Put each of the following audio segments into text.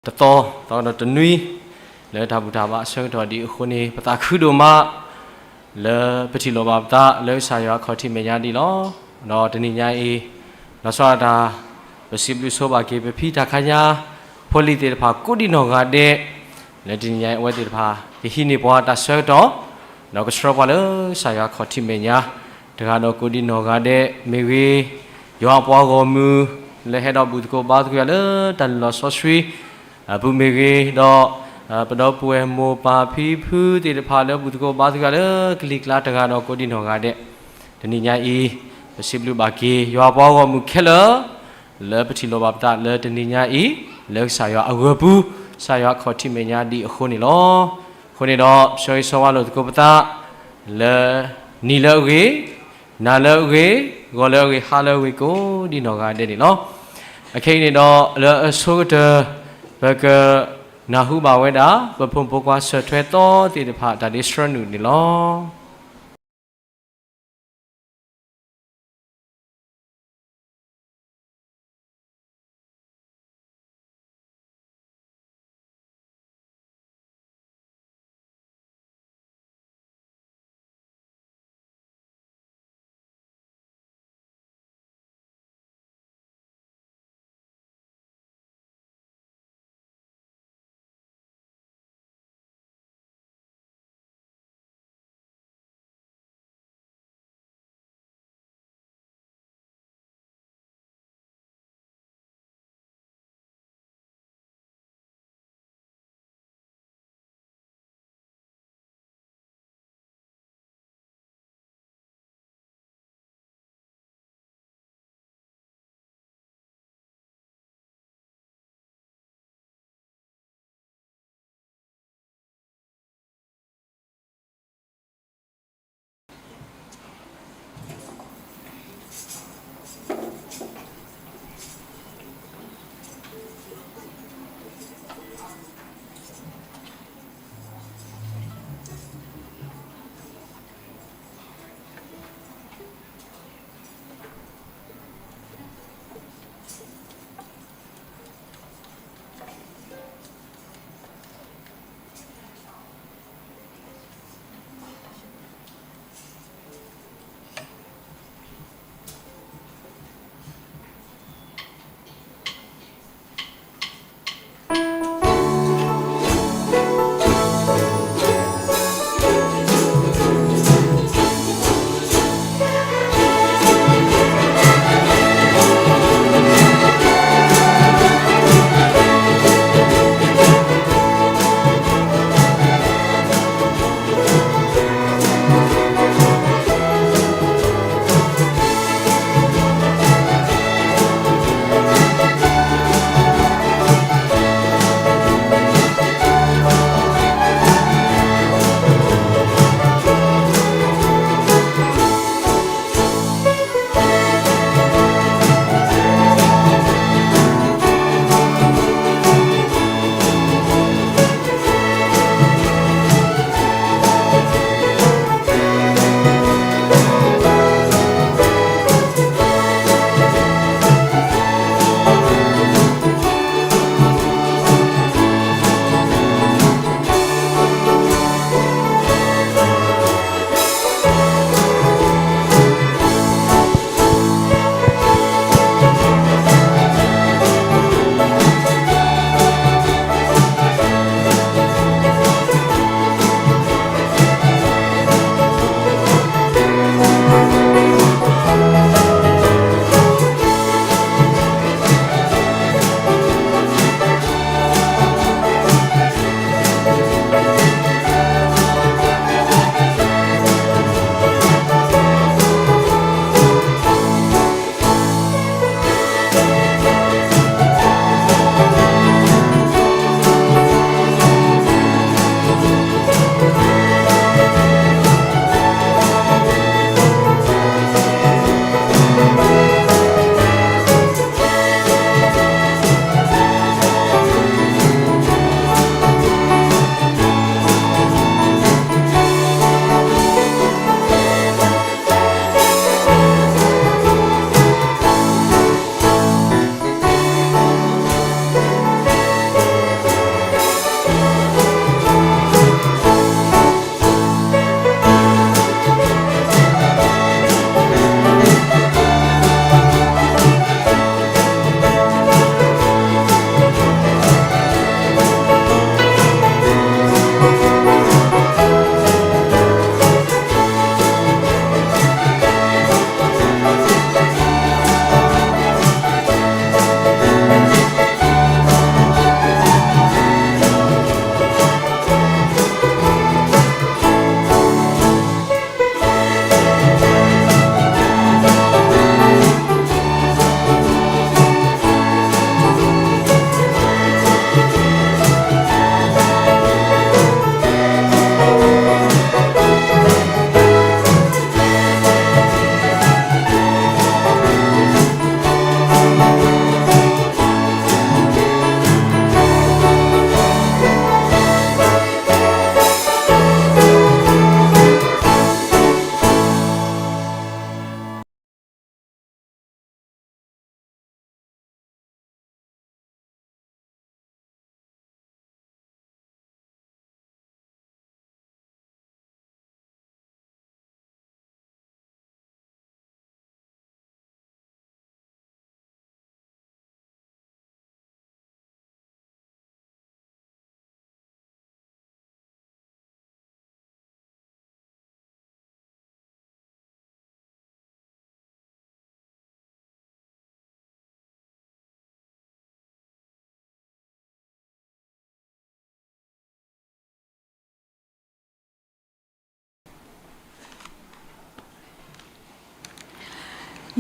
တသီ သီဒီးတနွံ လၢတၢ်ဘူၣ်တၢ်ဘါအဆၢကတီၢ်ဒံးအဃိန့ၣ် ပသးခုဒိၣ်မး လၢပထံၣ်လိာ်ဘၣ်ပသးလၢကစၢ်ယွၤအခီၣ်ထံးမဲာ်ညါဒံးလီၤ. ဒီးတနံၤညါအံၤ လီၤဆီဒၣ်တၢ် ပစံးဘျုးဆိဘၣ်က့ၤ ပဖံတၢ်ခါညါ ဖိလံၤသ့ၣ်တဖၣ်ကိးဒံးနီၢ်ဂၤဒဲး လၢတနံၤညါအံၤအဝဲသ့ၣ်တဖၣ် ကဟံးန့ၢ်ပှၤတၢ်ဆၢကတီၢ် ဒီးကဆှၢပှၤလၢကစၢ်ယွၤအခီၣ်ထံးမဲာ်ညါ တဂၤဒီးကိးဒံးနီၢ်ဂၤဒဲးမ့ၢ်ဂ့ၤ, ယွၤအပှၤဂီၢ်မုၢ် လၢဟဲဒီးဘူၣ်သကိးဘါသကိးယၤလၢတၢ်လုၢ်လီၢ်စီဆှံ အပူၤမ့ၢ်ဂ့ၤ, ဒီး ပဒီပုၢ်ဝဲၢ်မိၢ်ပၢ်ဖံဖုသ့ၣ်တဖၣ်လၢဘူၣ်သကိးဘါသကိးယၤလၢကလံၤကျါတဂၤဒီးကိးဒံးနီၢ်ဂၤဒဲး, တနံၤညါအံၤ ပစံးဘျုးဘၣ်က့ၤ ယွၤအပှၤဂီၢ်မုၢ်ခဲလၢာ် လၢပထံၣ်လိာ်ဘၣ်ပသးလၢတနံၤညါအံၤ လၢကစၢ်ယွၤအဂၢၢ်ပူၤ ကစၢ်ယွၤအခီၣ်ထံးမဲာ်ညါဒံးအဃိန့ၣ်လီၤ. အဃိန့ၣ်ဒီး ဆှၢဂ့ၤဆှၢဝါလိာ်သကိးပသး လၢ နံၤလၢအဂ့ၤ, နၤလၢအဂ့ၤ, ဂီၤလၢအဂ့ၤ, ဟါလၢအဂ့ၤ ကိးဒံးနီၢ်ဂၤဒဲးန့ၣ်လီၤ. အခဲအံၤန့ၣ်ဒီး လၢအဆိကတၢၢ် ပက နၢ်ဟူဘၣ်ဝဲဒၣ် ပဖိမုၣ်ဖိခွါစၢၢ်ထွဲသီသ့ၣ်တဖၣ် တၢ်ဒ့ဆှၢနုာ်န့ၣ်လီၤ.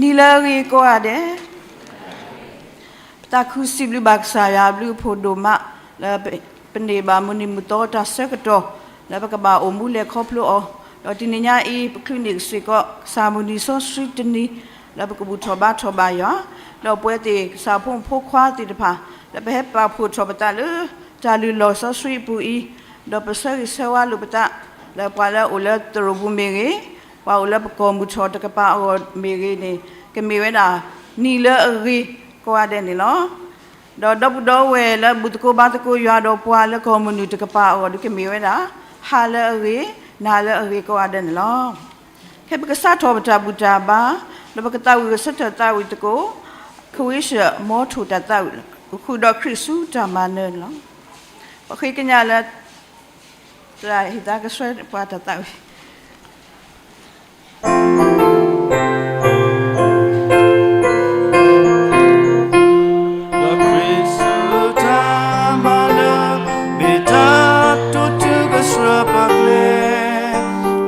နံၤလၢအဂ့ၤကိးဂၤဒဲး, ပသးခုစံးဘျုးဘၣ်ကစၢ်ယွၤအဘျုးအဖှိၣ်ဒိၣ်မး လၢပန့ၢ်ဘၣ်မုၢ်နံၤမုၢ်သီတၢ်ဆၢကတီၢ် လၢပကဘၣ်အိၣ်မူလဲၤခီဖျိအီၤ, ဒီးတနံၤညါအံၤ ပချုးန့ၢ်ကစ့ၢ်ကီး ကစၢ်မုၢ်နံၤစီဆှံတနံၤ လၢပကဘူၣ်ထီၣ်ဘါထီၣ်ဘၣ်ယွၤ, ဒီးပဝဲသ့ၣ်ကစၢ်ဖိမုၣ်ဖိခွါသ့ၣ်တဖၣ် လၢပဟဲပာ်ဖှိၣ်ထီၣ်ပသးလၢ တၢ်လုၢ်လီၢ်စီဆှံအပူၤအံၤ, ဒီးပဆၢဂ့ၤဆၢဝါလိာ်ပသး လၢပှၤလၢအအိၣ်လၢသရိာ်ပူၤမ့ၢ်ဂ့ၤ, ပှၤအိၣ်လၢပကီၢ်မုၢ်ထီၣ်တကပၤအဂီၢ်မ့ၢ်ဂ့ၤန့ၣ် ကမ့ၢ်ဝဲဒၣ် နံၤလၢအဂ့ၤကိးဂၤဒဲးန့ၣ်လီၤ. ဒီးဒီပုၢ်ဒီဝဲၢ်လၢဘူၣ်သကိးဘါသကိးယွၤဒီးပှၤလၢကီၢ်မုၢ်နုာ်တကပၤအဂီၢ်ဒီး ကမ့ၢ်ဝဲဒၣ် ဟါလၢအဂ့ၤ, နၤလၢအဂ့ၤကိးဂၤဒဲးန့ၣ်လီၤ. ခဲအံၤပကစးထီၣ်ပတၢ်ဘူၣ်တၢ်ဘါ, ဒီးပကသးဝံၣ်ဂဲၤဆၢထၢၣ်သးဝံၣ်သကိး, ခဝ့ၡၢၣ် မ်ထိၣ်တၢ်သးဝံၣ်, ဃုာ်ဒီးခရံာ်ဆူတၢ်မၤနၢၤန့ၣ်လီၤ. ပဃ့ကညးလၢ တၢ်ဟ့ၣ်သးကဆှဲပှၤတၢ်သးဝံၣ် ဒီးခရံာ်ဆူတၢ်မၤနၢၤ, မ့ၢ်တၢ်တိာ်တုၤကဆှၢပကျဲ,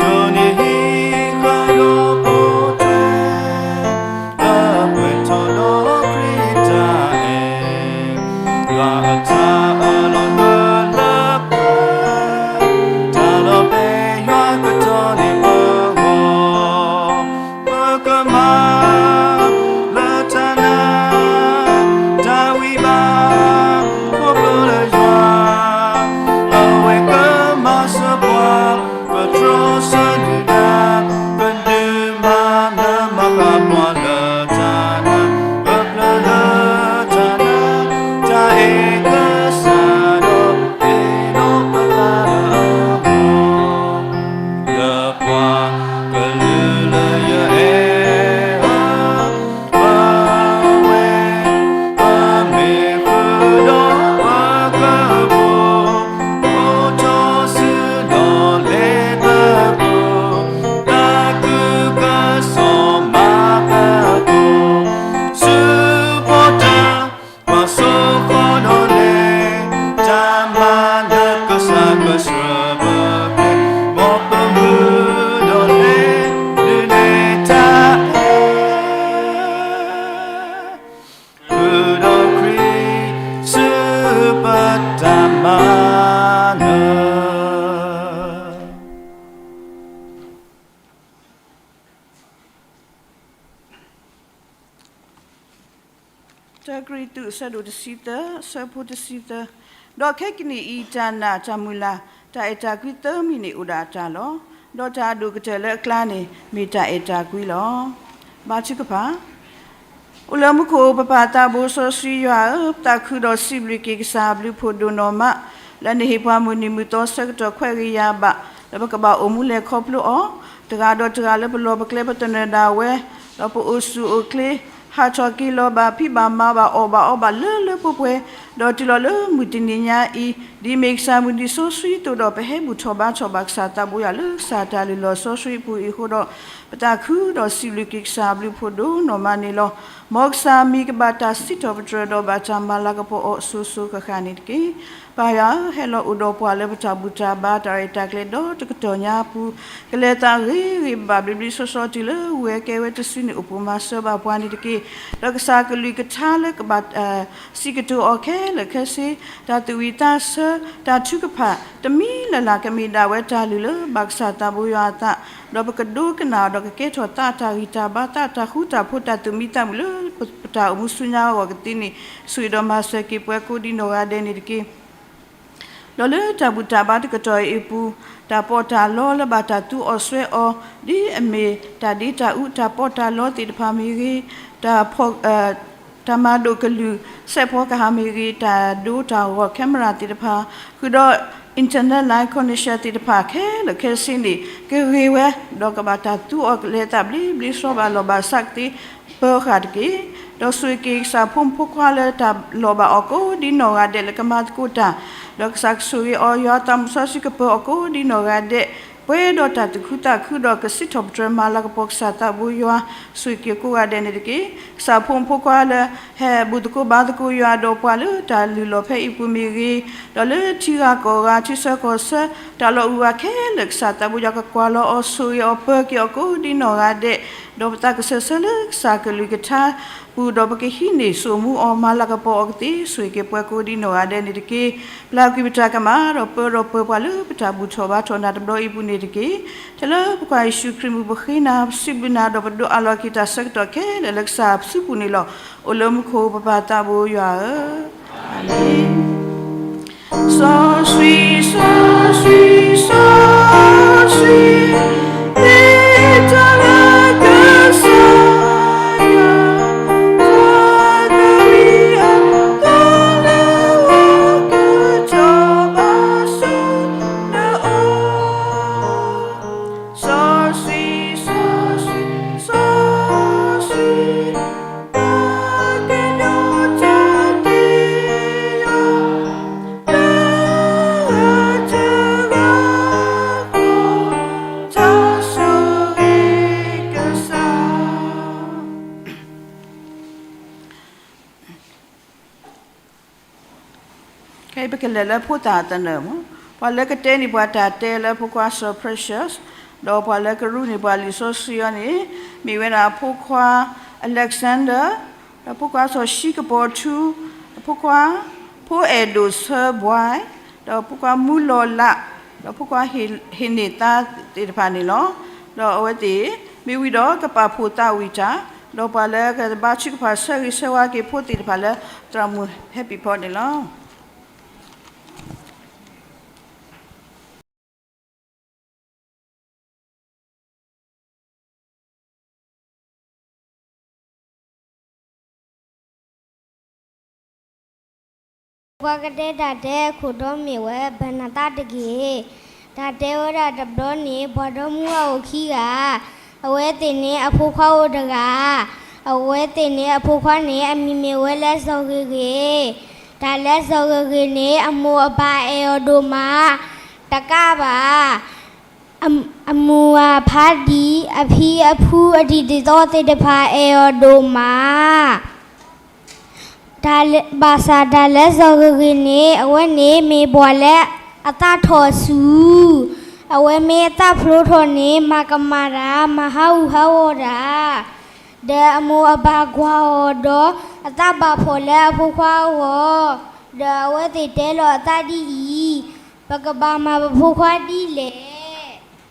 ဒိးန့ၢ်ဟံးဃာ်ဒီးပိာ်ထွဲ, လၢပှဲၤထီၣ်ဒီးခရံာ်တၢ်အဲၣ်, ယွၤအတၢ်အၢၣ်လီၤမၢလၢပှဲၤ, တၢ်လီၤဖဲယွၤကတီၤန့ၢ်ပဂီၢ် ပကမၤလၢတၢ်နာ်, တၢ်ဝံဘၣ်, ခီဖျိလၢယွၤ, အဝဲကမၤစၢၤပှၤ, ကတြီဆၢနုာ်တၢ်, ကဒုးမၤနၢၤမၤဃၣ်ပှၤလၢတၢ်နာ်, ပဖျါလၢတၢ်နာ်, တၢ်အဲၣ်ကစၢ်ဒီး ဟ့ၣ်လီၤပသးလၢအဂီၢ် လၢပှၤကလုာ်လၢယအဲၣ်အီၤ, ပဝဲ, ပမ့ၢ်ဃုာ်ဒီးပကဘိၣ်, အိၣ်ထီၣ်ဆူဒီးလဲၤသကိး, သးခုကစီၣ်မၤသကိး, ဆူပီၣ်တၢ် ပှၤစိဃီဒီးလဲၤ, တၢ်မၤလၢကစၢ်ကဆှၢပကျဲ, မ်ပမုၢ်ဒီးလဲၤ, ဒုးနဲၣ်တၢ်အဲၣ်, ဃုာ်ဒီးခရံာ်ဆူပတၢ်မၤနၢၤ တၢကရံၣ်သူး အဆၢဒိၣ်တဆံသၢ, အဆၢဖိတဆံသၢ, ဒီးခဲကနံၣ်အံၤ တၢ်နာ်, တၢ်မုၢ်လၢ်, တၢ်အဲၣ်တၢ်ကွံသၢမံၤန့ၣ်အိၣ်ဒၣ်အတၢ်လီၤ. ဒီးတၢ်အဒိၣ်ကတၢၢ်လၢအကျါန့ၣ် မ့ၢ်တၢ်အဲၣ်တၢ်ကွံလီၤ. ဘါထုကဖၣ် အိၣ်လၢမူခိၣ် ပပၢ်သးဘိစီဆှံယွၤဧၢ, ပသးခုဒီးစံးဘျုးက့ၤကစၢ်အဘျုးဖှိၣ်ဒိၣ်နီၢ်မး, လၢနဟ့ၣ်ပှၤမုၢ်နံၤမုၢ်သီဆၢကတီၢ်ခွဲးဂ့ၤယာ်ဘၣ်, လၢပကဘၣ်အိၣ်မူလဲၤခီဖျိအီၤ, တဂၤဒီးတဂၤလၢပလီၢ်ပကျဲပသနၢၣ်ဒၣ်ဝဲ, ဒီးပအိၣ်ဆူၣ်အိၣ်ချ့, ဟးထီၣ်က့ၤလီၤဘၣ်, ဖံးဘၣ်မၤဘၣ်, အီၣ်ဘၣ်အီဘၣ်လၢလၢပှဲၤပှဲၤ, ဒီးတုၤလီၤလၢမုၢ်တနံၤညါအံၤ, ဒ်မ့ၢ်ကစၢ်မုၢ်နံၤစီဆှံအသိးဒီး ပဟဲဘူၣ်ထီၣ်ဘါထီၣ်ဘၣ်ကစၢ်သးဘိယွၤလၢကစၢ်တၢ်လုၢ်လီၢ်စီဆှံအပူၤအံၤအဃိဒီး, ပသးခုဒီးစံးဘျုးက့ၤကစၢ်အဘျုးဖှိၣ်ဒိၣ်နီၢ်မးန့ၣ်လီၤ. မ်ကစၢ်မံၤကဘၣ်တၢ်စံးထီၣ်ပတြၢၤဒီးဘၣ်တၢ်မၤလၤကပီၤအီၤစိၤစိၤဃၣ်ဃၣ်န့ၣ်တက့ၢ်. ပၢ်ယွၤဧၢ, ဟဲလီၤအိၣ်ဒီးပှၤလၢပတၢ်ဘူၣ်တၢ်ဘါတၢ်ရဲၣ်တၢ်ကျဲၤဒီတကတီၢ်ညါအပူၤ, ကလဲၤသးဂ့ၤဂ့ၤဘၣ်ဘၣ်ဘျ့ဘျ့ဆှီဆှီတုၤလၢဝဲကဲဝဲတစုန့ၣ် အိၣ်ပိာ်မၤစၢၤဘၣ်ပှၤန့ၣ်တက့ၢ်. ဒီးကစၢ်ကလုၢ်ကထါလၢကဘၣ် စံးကတိၤအီၤခဲလၢာ်ခဲဆ့, တၢ်သူၣ်ဝံၣ်သးဆၢ, တၢ်ထုကဖၣ်, တမံၤလၢ်လၢ်ကမ့ၢ်ဒၣ်ဝဲတၢ်လုၢ်လၢဘၣ်ကစၢ်သးဘိယွၤအသး, ဒီးပကဒိကနၣ်ဒီးကကဲထီၣ်သးတၢ်ဂံၢ်တၢ်ဘါ သးတၢ်ဃူတၢ်ဖိး တၢ်သူၣ်မံသးမုာ်လၢပတၢ်အိၣ်မူဆူညါအဂီၢ်ကသ့န့ၣ်, ဆိၣ်ဂ့ၤဒီးမၤစၢၤက့ၤပှၤကိးဒ်နီၢ်ဂၤဒဲးန့ၣ်တက့ၢ်. ဒီးလၢတၢ်ဘူၣ်တၢ်ဘါတကတီၢ်အံၤအပူၤ, တၢ်ပီးတၢ်လီလၢဘၣ်တၢ်သူအီၤစွဲအီၤ, ဒ်အမ့ၢ်တၢ်ဒ့တၢ်အူတၢ်ပီးတၢ်လီသ့ၣ်တဖၣ်မ့ၢ်ဂ့ၤ, တၢ်ဖီၣ် တၢ်မၤဒိၣ်ကလုၢ် စဲးဖီကဟၣ်မ့ၢ်ဂ့ၤ, တၢ်ဒိတၢ်ဂီၤ camera သ့ၣ်တဖၣ်, ဃုာ်ဒီး internet line connection သ့ၣ်တဖၣ်ခဲလၢာ်ခဲဆ့န့ၣ် ကဂ့ၤဝဲ, ဒီးကဘၣ်တၢ်သူအီၤကလဲၤသးဘျ့ဘျ့ဆှီဘၣ်လီၢ်ဘၣ်စးကသ့ ပၢဃာ်တက့ၢ်. ဒီးဆိၣ်ဂ့ၤက့ၤကစၢ်ဖိမုၣ်ဖိခွါလၢတၢ်လီၤဘၣ်အီၤကိးဒ်နီၢ်ဂၤဒဲးလၢကမၤသကိးတၢ်, ဒီးကစၢ်ကဆိၣ်ဂ့ၤအီၤ ယွၤသးမုၣ်စီဆှံကပၢၤအီၤကိးဒ်နီၢ်ဂၤဒဲး, ပှဲၤဒီးတၢ်သူၣ်ခုသးခုဒီးကစံးထီၣ်ပတြၢၤမၤလၤကပီၤကစၢ်သးဘိယွၤ ဆိၣ်ဂ့ၤက့ၤကိးဂၤဒဲးန့ၣ်တက့ၢ်. ကစၢ်ဖိမုၣ်ဖိခွါလၢ ဟဲဘူးသကိးဘါသကိးယွၤဒီးပှၤလၢတၢ်လုၢ်လီၢ်ဖဲအံၤအပူၤမ့ၢ်ဂ့ၤ, ဒီးလၢထံဂၤကီၢ်ဂၤ ထံဆၢကီၢ်ဆၢ တၢ်လီၢ်အိၣ်ဂၤခဲလၢာ် ကစၢ်သးဘိယွၤကကွၢ်လီၤအီၤ ဆိၣ်ဂ့ၤအီၤပၢၤက့ၤအီၤကိးဒ်နီၢ်ဂၤဒဲး, ဒီးပသးကစၢၢ်ဆၢလၢကစၢ်ကလုၢ်ကထါ ပူၤဒီးပကဟံးန့ၢ်စိာ်မူအီၤ မၤလၤကပီၤအီၤကသ့ ဆိၣ်ဂ့ၤက့ၤပှၤကိးဒ်နီၢ်ဂၤဒဲးန့ၣ်တက့ၢ်. ပျၢ်ကွံာ်ပတၢ်ကမၣ် ဒီးပၢဒီးပၢၤပှၤလၢပတၢ်ဘူၣ်ထီၣ်ဘါထီၣ်နၤတဘျီအံၤအပူၤန့ၣ်တက့ၢ်. ထဲလၢပကစၢ်ယ့ၣ်ၡူးခရံာ်မုၢ်ပဃ့နၤ ပစံးဘျုးနၤ ဒီးပဒိးအးလီၤက့ၤတၢ်ဆၢကတီၢ်ခဲလၢာ်လၢကစၢ်စုပူၤန့ၣ်လီၤ. အိၣ်လၢမူခိၣ်ပပၢ်သးဘိယွၤဧၢ, အၤမ့ၣ်. စီဆှံ, စီဆှံ, စီဆှံ, မ့ၢ်တၢ်လၢကစၢ်ယွၤ, တၢ်သးဝံၣ်အသီလၢအကထီၣ်ဘၣ်ဆူနအိၣ်, စီဆှံ, စီဆှံ, စီဆှံ, ပှၤကညီတၢ်သ့ၣ်ညါ လၢအတဂၤဃီ တၢ်ဆိၣ်ဂ့ၤကစၢ်. ခဲအံၤပကလဲၤလၢဖိသၣ်သနၢၣ်မး, ပှၤလၢကတဲန့ၢ်ပှၤတၢ်တဲလၢဖိခွါ စီၤ Precious, ဒီးပှၤလၢကရူၢ်န့ၢ်ပှၤလံာ်စီဆှံအီၤန့ၣ် မ့ၢ်ဝဲဒၣ်ဖိခွါ Alexander, ဒီးဖိခွါစီၤၡံကပီၤထူ, ဒီးဖိခွါ ဖိအဲၣ်ဒိၣ်ဆၢဘှါ, ဒီးဖိခွါမူလီၤလး, ဒီးဖိခွါဟ့ၣ်န့ၢ်သါသ့ၣ်တဖၣ်န့ၣ်လီၤ. ဒီးအဝဲသ့ၣ်မ့ၢ်ဝံၤဒီးကပာ်ဖှိၣ်သးဝံၣ်တၢ်, ဒီးပှၤလၢကဘါထုကဖၣ်ဆၢဂ့ၤဆၢဝါက့ၤဖိသ့ၣ်တဖၣ်လၢသရၣ်မုၣ် Happy Paul န့ၣ်လီၤ. ပှၤကတဲတၢ်တဲအခိၣ်တီမ့ၢ်ဝဲ ဘၣ်နသးတက့ၢ်. တၢ်တဲဝဲဒၣ်တဘျီန့ၣ် ပှၤဒီမါဝၤအိၣ်ခံဂၤ, အဝဲသ့ၣ်န့ၣ်အဖိခွါအိၣ်တဂၤ, အဝဲသ့ၣ်န့ၣ်အဖိခွါန့ၣ် အမံၤမ့ၢ်ဝဲလၢစီၤဂ့ၤဂ့ၤ, တၢ်လၢစီၤဂ့ၤဂ့ၤန့ၣ် အမိၢ်အပၢ်အဲၣ်အီၤဒိၣ်မး, တကးဘၣ် အမုၢ်အဖါတံၢ် အဖံအဖုအတံၤသကိးသ့ၣ်တဖၣ်အဲၣ်အီၤဒိၣ်မး, တၢ်လၢ ဘၣ်ဆၣ်တၢ်လၢစီၤဂ့ၤဂ့ၤန့ၣ် အဝဲန့ၣ်မ့ၢ်ပှၤလၢအသးထီၣ်ဆူၣ်, အဝဲမ့ၢ်အသးဖျိထီၣ်န့ၣ် မၤကမၣ်တၢ် မၤဟးဂူာ်ဟးဂီၤတၢ်, ဒီးအမိၢ်အပၢ်ကွၢ်အီၤဒီး အသးဘၣ်ဖှီၣ်လၢအဖိခွါအဂီၢ်, ဒီးအဝဲသ့ၣ်တဲလီၤအသးဒ်အံၤ, ပကဘၣ်မၤပဖိခွါဒ်လဲၣ် ဒီး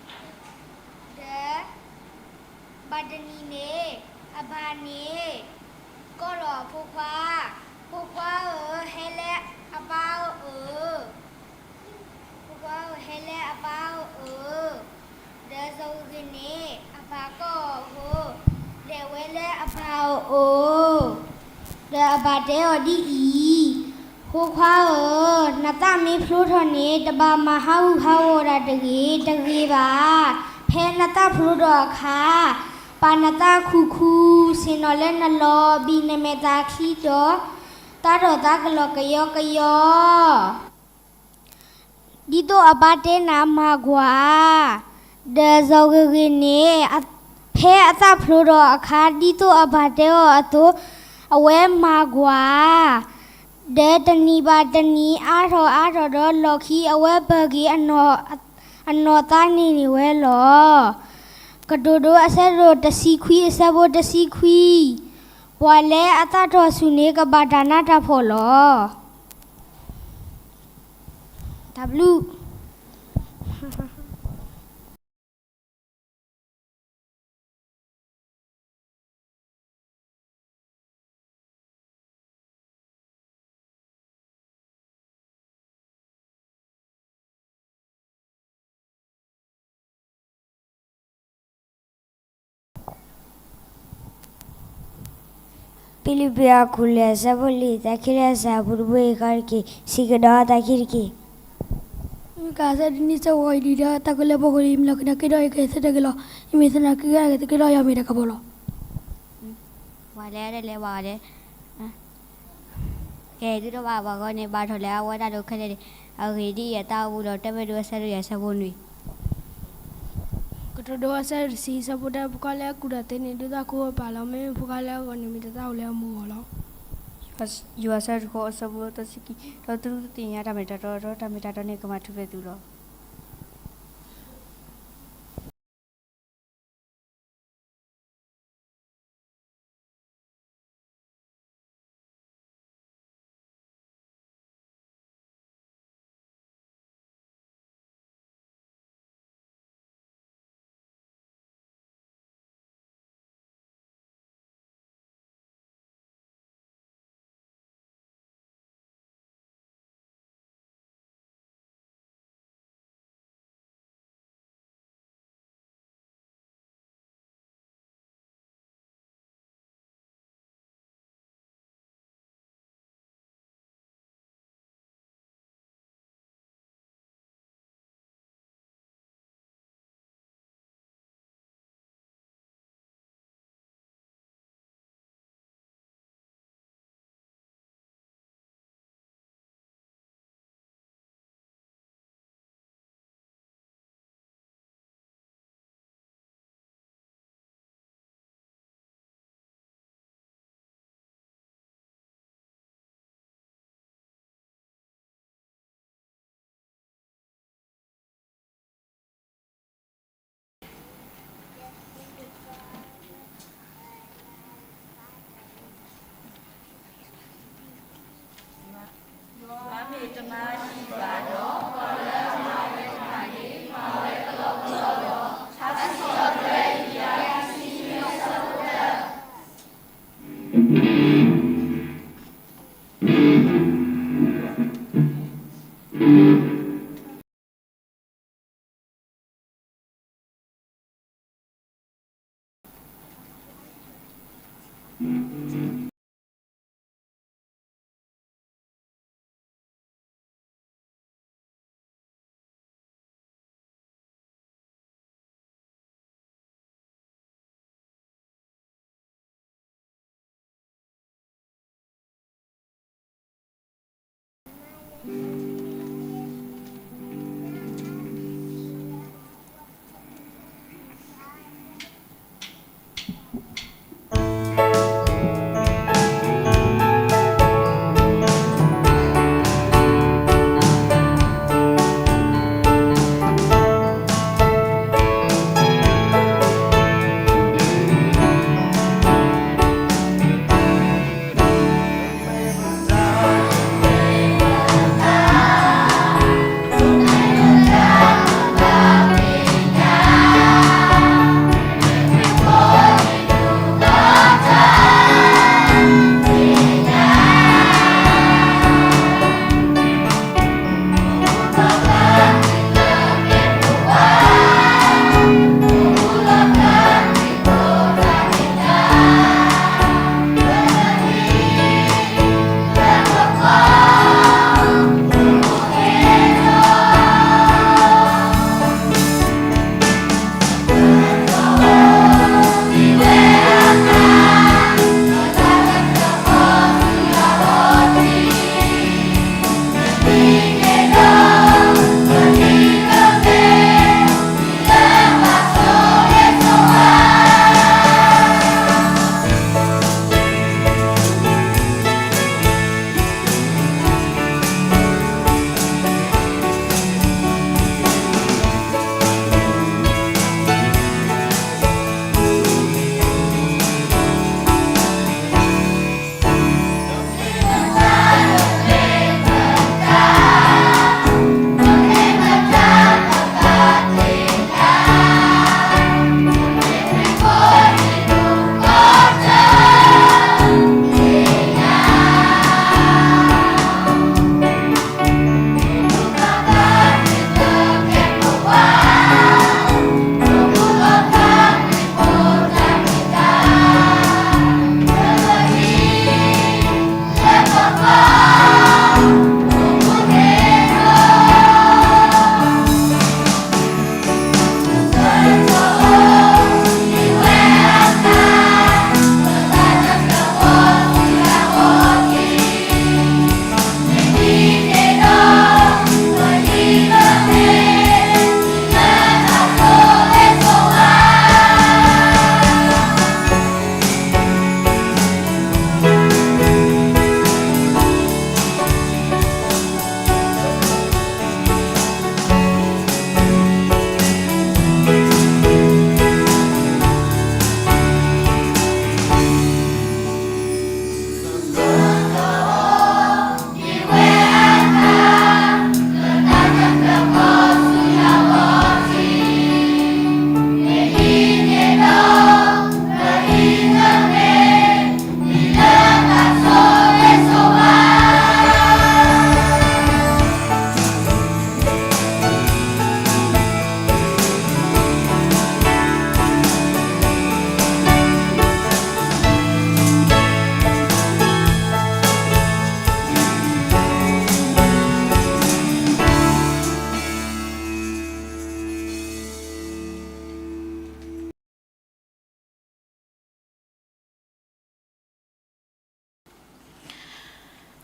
ဘၣ်တနံၤန့ၣ် အပၢ်န့ၣ် ကိးထီၣ်အဖိခွါ, ဖိခွါဧၢ, ဟဲလၢအပၢ်အအိၣ်, ဖိခွါဧၢ, ဟဲလၢအပၢ်အအိၣ်, ဒီးစီၤဂ့ၤဂ့ၤန့ၣ် အပၢ်ကိးအီၤအဃိ, လဲၤဝဲလၢအပၢ်အအိၣ် ဒီးအပၢ်တဲအီၤဒ်အံၤ, ဖိခွါဧၢ, နသးမ့ၢ်ဖျိထီၣ်န့ၣ် တဘၣ်မၤဟးဂူာ်ဟးဂီၤတၢ်တဂ့ၤ, တဂ့ၤဘၣ်. ဖဲနသးဖျိထီၣ်အခါ, ပာ်နသးခူၣ်ခူၣ်, ဆ့ၣ်နီၤလၢနလီၢ်, ဘံၣ်နမဲာ်သၣ်ချံဒီး သးထီၣ်သးကလီၤကယီကယီ ဒ်သိးအပၢ်တဲနၤမၤကွၢ်. ဒီးစီၤဂ့ၤဂ့ၤန့ၣ် ဖဲအသးဖျိထီၣ်အခါ ဒ်သိးအပၢ်တဲအီၤအသိး အဝဲမၤကွၢ်. ဒီးတနံၤဘၣ်တနံၤ အါထီၣ်အါထီၣ်ဒီး လီၢ်ခံအဝဲပၢၤက့ၤ အနီၢ်သးန့ၢ်န့ၢ်ဝဲလီၤ. ကတိၤဒိအဆၢဒိၣ်တဆံခွံ အဆၢဖိတဆံခွံ, ပှၤလၢအသးထီၣ်ဆူၣ်န့ၣ် ကဘၣ်တၢ်နးတၢ်ဖှီၣ်လီၤ. တၢ်ဘျုး. ဖံလံးပံၤအခိၣ်လွံၢ် အဆၢဖိလွံၢ်, သးခုလၢကစၢ်အပူၤတဘိယူၢ်ဃီတက့ၢ်. စံးကဒီးသးခုတက့ၢ်. မကၤ အဆၢဒိၣ်နွံ အဆၢဖိဃိး, ယဒုၣ်ဒါတၢ်ကိးလၢပှၤကိးလံ, ယမ့ၢ်လီၢ်ခံဒီးကဲထီၣ်ယကဲဆၢထၢၣ်က့ၤလီၤ. ယမ့ၢ်သနာ်က့ ကဲထီၣ်ယၤမ့ၢ်တၢ်ကပီၤလီၤ. ပှၤလဲၤလဲၤဝဲလဲၣ်. ကဲ သုတဘၣ်ပှၤဂီၢ်န့ၣ် ဘါထီၣ်လၢအဝဲဒၣ်ဒိၣ်ခဲလၢာ်န့ၣ်, အဂ့ၢ်ဒ်အံၤ အတၢ်အိၣ်ဘူးလီၤ တၢ်မ့ၢ်ဒိၣ်အဆၢဒိၣ်ယၤ အဆၢဖိနွံ. ကတိၤဒိ အဆၢဒိၣ်တဆံ အဆၢဖိတၢ ဖိခွါလၢအကူၣ်တၢ်သ့န့ၣ် ဒုးသးခုအပၢ်လီၤ. မ့မ့ၢ်ဖိခွါလၢအဂီၢ်န့ၣ် မ့ၢ်တသးအိၣ်လၢအမိၢ်အဂီၢ်လီၤ. ယိၤဟၣ်အဆၢဒိၣ်ဃိး အဆၢဖိသၢဆံခံ, ဒီးသုသ့ၣ်ညါတၢ်မ့ၢ်တၢ်တီ, ဒီးတၢ်မ့ၢ်တၢ်တီန့ၣ် ကမၤထူၣ်ဖျဲးသုလီၤ.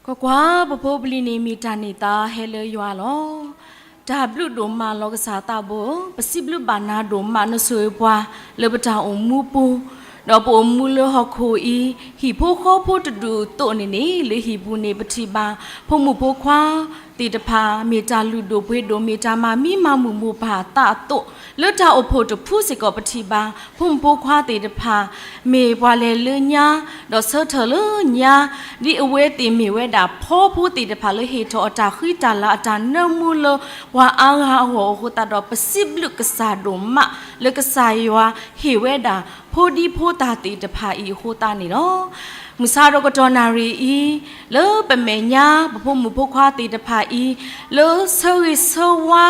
ကွၢ်ကွၢ်, ပဖိပလံၤန့ၣ်မ့ၢ်တၢ်န့ၢ်သါဟဲလၢယွၤလီၤ. တၢ်ဘျုးဒိၣ်မးလီၤကစၢ်သးဘိဧၢ, ပစံးဘျုးဘၣ်နၤဒိၣ်မးနဆိၣ်ဂ့ၤပှၤလၢပတၢ်အိၣ်မူပူၤ, ဒီးပအိၣ်မူလၢဟီၣ်ခိၣ်အံၤ, ဟံၣ်ဖိဃီဖိတဒူၣ်အသိးန့ၣ်န့ၣ် လၢဟံၣ်ပူၤန့ၣ် ပထံၣ်ဘၣ် ဖိမုၣ်ဖိခွါသ့ၣ်တဖၣ် မ့ၢ်တၢ်လုၢ်ဒိၣ်ပှ့ၤဒိၣ် မ့ၢ်တၢ်မၤမံမၤမုာ်မိၢ်ပၢ်အသးအသိး, လၢတၢ်အိၣ်ဖှိၣ်တဖုစ့ၢ်ကီးပထံၣ်ဘၣ် ဖိမုၣ်ဖိခွါသ့ၣ်တဖၣ် မ့ၢ်ပှၤလဲၤလၢညါ, ဒီးဆၢထၢၣ်လၢညါ, ဒ်အဝဲသ့ၣ်မ့ၢ်ဝဲဒၣ်ဖီဖိသ့ၣ်တဖၣ်လၢဟ့ၣ်ထီၣ်အတၢ်ဃံတၢ်လၤအတၢ်နၢမူလၢပှၤအါဂၤအဂီၢ်အဃိသတးဒီး ပစံးဘျုးကစၢ်ဒိၣ်မး လၢကစၢ်ယွၤဟ့ၣ်ဝဲဒၣ်ဖိဒံဖိသၣ်သ့ၣ်တဖၣ်အံၤအဃိသတးန့ၣ်လီၤ. မုၢ်ဆါဒီးကတီၢ်နၣ်ရံၣ်အံၤ, လၢပမဲာ်ညါ ပဖိမုၣ်ဖိခွါသ့ၣ်တဖၣ်အံၤ, လၢဆၢဂ့ၤဆၢဝါ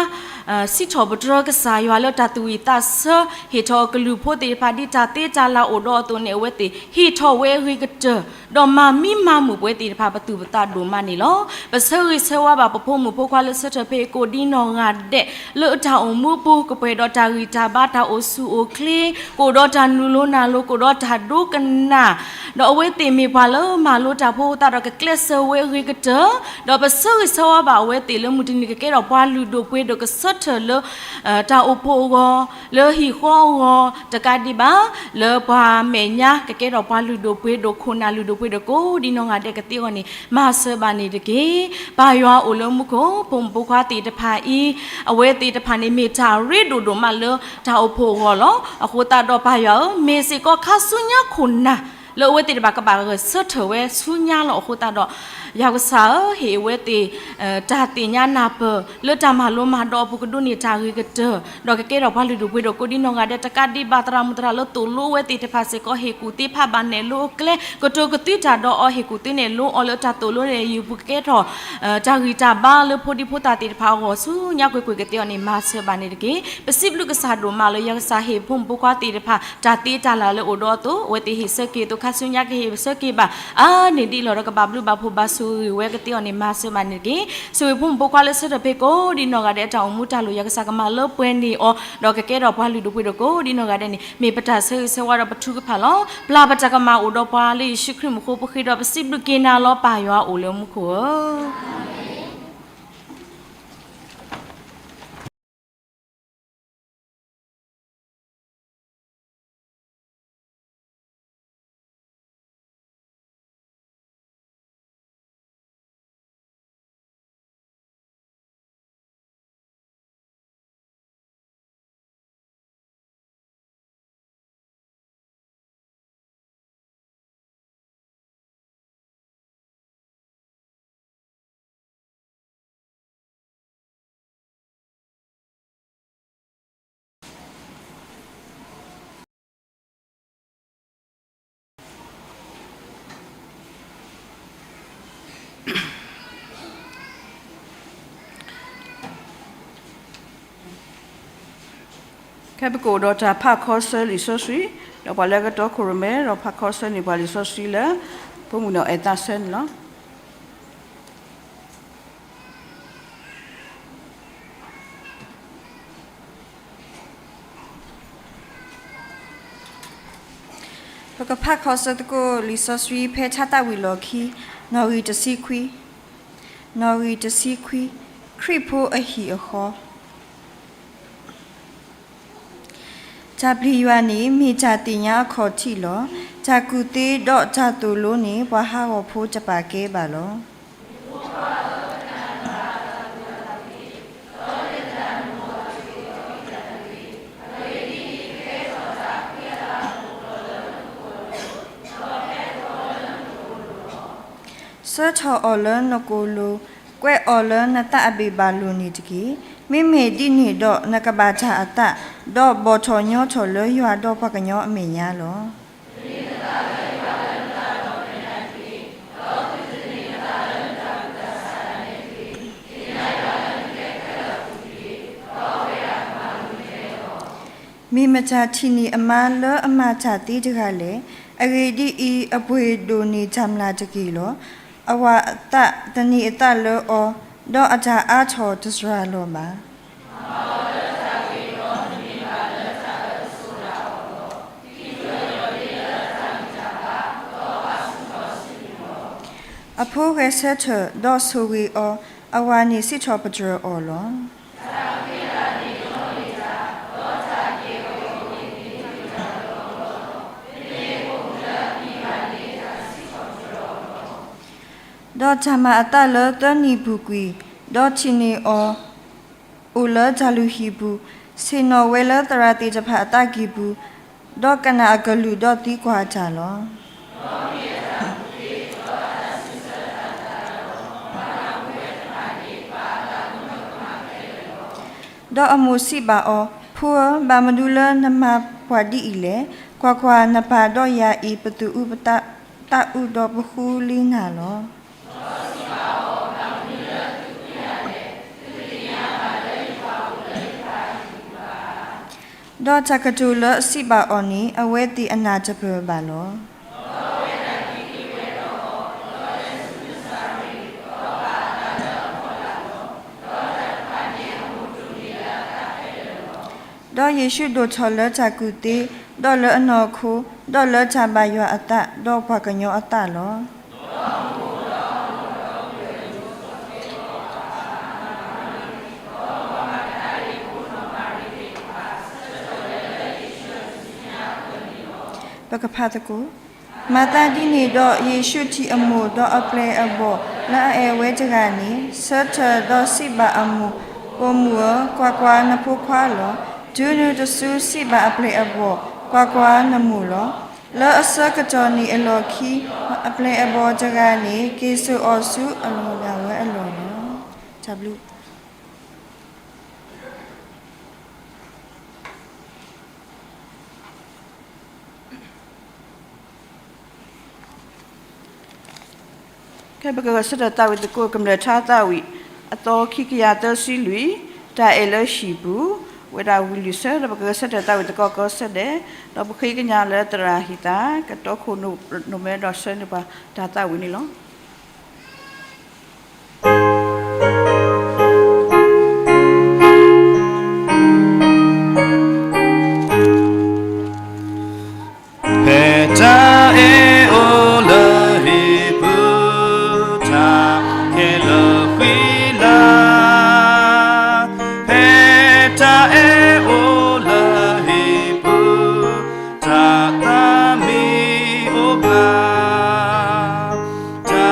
စံးထီၣ်ပတြၢၤကစၢ်ယွၤလၢတၢ်သူၣ်ဝံၣ်သးဆၢ ဟ့ၣ်ထီၣ်အကလုၢ်ဖိသ့ၣ်တဖၣ် ဒ်တၢ်သ့တၢ်လၤအိၣ်ဒီးအသိးန့ၣ် အဝဲသ့ၣ်ဟ့ၣ်ထီၣ်ဝဲအဂ့ၤကတၢၢ်, ဒီးမၤမံမၤမုာ်ပဝဲသ့ၣ်တဖၣ် ပသူၣ်ပသးဒိၣ်မးန့ၣ်လီၤ. ပဆၢဂ့ၤဆၢဝါဘၣ်ပဖိမုၣ်ဖိခွါလၢဆၢထၢၣ်ဖဲအံၤကိးဒ်နီၢ်ဂၤဒဲး လၢအတၢ်အိၣ်မူပူၤ ကပှဲၤဒီးတၢ်ဂံၢ်တၢ်ဘါ တၢ်အိၣ်ဆူၣ်အိၣ်ချ့, ကအိၣ်ဒီးတၢ်နုာ်လိၤနၢ်လိၤ ကအိၣ်ဒီးတၢ်ဒိကနၣ်, ဒီးအဝဲသ့ၣ်မ့ၢ်ပှၤလၢမၤလိတၢ်ဖိအဃိသတးဒီး ကကျဲးစၢးဝဲအဂ့ၤကတၢၢ်, ဒီးပဆၢဂ့ၤဆၢဝါဘၣ်အဝဲသ့ၣ်လၢမုၢ်တနံၤကကဲထီၣ်ပှၤလုၢ်ဒိၣ်ပှ့ၤဒိၣ် ကဆၢထၢၣ်လၢ တၢ်အိၣ်ဖှိၣ်အဂီၢ်, လၢဟံၣ်ဃီအဂီၢ် တကးဒံးဘၣ်, လၢပှၤမဲာ်ညါကကဲထီၣ်ပှၤလုၢ်ဒိၣ်ပှ့ၤဒိၣ် ခိၣ်နၢ်လုၢ်ဒိၣ်ပှ့ၤဒိၣ်ကိးဒ်နီၢ်ဂၤဒဲးကသ့အဂီၢ်န့ၣ် မၤစၢၤဘၣ်န့ၣ်တက့ၢ်. ပၢ်ယွၤအိၣ်လၢမူခိၣ် ဖိမုၣ်ဖိခွါသ့ၣ်တဖၣ်အံၤ, အဝဲသ့ၣ်တဖၣ်န့ၣ်မ့ၢ်တၢ်ရ့ဒိၣ်ဒိၣ်မးလၢတၢ်အိၣ်ဖှိၣ်အဂီၢ်လီၤ. အဃိသတးဒီးပၢ်ယွၤဧၢ, မ့ၢ်စ့ၢ်ကီးခါဆူညါခိၣ်နၢ် လၢအဝဲသ့ၣ်တဖၣ်ကဘၣ်ဂဲၤဆၢထၢၣ်ဝဲဆူညါလီၤ. အဃိသတးဒီး ယွၤကစၢ်ဧၢ, ဟ့ၣ်အဝဲသ့ၣ် တၢ်သ့ၣ်ညါနၢ်ပၢၢ် လၢတၢ်မၤလိမၤဒိးအပူၤကဒိးန့ၢ်တၢ်ဂ့ၤကတၢၢ်, ဒီးကကဲထီၣ်ပှၤလုၢ်ဒိၣ်ပှ့ၤဒိၣ်ကိးဒ်နီၢ်ဂၤဒဲး တကးဒံးဘၣ် သရၣ်မုၣ်သရၣ်လၢသိၣ်လိအဝဲသ့ၣ်တဖၣ်စ့ၢ်ကီး ဟ့ၣ်ကူၣ်သ့ဖးဘၣ်နဲၣ်လိအကျဲ, ကတိၤကသွံတၢ်ဒီးအီၤ ဟ့ၣ်ကူၣ်သ့နဲၣ်လိအီၤလၢတၢ်သိၣ်လိနဲၣ်ယုၢ်ပူၤကကဲထီၣ် တၢ်ဂံၢ်တၢ်ဘါလၢဖိဒံဖိသၣ်သ့ၣ်တဖၣ်အဂီၢ်ဆူညါကွ့ၢ်ကွ့ၢ်ကသ့အီၤန့ၣ် မၤစၢၤဘၣ်န့ၣ်တက့ၢ်. ပစံးဘျုးကစၢ်ဒိၣ်မးလၢယွၤကစၢ်ဟ့ၣ်ဖိမုၣ်ဖိခွါသ့ၣ်တဖၣ် တၢ်သ့တၢ်လၤလၢအိၣ်ဒီးအသိး အဝဲသ့ၣ်ဟ့ၣ်ဆၢက့ၤအသိး ခါဆူညါကဟ့ၣ်ဆၢက့ၤဘၣ် အါန့ၢ်ဒ်လီၤဒီး ကဘၣ်ဘျုးဘၣ်ဖှိၣ်ဘၣ်ဆိၣ်ဂ့ၤဝဲကသ့အီၤန့ၣ် မၤစၢၤဘၣ်န့ၣ်တက့ၢ်. ဆိၣ်ဂ့ၤဖိမုၣ်ဖိခွါလၢဆၢထၢၣ်ဖဲကိးဒ်နီၢ်ဂၤဒဲး အတၢ်အိၣ်မူတၢ်လိာ် ယွၤကစၢ်ကမၤလၢပှဲၤန့ၢ်အီၤ ဒီးကကဲထီၣ်ပှၤလုၢ်ဒိၣ်ပှ့ၤဒိၣ်ကိးဒ်နီၢ်ဂၤဒဲးန့ၣ် မ့ၢ်ပတၢ်ဆၢဂ့ၤဆၢဝါဒီးပထုကဖၣ်လီၤ. ပျၢ်ပတၢ်ကမၣ်အိၣ်ဒီးပှၤလၢယ့ၣ်ၡူးခရံာ်မူခိၣ် ပဃ့ဒီးပစံးဘျုးက့ၤနၤလီၤ ပၢ်ယွၤအိၣ်လၢမူခိၣ်ဧၢ. ခဲပကအိၣ်ဒီးတၢ်ဖးခီဆၢလံာ်စီဆှံ, ဒီးပှၤလၢကတီခိၣ်ရိၣ်မဲ ဒီးဖးခီဆၢန့ၢ်ပှၤလံာ်စီဆှံလၢ ဖိမုၣ်ဒီးအဲၣ်သးဆၢန့ၣ်လီၤ. ပကဖးခီဆၢသကိးလံာ်စီဆှံဖဲထါသးဝံၣ်လီၢ်ခံ, နီၣ်ဂံၢ်တဆံခွံ, နီၣ်ဂံၢ်တဆံခွံ, ခရံာ်ဖိအဟံၣ်အဃီ. တၢ်ပျံၤယွၤန့ၣ် မ့ၢ်တၢ်သ့ၣ်ညါအခီၣ်ထံးလီၤ. တၢ်ကူၣ်သ့ဒီးတၢ်သိၣ်လိန့ၣ် ပှၤဟးဂီၤဖိတပာ်ကဲဘၣ်လီၤ. ဆှၢထီၣ်အီၤလၢနကိာ်လိၤ, ကွဲးအီၤလၢနသးအဘ့ၣ်ဘၣ်လိာ်န့ၣ်တက့ၢ်. မ့မ့ၢ်ဒ်န့ၣ်ဒီး နကဘၣ်တၢ်အသး, ဒီးဘီၣ်ထီၣ်ညီထီၣ်လၢယွၤဒီးပှၤကညီအမဲာ်ညါလီၤ. မ့ၢ်မတၤထံၣ်န့ၢ်အမါလၢအမၤတၢ်သ့တဂၤလဲၣ်. အဂ့ၢ်ဒ်အံၤ, အပှ့ၤဒိၣ်န့ၢ်တၢ်မျၢ်တက့ၢ်လီၤ. အဝၤအသးသန့ၤအသးလၢအီၤ, ဒီးအတၢ်အါထီၣ်တစှၤလီၤဘၣ်. အ အဖိဂဲၤဆၢထၢၣ်, ဒီးဆိၣ်ဂ့ၤအီၤ, အဝၤန့ၣ်စံးထီၣ်ပတြၢၤအီၤလီၤ. ဒီးတၢ်မၤအသးလၢသၢနံၣ်ပူၤကွံာ်, ဒီးထံၣ်န့ၢ်အီၤ အိၣ်လၢတၢ်လုၢ်ဟံၣ်ပူၤ, ဆ့ၣ်နီၤဝဲလၢသရၣ်သ့ၣ်တဖၣ်အသးကံၢ်ပူၤ, ဒီးကနၣ်အကလုၢ်ဒီးသံကွၢ်တၢ်လီၤ. ဒီးအမိၢ်စံးဘၣ်အီၤ, ဖိဧၢ, ဘၣ်မနုၤလၢနမၤပှၤဒ်အံၤလဲၣ်. ကွၢ်ကွၢ်, နပၢ်ဒီးယၤအံၤ ပသူၣ်အုးသးအုးဒီးပဃုလံနၤလီၤ. ဒီးတၢ်ကတိၤလၢအစံးဘၣ်အီၤန့ၣ် အဝဲသ့ၣ်အနၢ်တပၢၢ်ဘၣ်လီၤ. ဒီးယ့ၣ်ၡူးဒိၣ်ထီၣ်လၢတၢ်ကူၣ်သ့, ဒီးလၢအနီၢ်ခိ, ဒီးလၢတၢ်ဘါယွၤအသး, ဒီးပှၤကညီအသးလီၤ. ပကဖးသကိး. မၤသးဒ်န့ၣ်ဒီး ယ့ၣ်ၡူးထံၣ်အမိၢ်ဒီးအပျဲၢ်အဘီၣ်လၢအအဲၣ်ဝဲတဂၤန့ၣ်, ဆၢထၢၣ်ဒီးစံးဘၣ်အမိၢ်, ပိာ်မုၣ်ဧၢ, ကွၢ်ကွၢ်, နဖိခွါလီၤ. တုၤနုၤတစုစံးဘၣ်အပျဲၢ်အဘီၣ်, ကွၢ်ကွၢ်, နမိၢ်လီၤ. လၢအဆၢကတီၢ်န့ၣ်အလီၢ်ခံ, အပျဲၢ်အဘီၣ်တဂၤန့ၣ် က့ၤစိာ်အီၤဆူအလီၢ်ဒၣ်ဝဲအလီၢ်လီၤ. တၢ်ဘျုး ကဲ ပကဂဲၤဆၢထၢၣ်သးဝံၣ်သကိး ကမျၢၢ်ထါသးဝံၣ် အသီခံကယၤသၢဆံလွံၢ်, တၢ်အဲၣ်လၢဟံၣ်ပူၤ, ဝဲဒၣ်ဝံၤလွံၢ်ဆၢ ဒီးပကဂဲၤဆၢထၢၣ်သးဝံၣ်သကိးကီၢ်စဲၣ်ဒဲး, ဒီးပဃ့ကညးလၢသရၣ်ဟံၣ်သၣ် ကတီခိၣ်နူာ်မၢဒီးဆှၢန့ၢ်ပှၤတၢ်သးဝံၣ်န့ၣ်လီၤ. ဖဲတၢ်အဲၣ်အိၣ်လၢဟံၣ်ပူၤ, တၢ်ခဲလၢာ်ဃံလၤ, ဖဲတၢ်အဲၣ်အိၣ်လၢဟံၣ်ပူၤ, တၢ်သးမံအိၣ်ဘၣ်, တၢ်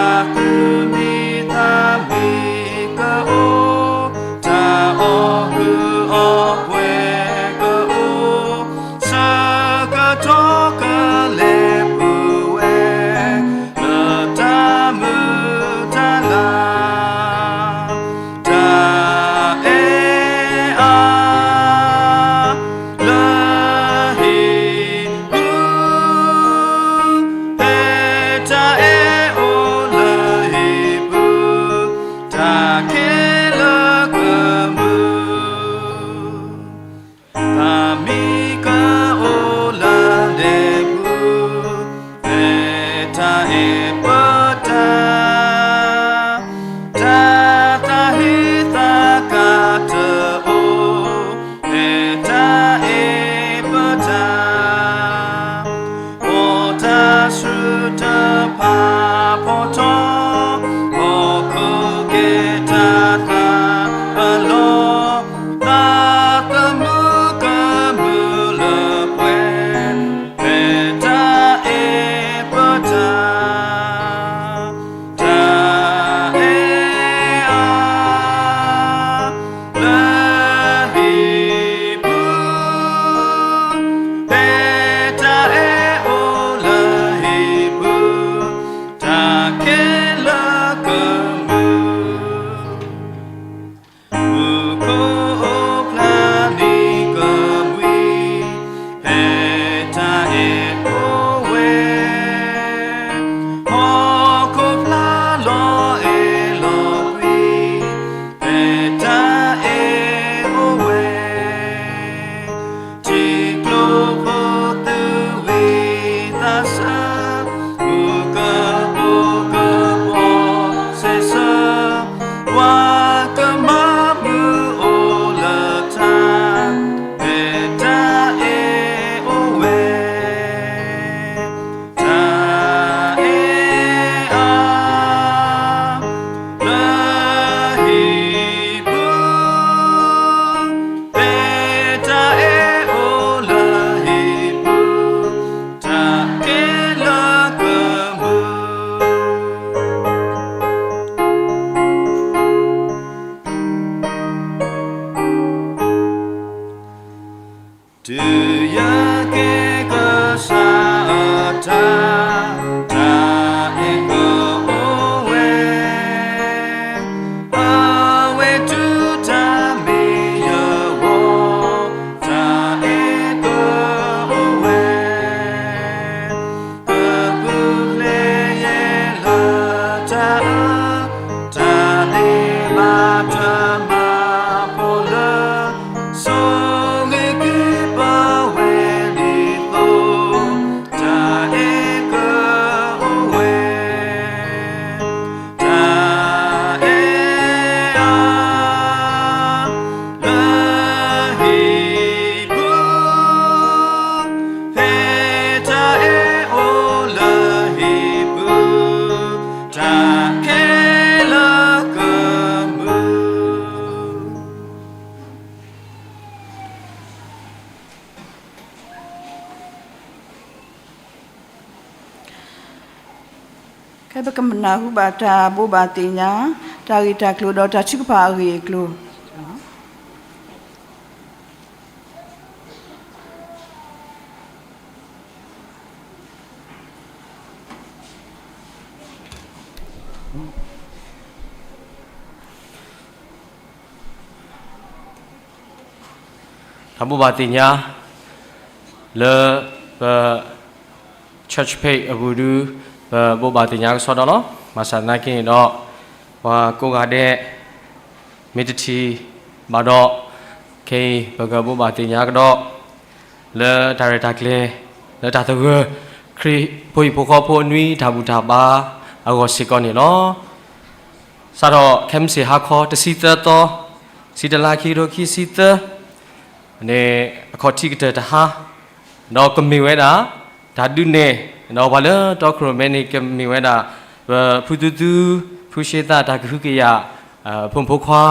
ယကဲကစၢ်အတၢ်, တၢ်အဲၣ်ကအိၣ်ဝဲ, အဝဲတူၢ်တၢ်မ့ၢ်ယဂီၢ်, တၢ်အဲၣ်ကအိၣ်ဝဲ. ပပူၤဖျဲးယဲလၢတၢ်အၢ, တၢ်သ့ဘၣ်တၢ်မၤဖိလၢ, ဆိၣ်ဂ့ၤက့ၤပဝဲဒ်သိး, တၢ်အဲၣ်ကအိၣ်ဝဲ. တၢ်အဲၣ်အါ လၢဟံၣ်ပူၤ, ဖဲတၢ်အဲၣ်အိၣ်လၢဟံၣ်ပူၤ, တၢ်ခဲလၢာ်ကမုာ်. ခဲအံၤပကနၢ်ဟူဘၣ်တၢ်ဘိးဘၣ်သ့ၣ်ညါ, တၢ်ဂ့ၢ်တၢ်ကျိၤဒီးတၢ်ထုကဖၣ်အဂ့ၢ်အကျိၤ. တၢ်ဘိးဘၣ်သ့ၣ်ညါ လၢပ church page အပူၤဒု ပဘိးဘၣ်သ့ၣ်ညါကစီဒီလီၤ. ဘၣ်ဆၣ်သနာ်က့န့ၣ်ဒီး ပှၤကိးဂၤဒဲး မ့ၢ်တထံၣ်ဘၣ်ဒီး ခဲအံၤပကဘိးဘၣ်သ့ၣ်ညါကဒီး လၢတၢ်ရဲၣ်တၢ်ကျဲၤ လၢတၢ်သဂၢၢ် ခရံာ်ဖိဟံၣ်ဖိဃီဖိအနွံတၢ်ဘူၣ်တၢ်ဘါအဂီၢ်စ့ၢ်ကီးန့ၣ်လီၤ. စးထီၣ်ခဲမုၢ်ဆ့ၣ်ဟါခီ တဆံသၢသီ, ဆံတလါခံကထိခံဆံသၢ န့ၣ် အခီၣ်ထံးကတၢၢ်တဟါ, ဒီးကမ့ၢ်ဝဲဒၣ် တၢ်ဒုးနဲၣ်, ဒီးပှၤလၢတီခိၣ်ရိၣ်မဲန့ၣ် ကမ့ၢ်ဝဲဒၣ် ပဖုသူသူ ဖုရှ့သၣ်တၢ်ကဟုကယာ် ဖိမုၣ်ဖိခွါ,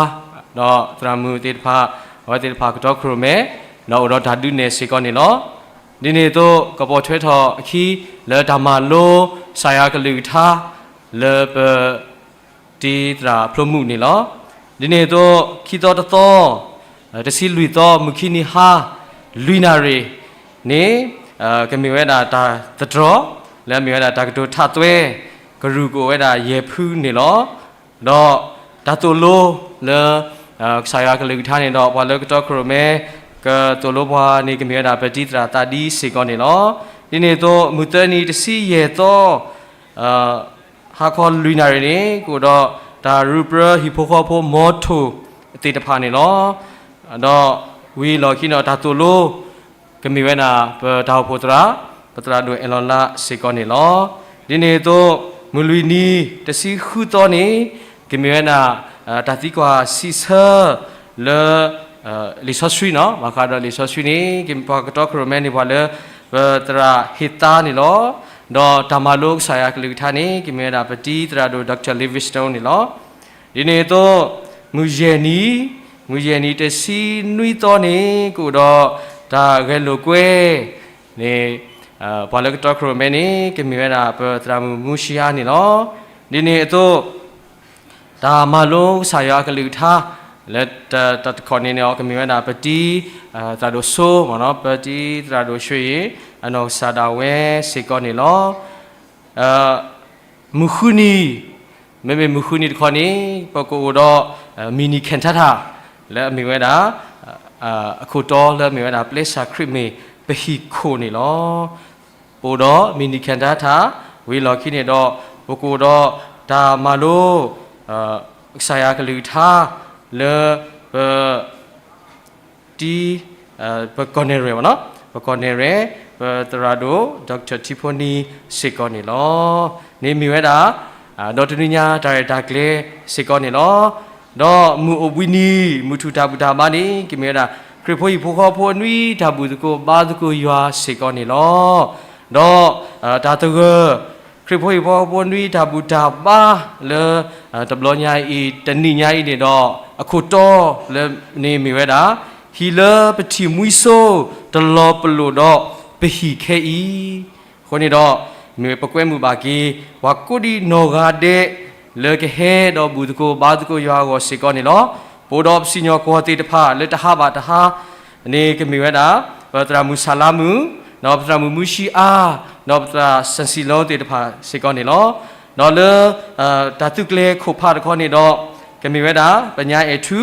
ဒီးသရၣ်မုၣ်သ့ၣ်တဖၣ်, အဝဲသ့ၣ်တဖၣ်ကတီခိၣ်ရိၣ်မဲ, ဒီးအိၣ်ဒီးတၢ်ဒုးနဲၣ်စ့ၢ်ကီးန့ၣ်လီၤ. ဒ်န့ၣ်အသိး ကပိာ်ထွဲထီၣ်အခံ လၢတၢ်မၤလိ ကစၢ်ယွၤကလုၢ်ကထါ လၢပ တံၤသရၣ်ဖျိမုၣ်န့ၣ်လီၤ. ဒ်န့ၣ်အသိး ခံသီတသီ, တဆံလွံၢ်သီ မုၢ်ခံနံၤဟါ လွံၢ်နၣ်ရံၣ်န့ၣ် ကမ့ၢ်ဝဲဒၣ်တၢ်သတြီၤ လၢအမ့ၢ်ဝဲဒၣ်တၢ်ကတိၤထးသွဲ ကရူၢ်ကအိၣ်ဝဲဒၣ်ယဲၢ်ဖုန့ၣ်လီၤ. ဒီးတၢ်သိၣ်လိလၢ ကစၢ်ယွၤကလုၢ်ကထါန့ၣ်ဒီး ပှၤလၢကတီခိၣ်ရိၣ်မဲ ကသိၣ်လိပှၤန့ၣ် ကမ့ၢ်ဝဲဒၣ်ပတံၤသရၣ်သးဒံစ့ၢ်ကီးန့ၣ်လီၤ. ဒ်န့ၣ်အသိး မုၢ်သၢနံၤတဆံယဲၢ်သီ ဟါခီလွံၢ်နၣ်ရံၣ်န့ၣ် ကအိၣ်ဒီးတၢ်ရူးပြၢဟံၣ်ဖိဃီဖိ မီထိၣ်သ့ၣ်တဖၣ်န့ၣ်လီၤ. ဒီးဝံၤလီၢ်ခံန့ၣ်ဒီး တၢ်သိၣ်လိ ကမ့ၢ်ဝဲဒၣ် ပတၢ်အိၣ်ဖှိၣ်သရၣ် ပသရၣ်ဒိၣ်အဲၣ်လီၤလးစ့ၢ်ကီးန့ၣ်လီၤ. ဒ်န့ၣ်အသိး မုၢ်လွံၢ်နံၤ တဆံဃုသီန့ၣ် ကမ့ၢ်ဝဲဒၣ် တၢ်သံကွၢ်စံးဆၢလၢ လံာ်စီဆှံန့ၣ်, ဘၣ်ဃးဒီးလံာ်စီဆှံန့ၣ် ပှၤကတီခိၣ်ရိၣ်မဲန့ၣ် ပှၤလၢ ပသရၣ်ဟ့ၣ်သါန့ၣ်လီၤ. ဒီးတၢ်မၤလိကစၢ်ယွၤကလုၢ်ကထါန့ၣ် ကမ့ၢ်ဝဲဒၣ်ပတံၤသရၣ်ဒိၣ် Doctor Livingstone န့ၣ်လီၤ. ဒ်န့ၣ်အသိး မုၢ်ယဲၢ်နံၤ, မုၢ်ယဲၢ်နံၤတဆံနွံသီန့ၣ် ကအိၣ်ဒီးတၢ်ဂဲၤလိာ်ကွဲန့ၣ် ပှၤလၢကတီခိၣ်ရိၣ်မဲန့ၣ် ကမ့ၢ်ဝဲဒၣ်ပသရၣ်မုၣ်မူရှံယါန့ၣ်လီၤ. ဒ်န့ၣ်အသိး တၢ်မၤလိကစၢ်ယွၤအကလုၢ်ကထါ လၢတၢ်တခီန့ၣ်န့ၣ် ကမ့ၢ်ဝဲဒၣ်ပတံၤသရၣ်ဒိၣ်စိ, ပတံၤသရၣ်ဒိၣ်ဆှ့အံၤ အနီၢ်ကစၢ်ဒၣ်ဝဲစ့ၢ်ကီးန့ၣ်လီၤ. မုၢ်ဃုနံၤ, မ့မ့ၢ်မုၢ်ဃုနံၤတခီန့ၣ် ပကအိၣ်ဒီး mini cantata လၢအမ့ၢ်ဝဲဒၣ် အခိၣ်တီလၢအမ့ၢ်ဝဲဒၣ်ပျဲစၢ်ခရံာ်မ့ၢ်ပဟံၣ်ခိၣ်န့ၣ်လီၤ. ပအိၣ်ဒီး mini cantata ဝံၤလီၢ်ခံန့ၣ်ဒီး ပကအိၣ်ဒီးတၢ်မၤလိ ကစၢ်ယွၤကလုၢ်ကထါ လၢပ တံၤ ပကီၢ်နဲၣ်ရွဲၣ်, ပကီၢ်နဲၣ်ရွဲၣ် ပသရၣ်ဒိၣ် Doctor ထံဖိနံၤစ့ၢ်ကီးန့ၣ်လီၤ. န့ၣ်မ့ၢ်ဝဲဒၣ် ဒီတနွံညါတၢ်ရဲၣ်တၢ်ကျဲၤစ့ၢ်ကီးန့ၣ်လီၤ. ဒီးမုၢ်အိၣ်ဘှံးနံၤ မုၢ်ထူၣ်တၢ်ဘူၣ်တၢ်ဘါန့ၣ် ကမ့ၢ်ဝဲဒၣ် ခရံာ်ဖိဟံၣ်ဖိဃီဖိအနွံတၢ်ဘူၣ်သကိးဘါသကိးယွၤစ့ၢ်ကီးန့ၣ်လီၤ. ဒီးတၢ်သဂၢၢ် ခရံာ်ဖိဟံၣ်ဖိဃီဖိအနွံတၢ်ဘူၣ်တၢ်ဘါလၢ တဘျီညါအံၤ တနံၣ်ညါအံၤန့ၣ်ဒီး အခိၣ်တီလၢန့ၣ်မ့ၢ်ဝဲဒၣ် ဟံၣ်လၢပထံၣ်မှံဆိ တလီၤပလိာ်ဒီးပဟံၣ်ခဲအံၤ. အဃိန့ၣ်ဒီး မ့ၢ်ပကွဲမုာ်ဘၣ်က့ၤ ပှၤကိးဒံနီၢ်ဂၤဒဲး လၢကဟဲဒီးဘူၣ်သကိးဘါသကိးယွၤအဂီၢ်စ့ၢ်ကီးန့ၣ်လီၤ. ပအိၣ်ဒီးပစံၣ်ညီၣ်ကွီၢ်သ့ၣ်တဖၣ်လၢတဟါဘၣ်တဟါန့ၣ် ကမ့ၢ်ဝဲဒၣ် ပသရၣ်မုၣ်စၤလါမုၣ်, ဒီးပသရၣ်မုၣ်မုၢ်ဆံအါ, ဒီးပသရၣ်စၣ်စံလိသ့ၣ်တဖၣ်စ့ၢ်ကီးန့ၣ်လီၤ. ဒီးလၢ တၢ်သုးကျဲၤခိၣ်ဖးတခီန့ၣ်ဒီး ကမ့ၢ်ဝဲဒၣ် ပညါအဲၣ်ထူ,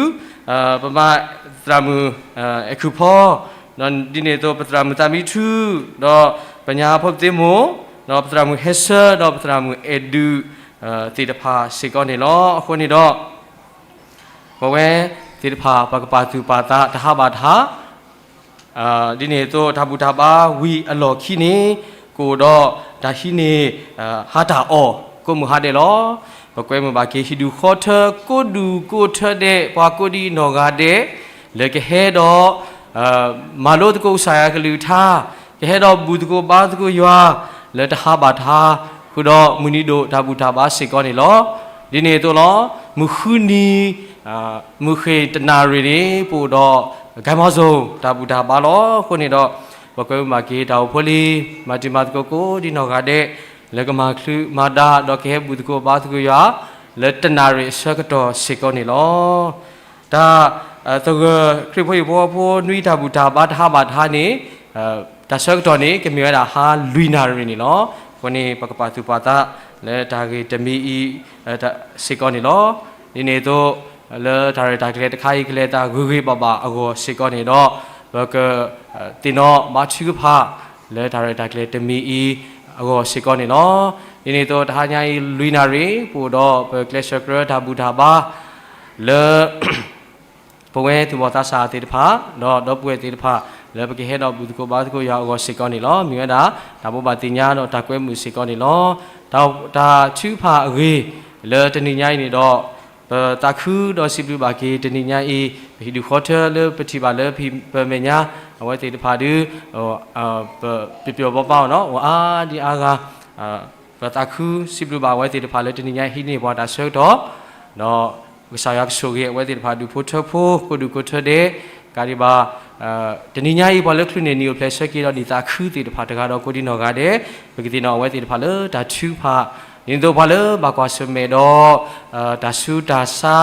ပမါသရၣ်မုၣ် အဲၣ်ခုၣ်ဖီ, ဒီးဒ်န့ၣ်အသိး ပသရၣ်မုၣ်သးမံထူ, ဒီးပညါဖိပသ့မိၢ်, ဒီးပသရၣ်မုၣ်ဟဲဆၢ, ဒီးပသရၣ်မုၣ်အဲၣ်ဒုး သ့ၣ်တဖၣ်စ့ၢ်ကီးန့ၣ်လီၤ. အဃိန့ၣ်ဒီး ပဝဲသ့ၣ်တဖၣ် ပကပာ်သူၣ်ပာ်သးတဟးဘၣ်တဟး ဒ်န့ၣ်အသိး တၢ်ဘူၣ်တၢ်ဘါဝံၤအလီၢ်ခံန့ၣ် ကအိၣ်ဒီးတၢ်ဟံးန့ၢ် ဟါတၢ်အီၣ် ကိးမုၢ်ဟါဒဲးလီၤ. ပကွဲမုာ်ဘၣ်က့ၤ ဟံၣ်ဒူၣ်ဃီထၢကိးဒူၣ်ကိးထၢဒဲး ပှၤကိးဒံးနီၢ်ဂၤဒဲး လၢကဟဲဒီး မၤလိသကိးကစၢ်ယွၤကလုၢ်ကထါ, ကဟဲဒီးဘူၣ်သကိးဘါသကိးယွၤ လၢတဟးဘၣ်တဟး, ဃုာ်ဒီးမုၢ်နံၤဒိၣ်တၢ်ဘူၣ်တၢ်ဘါစ့ၢ်ကီးန့ၣ်လီၤ. ဒ်န့ၣ်အသိးလီၤ. မုၢ်ဃုနံၤ မုၢ်ဃ့ၢ်တနၣ်ရံၣ်န့ၣ် ပအိၣ်ဒီး ကဲမီၤစိၤ တၢ်ဘူၣ်တၢ်ဘါလီၤ. အဃိန့ၣ်ဒီး ပကွဲမုာ်ဘၣ်က့ၤ တၢ်အိၣ်ဖိလံၤ မၤတံၤမၤသကိးကိးဒံးနီၢ်ဂၤဒဲး လၢကမၤချုးမၤဒါ ဒီးကဟဲဘူၣ်သကိးဘါသကိးယွၤ လၢတနၣ်ရံၣ်အဆၢကတီၢ်စ့ၢ်ကီးန့ၣ်လီၤ. တၢ် သဂၢၢ်ခရံာ်ဖိဟံၣ်ဖိဃီဖိနွံတၢ်ဘူၣ်တၢ်ဘါတဟးဘၣ်တဟးန့ၣ် တၢ်ဆၢကတီၢ်န့ၣ် ကမ့ၢ်ဝဲဒၣ်ဟါလွံၢ်နၣ်ရံၣ်န့ၣ်လီၤ. အဃိန့ၣ် ပကပာ်သူၣ်ပာ်သးလၢတၢ်ဂ့ၢ်တမံၤအံၤ စ့ၢ်ကီးန့ၣ်လီၤ. ဒ်န့ၣ်အသိး လၢတၢ်ရဲၣ်တၢ်ကျဲၤတခါအံၤ ကလဲၤသးဂ့ၤဂ့ၤဘၣ်ဘၣ်အဂီၢ်စ့ၢ်ကီးန့ၣ်ဒီး ပက သ့ၣ်နီၣ်ဘါထုကဖၣ် လၢတၢ်ရဲၣ်တၢ်ကျဲၤတမံၤအံၤအဂီၢ်စ့ၢ်ကီးန့ၣ်လီၤ. ဒ်န့ၣ်အသိး တဟါညါအံၤလွံၢ်နၣ်ရံၣ် ပအိၣ်ဒီးပကျဲးစၢးကြၢးတၢ်ဘူၣ်တၢ်ဘါ လၢ ပဝဲသူၣ်ဘီၣ်သးစၢ်သ့ၣ်တဖၣ် ဒီးဒီပုၢ်ဝဲၢ်သ့ၣ်တဖၣ် လၢပကဟဲဒီးဘူၣ်သကိးဘါသကိးယွၤအဂီၢ်စ့ၢ်ကီးန့ၣ်လီၤ. မ့ၢ်ဝဲဒၣ် တၢ်ဘိးဘၣ်သ့ၣ်ညါဒီးတၢ်ကွဲမုာ်စ့ၢ်ကီးန့ၣ်လီၤ. တၢ်ထုကဖၣ်အဂ့ၢ် လၢတနံၤညါအံၤန့ၣ်ဒီး ပသးခုဒီးစံးဘျုးဘၣ်က့ၤတနံၤညါအံၤ ပဟံၣ်ဒူၣ်ဃီထၢလၢပထံၣ်ဘၣ်လၢပမဲာ်ညါ အဝဲသ့ၣ်တဖၣ်ဒုး ပပျီၣ်ပျီၣ်ပၢ်ပၢ်အီၤနီၤ အိၣ်အါဒံအါဂၤ ပသးခုစံးဘျုးဘၣ်အဝဲသ့ၣ်တဖၣ်လၢတနံၤညါဟံးန့ၢ်ပှၤတၢ်ဆၢကတီၢ် ဒီးကစၢ်ယွၤကဆိၣ်ဂ့ၤအဝဲသ့ၣ်တဖၣ်ဒူၣ်ဖိထၢဖိ ကိးဒူၣ်ကိးထၢဒဲး ကးဒံးဘၣ် တနံၤညါအံၤပှၤလၢချုးန့ၢ်နံၣ်အိၣ်ဖျဲၣ်ဆၢက့ၤဒီးဒ်သးခုသ့ၣ်တဖၣ်တဂၤဒီးကိးဒံးနီၢ်ဂၤဒဲး ပကသ့ၣ်နီၣ်အဝဲသ့ၣ်တဖၣ်လၢတၢ်ထုကဖၣ် ဒ်န့ၣ်အသိးပှၤလၢဘၣ်ကွၢ်ဆၢၣ်မဲာ်ဒီး တၢ်ဆူးတၢ်ဆါ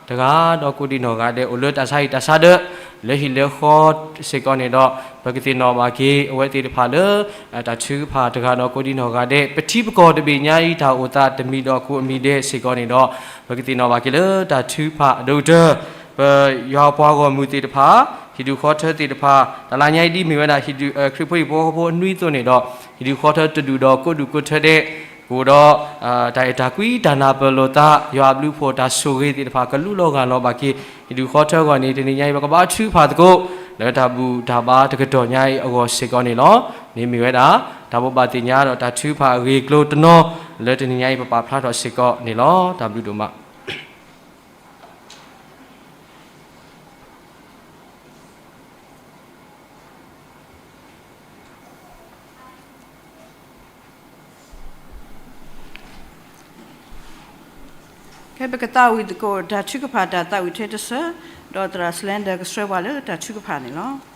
တဂၤဒီးကိးဒံးနီၢ်ဂၤဒဲး အိၣ်လၢတၢ်ဆါဟံၣ်တၢ်ဆါဒၢး လၢဟံၣ်လၢဃီစ့ၢ်ကီးန့ၣ်ဒီး ပကသ့ၣ်နီၣ်ဘၣ်က့ၤအဝဲသ့ၣ်တဖၣ်လၢ တၢ်ထုကဖၣ်တဂၤဒီးကိးဒံးနီၢ်ဂၤဒဲး ပထံပကီၢ်တဘ့ၣ်ညါအံၤတၢ်အိၣ်သးတမံၤဒီးကိးအမံၤဒဲးစ့ၢ်ကီးန့ၣ်ဒီး ပကသ့ၣ်နီၣ်ဘၣ်က့ၤလၢတၢ်ထုကဖၣ်အဒိၣ်ကတၢၢ် ပယွၤပှၤဂီၢ်မုၢ်သ့ၣ်တဖၣ် ဟံၣ်ဒူၣ်ဃီထၢသ့ၣ်တဖၣ် တၢ်လၢညါအံၤဒ်မ့ၢ်ဝဲဒၣ်ဟံၣ်ဒူၣ် ခရံာ်ဖိဟံၣ်ဖိဃီဖိနွံအသိးန့ၣ်ဒီး ဟံၣ်ဒူၣ်ဃီထၢတဒူၣ်ဒီးကိးဒူၣ်ကိးထၢဒဲး ကအိၣ်ဒီး တၢ်အဲၣ်တၢ်ကွံတၢ်နၢ်ပၢၢ်လိာ်သး ယွၤအဘျုးအဖှိၣ်တၢ်ဆိၣ်ဂ့ၤသ့ၣ်တဖၣ်ကလူလီၤဂၢ်လီၤဘၣ်က့ၤ ဟံၣ်ဒူၣ်ဃီထၢအဂီၢ်န့ၣ် တနံၤညါအံၤ ပကဘါထုကဖၣ်သကိး လၢတၢ်ဘူၣ်တၢ်ဘါတကတီၢ်ညါအံၤအဂီၢ်စ့ၢ်ကီးန့ၣ်လီၤ. န့ၣ်မ့ၢ်ဝဲဒၣ် တၢ်ဘိးဘၣ်သ့ၣ်ညါဒီးတၢ်ထုကဖၣ်အဂ့ၢ်အကျိၤတနီၤ လၢတနံၤညါအံၤပပာ်ဖျါထီၣ်စ့ၢ်ကီးန့ၣ်လီၤ. တၢ်ဘျုးဒိၣ်မး ခဲပကသးဝံၣ်သကိးတၢ်ထုကဖၣ်တၢ်သးဝံၣ်ထဲတစၢၤ ဒီးသရၣ် Slender ကဆှၢပှၤလၢတၢ်ထုကဖၣ်န့ၣ်လီၤ.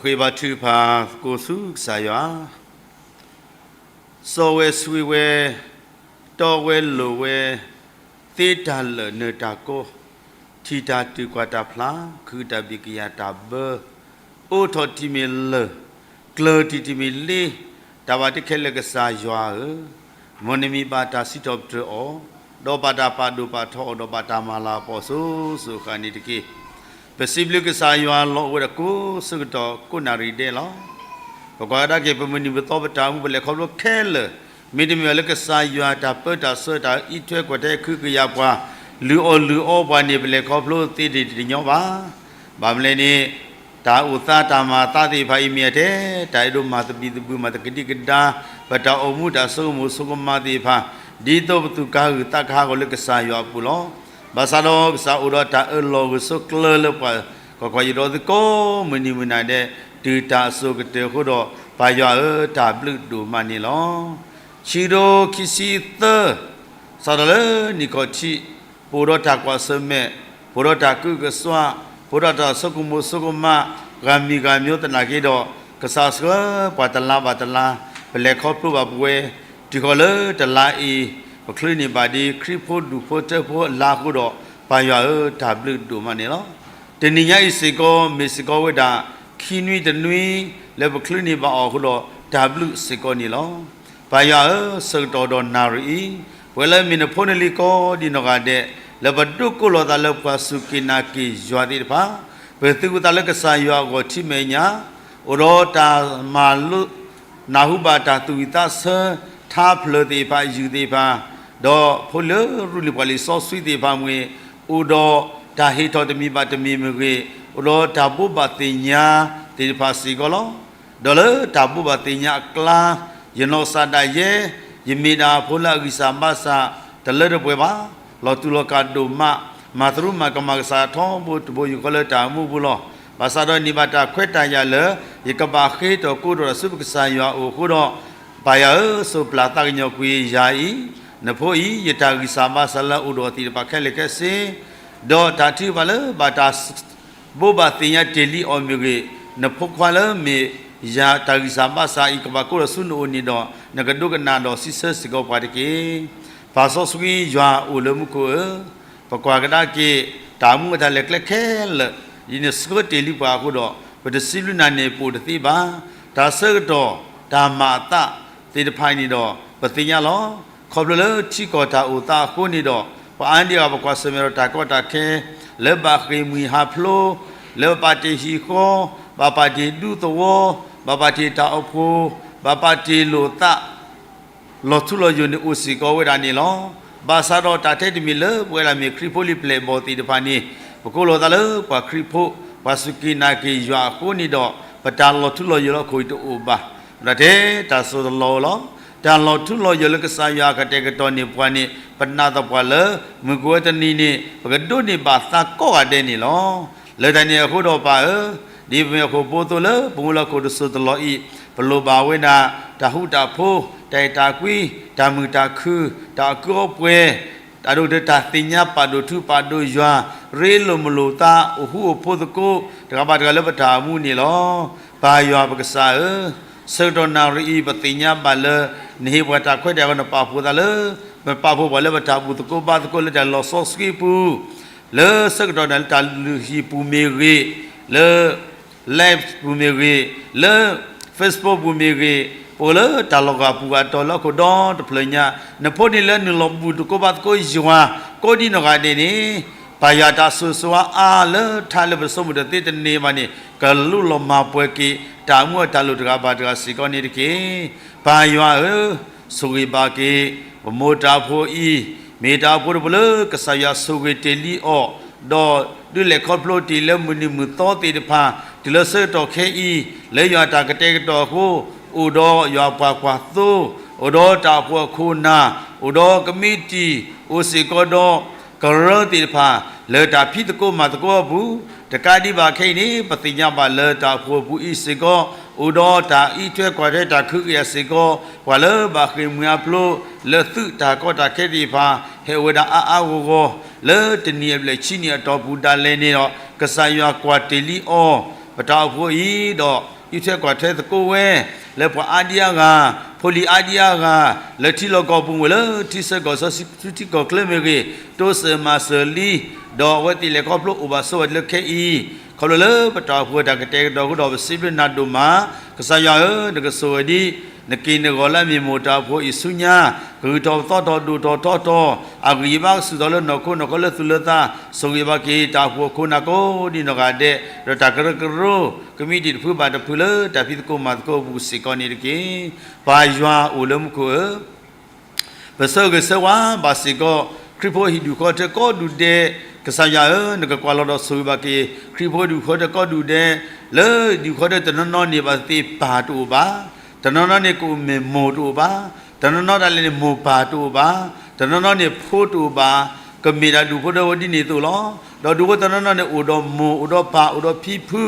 ပဃ့ဘါထုကဖၣ်သကိးဆူကစၢ်ယွၤ, စီၤဝဲဆှံဝဲ, တီဝဲလိၤဝဲ, သ့တၢ်လၢာ်နၢၤတၢ်ကိး, ထံၣ်တၢ်တုၤကွၢ်တၢ်ဖျါ, ခုးတၢ်ဘံၣ်ကယၤတၢ်ဘၢ, အိးထီၣ်တံၢ်မ့ၢ်လၢၢ်, ကျၢၤတံၢ်တံၢ်မ့ၢ်လ့, တၢ်ဘၣ်တ့ခဲလၢာ်ကစၢ်ယွၤဧၢ, မ်နမံၤဘၣ်တၢ်စံးထီၣ်ပတြၢၤအီၤ, ဒီးဘၣ်တၢ်ပာ်ဒိၣ်ပာ်ထီအီၤ, ဒီးဘၣ်တၢ်မၤလၤကပီၤအစိၤစိၤအဃၣ်န့ၣ်တက့ၢ်. ပစံးဘျုးကစၢ်ယွၤလီၤအိၣ်ဝဲဒၣ်ကိးဆၢကတီၢ်ကိးနၣ်ရံၣ်ဒဲးလီၤ. ပကွၢ်ကဒါက့ၤ ပမုၢ်နံၤမုၢ်သီပတၢ်အိၣ်မူ ပလဲၤခီဖျိခဲလၢာ်, မ့တမ့ၢ်ဘၣ်လၢကစၢ်ယွၤတၢ်ပၢတၢ်ဆှၢ တၢ်အံးထွဲကွၢ်ထွဲ ခုကယာ်ပှၤ, လုၢ်အီၣ်လုၢ်အီပှၤန့ၣ် ပလဲၤခီဖျိသ့တ့ၢ်တညီဘၣ်. ဘၣ်မနုၤလဲၣ်န့ၣ်, တၢ်အိၣ်သးတၢ်မၤအသးသ့ၣ်တဖၣ်အံၤ မ့ၢ်အထဲတၢ်အဲၣ်ဒိးမၤသဘံၣ်သဘုၣ် မၤသကဒံကဒါ ပတၢ်အိၣ်မူတၢ်ဆိကမိၣ်ဆိကမးသ့ၣ်တဖၣ်, ဒ်သိးပသူၣ်ကါဂုာ်သးကါဟးဂီၤလၢကစၢ်ယွၤအပူၤလီၤ. ဘၣ်ဆၣ်ဒီးကစၢ်အိၣ်ဒီးတၢ်အၢၣ်လီၤဂၢၢ်ဆိးကျၢၤလၢပှၤ ကွၢ်ကွၢ် ယဒီးသုကိးမုၢ်နံၤမုၢ်နၤဒဲး တုၤတၢ်အစိၤကတၢၢ်အဃိဒီး, ပၢ်ယွၤဧၢ, တၢ်ဘျုးဒိၣ်မးန့ၣ်လီၤ. ခံကထိခံဆံသၢ စးထီၣ်လၢနံၣ်ခီၣ်ထံး, ပအိၣ်ဒီးတၢ်ကွၢ်ဆၢၣ်မဲာ်, ပအိၣ်ဒီးတၢ်ကုးကစွး, ပအိၣ်ဒီးတၢ်ဆိကမိၣ်ဆိကမး, ဂၤမံၤဂၤမံၤသနာ်က့ဒီး, ကစၢ်ဆှၢပှၤတလါဘၣ်တလါ, ပလဲၤခီဖျိဘၣ်ပဝဲ, တုၤဃီၤလၢတလါအံၤ, ပချုးန့ၢ်ဘၣ်ဒ်ခရံာ်ဖိဒူၣ်ဖိထၢဖိအလါအဃိဒီး, ပၢ်ယွၤဧၢ, တၢ်ဘျုးဒိၣ်မးန့ၣ်လီၤ. တနံၤညါအံၤစ့ၢ်ကီး မ့ၢ်စ့ၢ်ကီးဝဲဒၣ် ခံနွံတနွံ လၢပချုးန့ၢ်ဘၣ်အီၤအဃိဒီး, တၢ်ဘျုးစ့ၢ်ကီးန့ၣ်လီၤ. ပၢ်ယွၤဧၢ, ဆၢကတီၢ်ဒီးနၣ်ရံၣ်အံၤ, ပဝဲလၢမ့ၢ်နဖိနလံၤကိးဒံနီၢ်ဂၤဒဲး, လၢပဒိးကိးလီၤသးလၢပှၤစူၢ်က့ၤနာ်က့ၤယွၤသ့ၣ်တဖၣ်, ပသုးဝံသးလၢကစၢ်ယွၤအဂီၢ်ထံမဲာ်ညါ, အိၣ်ဒီးတၢ်မၤလိ နၢ်ဟူဘၣ်တၢ်သူၣ်ဝံၣ်သးဆၢ, ထါဖျၢၣ်သ့ၣ်တဖၣ် ယုၢ်သ့ၣ်တဖၣ်, ဒီးဖိလၢရူလံၤပှၤလံၤစီဆှံသ့ၣ်တဖၣ်မ့ၢ်, အိၣ်ဒီးတၢ်ဟ့ၣ်ထီၣ်တမံၤဘၣ်တမံၤမ့ၢ်ဂ့ၤ, အိၣ်ဒီးတၢ်ဘိးဘၣ်သ့ၣ်ညါသ့ၣ်တဖၣ်စ့ၢ်ကီးလီၤ. ဒီးလၢတၢ်ဘိးဘၣ်သ့ၣ်ညါအကျါ, ယနီၢ်ကစၢ်ဒၣ်ယဲ, ယမ့ၢ်ဒၣ်ဖိလၢအဂံၢ်စၢ်ဘါစၢ်တလၢတပှဲၤဘၣ်, လီၤတူာ်လီၤကာ်ဒိၣ်မး, မၤသရူးမၤကမၣ်ကစၢ်ထီဘိတဘိယူၢ်ဃီလၢတၢ်အိၣ်မူအပူၤလီၤ. ဘၣ်ဆၣ်ဒီးန့ၢ်ဘၣ်တၢ်ခွဲးတၢ်ယာ်လၢ ယကဘၣ်ဃ့ထီၣ်ကိးထီၣ်တၢ်ဆူပကစၢ်ယွၤအအိၣ်အဃိဒီး, ပၢ်ယွၤဧၢ, စိးပျၢ်သးကညီၤကွံာ်ယၤအံၤ, နဖိအံၤ ယတၢ်ဂံၢ်စၢ်ဘါစၢ်လၢအအိၣ်ဒီးအသ့ၣ်တဖၣ်ခဲလၢာ်ခဲဆ့, ဒီးတၢ်ထုကဖၣ်လၢဘၣ်တၢ် ဘိးဘၣ်သ့ၣ်ညါတ့ၢ်လံအီၤမ့ၢ်ဂ့ၤ, နဖိခွါလၢမ့ၢ်ယၤတၢ်ဂံၢ်စၢ်ဘါစၢ်အံၤ ကဘၣ်ကိးထီၣ်ဆူနအိၣ်န့ၣ်ဒီး, နကဒိကနၣ်ဒီးစံးဆၢစ့ၢ်ကီးပှၤတက့ၢ်. ပၢ်စီဆှံယွၤအိၣ်လၢမူခိၣ်ဧၢ, ပကွၢ်ကဒါက့ၤ တၢ်မူအတၢ်လဲၤကျဲခဲလၢာ်, ဒ်နဆှၢတ့ၢ်လံပှၤအဃိဒီး, ပတစံးဘျုးနၤန့ၣ် ပအိၣ်တသ့ဘၣ်. တၢ်ဆၢကတီၢ် တၢ်မၤအသးသ့ၣ်တဖၣ်န့ၣ်ဒီး ပသ့ၣ်ညါလီၤ. ခီဖျိလၢထံကီၢ်တၢ်အိၣ်သးအဃိန့ၣ်ဒီး, ပှၤအါဒံအါဂၤ ပကွၢ်ဆၢၣ်မဲာ်ဒီးတၢ်ကီတၢ်ခဲ, လၢဘၣ်ဃ့ၢ်မှံဟးဖျိး, လၢဘၣ်ပာ်တ့ၢ်ဟံၣ်ဃီ, ဘၣ်ပာ်တ့ၢ်ဒူသဝီ, ဘၣ်ပာ်တ့ၢ်တၢ်အိၣ်ဖှိၣ်, ဘၣ်ပာ်တ့ၢ်လိာ်သး လီၤထူလီၤယိာ်န့ၣ်အိၣ်စ့ၢ်ကီးဝဲဒၣ်န့ၣ်လီၤ. ဘၣ်ဆၣ်ဒီးတၢ်ထဲတမံၤလၢပဝဲဒၣ်မ့ၢ်ခရံာ်ဖိလံၤပျဲၢ်ဘီၣ်သ့ၣ်တဖၣ်န့ၣ်, ပကိးလီၤသးလၢပှၤခရံာ်ဖိ, ပှၤစူၢ်က့ၤနာ်က့ၤယွၤအဃိန့ၣ်ဒီး, ပတၢ်လီၤထူလီၤယိာ်လၢဟီၣ်ခိၣ်အံၤတအိၣ်ဘၣ်. ဒီးထဲတၢ်စိတၢ်ကမီၤလီၤ. တၢ်လီၤထူလီၤယိာ်လၢကစၢ်ယွၤကတဲာ်ကတီၤန့ၢ်ပှၤန့ၣ်, ပနာ်သပှၢ်လၢ မုၢ်ကဝဲၤတနံၤန့ၣ် ပကဒိးန့ၢ်ဘၣ်သးကိးဂၤဒဲးန့ၣ်လီၤ. လၢတၢ်န့ၣ်အဃိဒီးပၢ်ဧၢ, ဒ်ပမ့ၢ်ဟီၣ်ခိၣ်ဖိအသိးလၢပမူလၢဟီၣ်ခိၣ်တစိၢ်တလီၢ်အံၤ, ပလိၣ်ဘၣ်ဝဲဒၣ် တၢ်ဃူတၢ်ဖိး, တၢ်အဲၣ်တၢ်ကွံ, တၢ်မုာ်တၢ်ခုၣ်, တၢ်အီၣ်ကုအီပှဲၤ, တၢ်ဒိၣ်ကတၢၢ်တၢ်သ့ၣ်ညါပာ်ဒိၣ်ထူပာ်ဒိၣ်ယွၤ, ရ့လိာ်မုာ်လိာ်သး, အိၣ်ဃူအိၣ်ဖိးသကိး တဂၤဘၣ်တဂၤလၢပတၢ်အိၣ်မူန့ၣ်လီၤ. ပၢ်ယွၤပကစၢ်ဧၢ, ဆၢကတီၢ်နၣ်ရံၣ်အံၤ ပသ့ၣ်ညါဘၣ်လၢ နဟ့ၣ်ပှၤတၢ်ခွဲးတၢ်ယာ်အဃိ နပာ်ဖှိၣ်သးလၢ, နပာ်ဖှိၣ်ပှၤလၢပတၢ်အိၣ်သးလၢပတၢ်လီၤဆီဆှံအပူၤ လၢဆၢကတီၢ်နၣ်ရံၣ် လၢတၢ်လုၢ်ဟံၣ်ပူၤမ့ၢ်ဂ့ၤ, လၢ live ပူၤမ့ၢ်ဂ့ၤ, လၢ Facebook ပူၤမ့ၢ်ဂ့ၤ, ပအိၣ်လၢတၢ်လီၢ်ကီၢ်ပူၤအတီၤလၢဟီၣ်ခိၣ်ဒီတဖျၢၣ်ညါ, နဖိန့ၣ်လၢနုာ်လီၤဘူၣ်သကိးဘါသကိးယွၤ ကိးဒံနီၢ်ဂၤဒဲးန့ၣ်, ပၢ်ယွၤတၢ်ဆိၣ်ဂ့ၤဆိၣ်ဝါအါလၢထါလၢပဆိကမိၣ်တသ့တန့ၢ်ဘၣ်န့ၣ် ကလူလီၤမၤပှဲၤက့ၤ တၢ်အိၣ်မူအတၢ်လိၣ်တဂၤဘၣ်တဂၤစ့ၢ်ကီးန့ၣ်တက့ၢ်. ပၢ်ယွၤဧၢ, ဆိၣ်ဂ့ၤဘၣ်က့ၤ ပမိၢ်တၢ်အိၣ်ဖှိၣ်အံၤ, မ့ၢ်တၢ်အိၣ်ဖှိၣ်တဖၣ်လၢကစၢ်ယွၤဆိၣ်ဂ့ၤတ့ၢ်လံအီၤ, ဒီးဒုးလဲၤခီဖျိတ့ၢ်လၢမုၢ်နံၤမုၢ်သီသ့ၣ်တဖၣ်, တုၤလၢဆၢကတီၢ်ခဲအံၤ, လၢယွၤတၢ်ကတဲာ်ကတီၤအဃိ, အိၣ်ဒီးယွၤပှၤကွၢ်သိ, အိၣ်ဒီးတၢ်အိၣ်ဖှိၣ်အခိၣ်အနၢ်, အိၣ်ဒီးကမံးတံာ်, အိၣ်စ့ၢ်ကီးဒီး ကရၢသ့ၣ်တဖၣ် လၢတၢ်ဖံးသကိးမၤသကိးအပူၤ, တကးဒံးဘၣ်ခဲအံၤန့ၣ် ပသ့ၣ်ညါဘၣ်လၢတၢ်အိၣ်ဖှိၣ်အပူၤအံၤစ့ၢ်ကီး, အိၣ်ဒီးတၢ်အံးထွဲကွၢ်ထွဲတၢ်ခုကယာ်စ့ၢ်ကီး, ပှၤလၢဘၣ်ဃ့ၢ်မှံဟးဖျိး လၢသုးတၢ်ကီတၢ်ခဲသ့ၣ်တဖၣ် ဟဲအိၣ်ဝဲဒၣ်အါအါဂီၢ်ဂီၢ်, လၢတနံၣ်အဘျဲၣ်ဆံနံၣ်အတီၢ်ပူၤဒၣ်လဲာ်န့ၣ်ဒီး ကစၢ်ယွၤကွၢ်တ့ၢ်လံအီၤ, ပတၢ်အိၣ်ဖှိၣ်အံၤဒီး အံးထွဲကွၢ်ထွဲသကိးဝဲ, လၢပှၤအါဒံအါဂၤ, ဖိလံၤအါဒံအါဂၤ, လၢထံလီၢ်ကီၢ်ပူၤမ့ၢ်ဂ့ၤ, လၢထံဆၢကီၢ်ဆၢထံကီၢ်ချၢမ့ၢ်ဂ့ၤ, တိစၢၤမၤစၢၤလံ, ဒီးအဝဲသ့ၣ်လဲၤခီဖျိအိၣ်ဘၣ်ဆိးဘၣ်လၢခဲအံၤ, ခီဖျိလၢပတၢ်အိၣ်ဖှိၣ်တၢ်ကတဲာ်ကတီၤအဃိဒီး ပစံးဘျုးနၤဒိၣ်မး, ကစၢ်ယွၤဧၢ, နကဆိၣ်ဂ့ၤဒံး နက့ၢ်နဂီၤလၢအမ့ၢ်မိၢ်တၢ်အိၣ်ဖှိၣ်အံၤဆူညါ, ကဂုာ်ထီၣ်ပသီထီၣ်ဒိၣ်ထီၣ်ထီထီၣ်, အဂံၢ်အဘါကဆူၣ်ထီၣ်လၢနီၢ်ခိနီၢ်ခီလၢသူၣ်လၢသး, ဆိၣ်ဂ့ၤဘၣ်က့ၤတၢ်အိၣ်ဖှိၣ်အခိၣ်အနၢ်ကိးဒံနီၢ်ဂၤဒဲး, ဒီးတၢ်ကရၢကရိ ကမံးတံာ်တဖုဘၣ်တဖုလၢ တၢ်ဖံးသကိးမၤသကိးအပူၤစ့ၢ်ကီးန့ၣ်တက့ၢ်. ပၢ်ယွၤအိၣ်လၢမူခိၣ်ဧၢ, ပဆၢဂ့ၤဆၢဝါဘၣ်စ့ၢ်ကီး ခရံာ်ဖိဟံၣ်ဒူၣ်ဃီထၢကိးဒူၣ်ဒဲး, ကစၢ်ယွၤဧၢ, နကကွၢ်လီၤဒီးဆိၣ်ဂ့ၤဘၣ်က့ၤ ခရံာ်ဖိဒူၣ်ဃီထၢကိးဒူၣ်ဒဲး, လၢဒူၣ်ဃီထၢတနီၤနီၤန့ၣ် ဘၣ်သ့ၣ်သ့ၣ်ပၢ်တအိၣ်ဘၣ်, တနီၤနီၤန့ၣ်ကအိၣ်မ့ၢ်မိၢ်တအိၣ်ဘၣ်, တနီၤနီၤဒၣ်လဲာ်န့ၣ်မိၢ်ပၢ်တအိၣ်ဘၣ်, တနီၤနီၤန့ၣ်ဖိတအိၣ်ဘၣ်, ကမ့ၢ်ဒၣ်ဒူၣ်ဖိထၢဖိဒ်န့ၣ်အသိးလီၤ. ဒီးဒူၣ်ဖိတနီၤနီၤန့ၣ် အိၣ်ဒီးမိၢ်အိၣ်ဒီးပၢ်အိၣ်ဒီးဖံဖု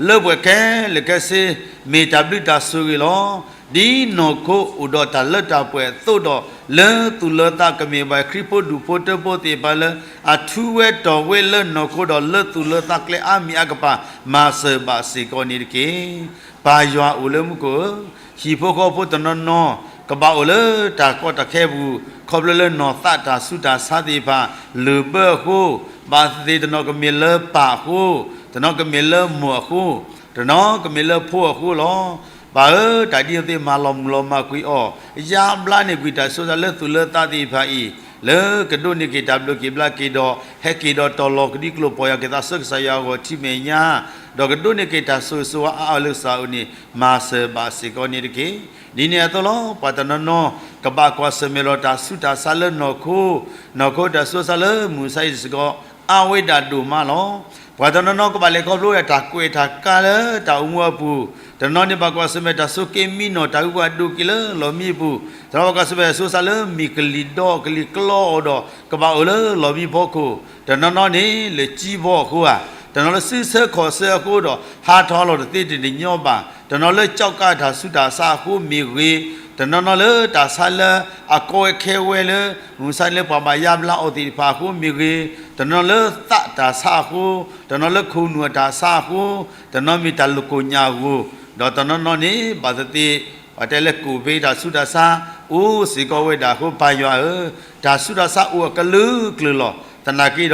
လၢပှဲၤခဲလၢာ်ခဲဆ့, မ့ၢ်တၢ်ဘျုးတၢ်ဆိၣ်ဂ့ၤလီၤ. ဒ်နီၢ်ခိအိၣ်ဒီးတၢ်လၢတၢ်ပှဲၤအသိးဒီး, လၢသူၣ်လၢသးကမ့ၢ်ဘၣ်ခရံာ်ဖိဒူၣ်ဖိထၢဖိသ့ၣ်တဖၣ်လၢ အထူဝဲတီၢ်ဝဲလၢနီၢ်ခိဒီးလၢသူၣ်လၢသးကျဲအါမံၤအါကပၤ မၤစၢၤဘၣ်စ့ၢ်ကီးန့ၣ်တက့ၢ်. ပၢ်ယွၤအိၣ်လၢမူခိၣ်ဧၢ, ဟံၣ်ဖိဃီဖိတနီၤနီၤ ကဘၣ်အိၣ်လၢတၢ်ကီတၢ်ခဲအပူၤ, ခီဖျိလၢနီၢ်သးတၢ်ဆူးတၢ်ဆါသ့ၣ်တဖၣ် လၢၢ်ဘၢအဃိ, ဘၣ်သ့ၣ်သ့ၣ်တနီၤကမ့ၢ်လၢပၢ်အဃိ, တနီၤကမ့ၢ်လၢမိၢ်အဃိ, တနီၤကမ့ၢ်လၢဖိအဃိလီၤ. ပၢ်ဧၢ, တၢ်ဒ်န့ၣ်သ့ၣ်မၤလီၤမုၢ်လီၤမၢ်ကွံာ်အီၤ, ယါဘျါန့ၢ်ကွံာ်တၢ်ဆူးတၢ်ဆါလၢသူၣ်လၢသးသ့ၣ်တဖၣ်အံၤ, လၢကဒိးန့ၢ်က့ၤတၢ်ဘျုးက့ၤဘျါက့ၤဒီး ဟဲက့ၤဒီးတီၤလီၤကဒံကလိာ်ပီၢ်ယၢ်က့ၤသးဆၢ ကစၢ်ယွၤအဂီၢ်ထံမဲာ်ညါ, ဒီးကဒိးန့ၢ်က့ၤတၢ်ဆိၣ်ဂ့ၤဆိၣ်ဝါအါအါလၢကစၢ်အအိၣ်န့ၣ် မၤစၢၤဘၣ်စ့ၢ်ကီးန့ၣ်တက့ၢ်. ဒ်န့ၣ်အသိးလီၤ. ပှၤတနီၤနီၤ ကဘၣ်ကွၢ်ဆၢၣ်မဲာ်ဒီးတၢ်ဆူးတၢ်ဆါလၢနီၢ်ခိ, နီၢ်ခိတၢ်ဆူးတၢ်ဆါလၢမုၢ်မဆါအံၤစ့ၢ်ကီး အါဝဲဒၣ်ဒိၣ်မးလီၤ. ပှၤတနီၤနီၤကဘၣ်လဲၤခီဖျိဝဲဒၣ်တၢ်ကွဲးတၢ်ကါလၢတၢ်အိၣ်မူအပူၤ, တနီၤန့ၣ်ဘၣ်ကွၢ်ဆၢၣ်မဲာ် တၢ်ဆိးက့မံနီၢ် တၢ်ဂုၤဘၣ်ဒိၣ်က့ၤလၢလီၢ်မံအပူၤ, တနီၤဘၣ်ကွၢ်ဆၢၣ်မဲာ်တၢ်ဆူးတၢ်ဆါလၢမ့ၢ်ကလံၤဒီးကလံၤကျီအီၤဒီး ကဘၣ်အိၣ်လၢလီၢ်မံဖီခိၣ်, တနီၤနီၤန့ၣ် လၢကၠံဘီအဃိဧါ, တနီၤလၢစုဆၢခီၣ်ဆၢအဃိဒီး ဟးထီၣ်လီၤတသ့တညီဘၣ်, တနီၤလၢကၠီကါတၢ်ဆူးတၢ်ဆါအဃိမ့ၢ်ဂ့ၤ, တနီၤနီၤလၢတၢ်ဆါလၢအကီဝဲခဲဝဲလၢ မုၢ်မဆါလၢပှၤဘၣ်ယါဘျါအီၤသ့ၣ်တဖၣ်အဃိမ့ၢ်ဂ့ၤ, တနီၤလၢသးတၢ်ဆါအဃိ, တနီၤလၢခိၣ်နူာ်အတၢ်ဆါအဃိ, တနီၤမ့ၢ်တၢ်လိာ်ခိၣ်ညၣ်အဂီၢ်, ဒီးတနီၤနီၤန့ၣ် ဘၣ်သ့ၣ်သ့ၣ် ပတဲလၢကိၣ်ဖ့တၢ်ဆူးတၢ်ဆါ အိၣ်စ့ၢ်ကီးဝဲဒၣ်အဃိ ပၢ်ယွၤဧၢ, တၢ်ဆူးတၢ်ဆါအိၣ်အကလုာ်ကလုာ်လီၤ. သနာ်က့ဒီး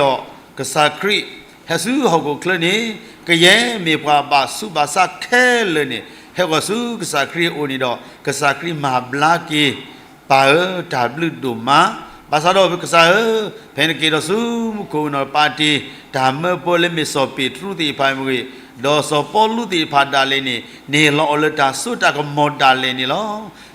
ကစၢ်ခရံာ် ဟဲဆူဟီၣ်ခိၣ်ချၢန့ၣ် ကယဲၢ်မ့ၢ်ပှၤဘၣ်ဆူးဘၣ်ဆါခဲလၢာ်န့ၣ် ဟဲဃီၤဆူကစၢ်ခရံာ်အအိၣ်န့ၣ်ဒီး ကစၢ်ခရံာ်မၤဘျါက့ၤ ပၢ်ဧၢ, တၢ်ဘျုးဒိၣ်မး, ဘၣ်ဆၣ်ဒီးကစၢ်ဧၢ, ဖဲနက့ၤဒီးဆူမူခိၣ်နီၢ်ပၢ်တ့ၢ် တၢ်မၢဖိလၢမ့ၢ်စီၤပ့းတရူးသ့ၣ်တဖၣ်မ့ၢ်ဂ့ၤ, ဒီးစီၤပီလူးသ့ၣ်တဖၣ်ဒၣ်လဲာ်န့ၣ် နဟ့ၣ်လီၤအီၤလၢတၢ်စိတၢ်ကမီၤဒၣ်လဲာ်န့ၣ်လီၤ.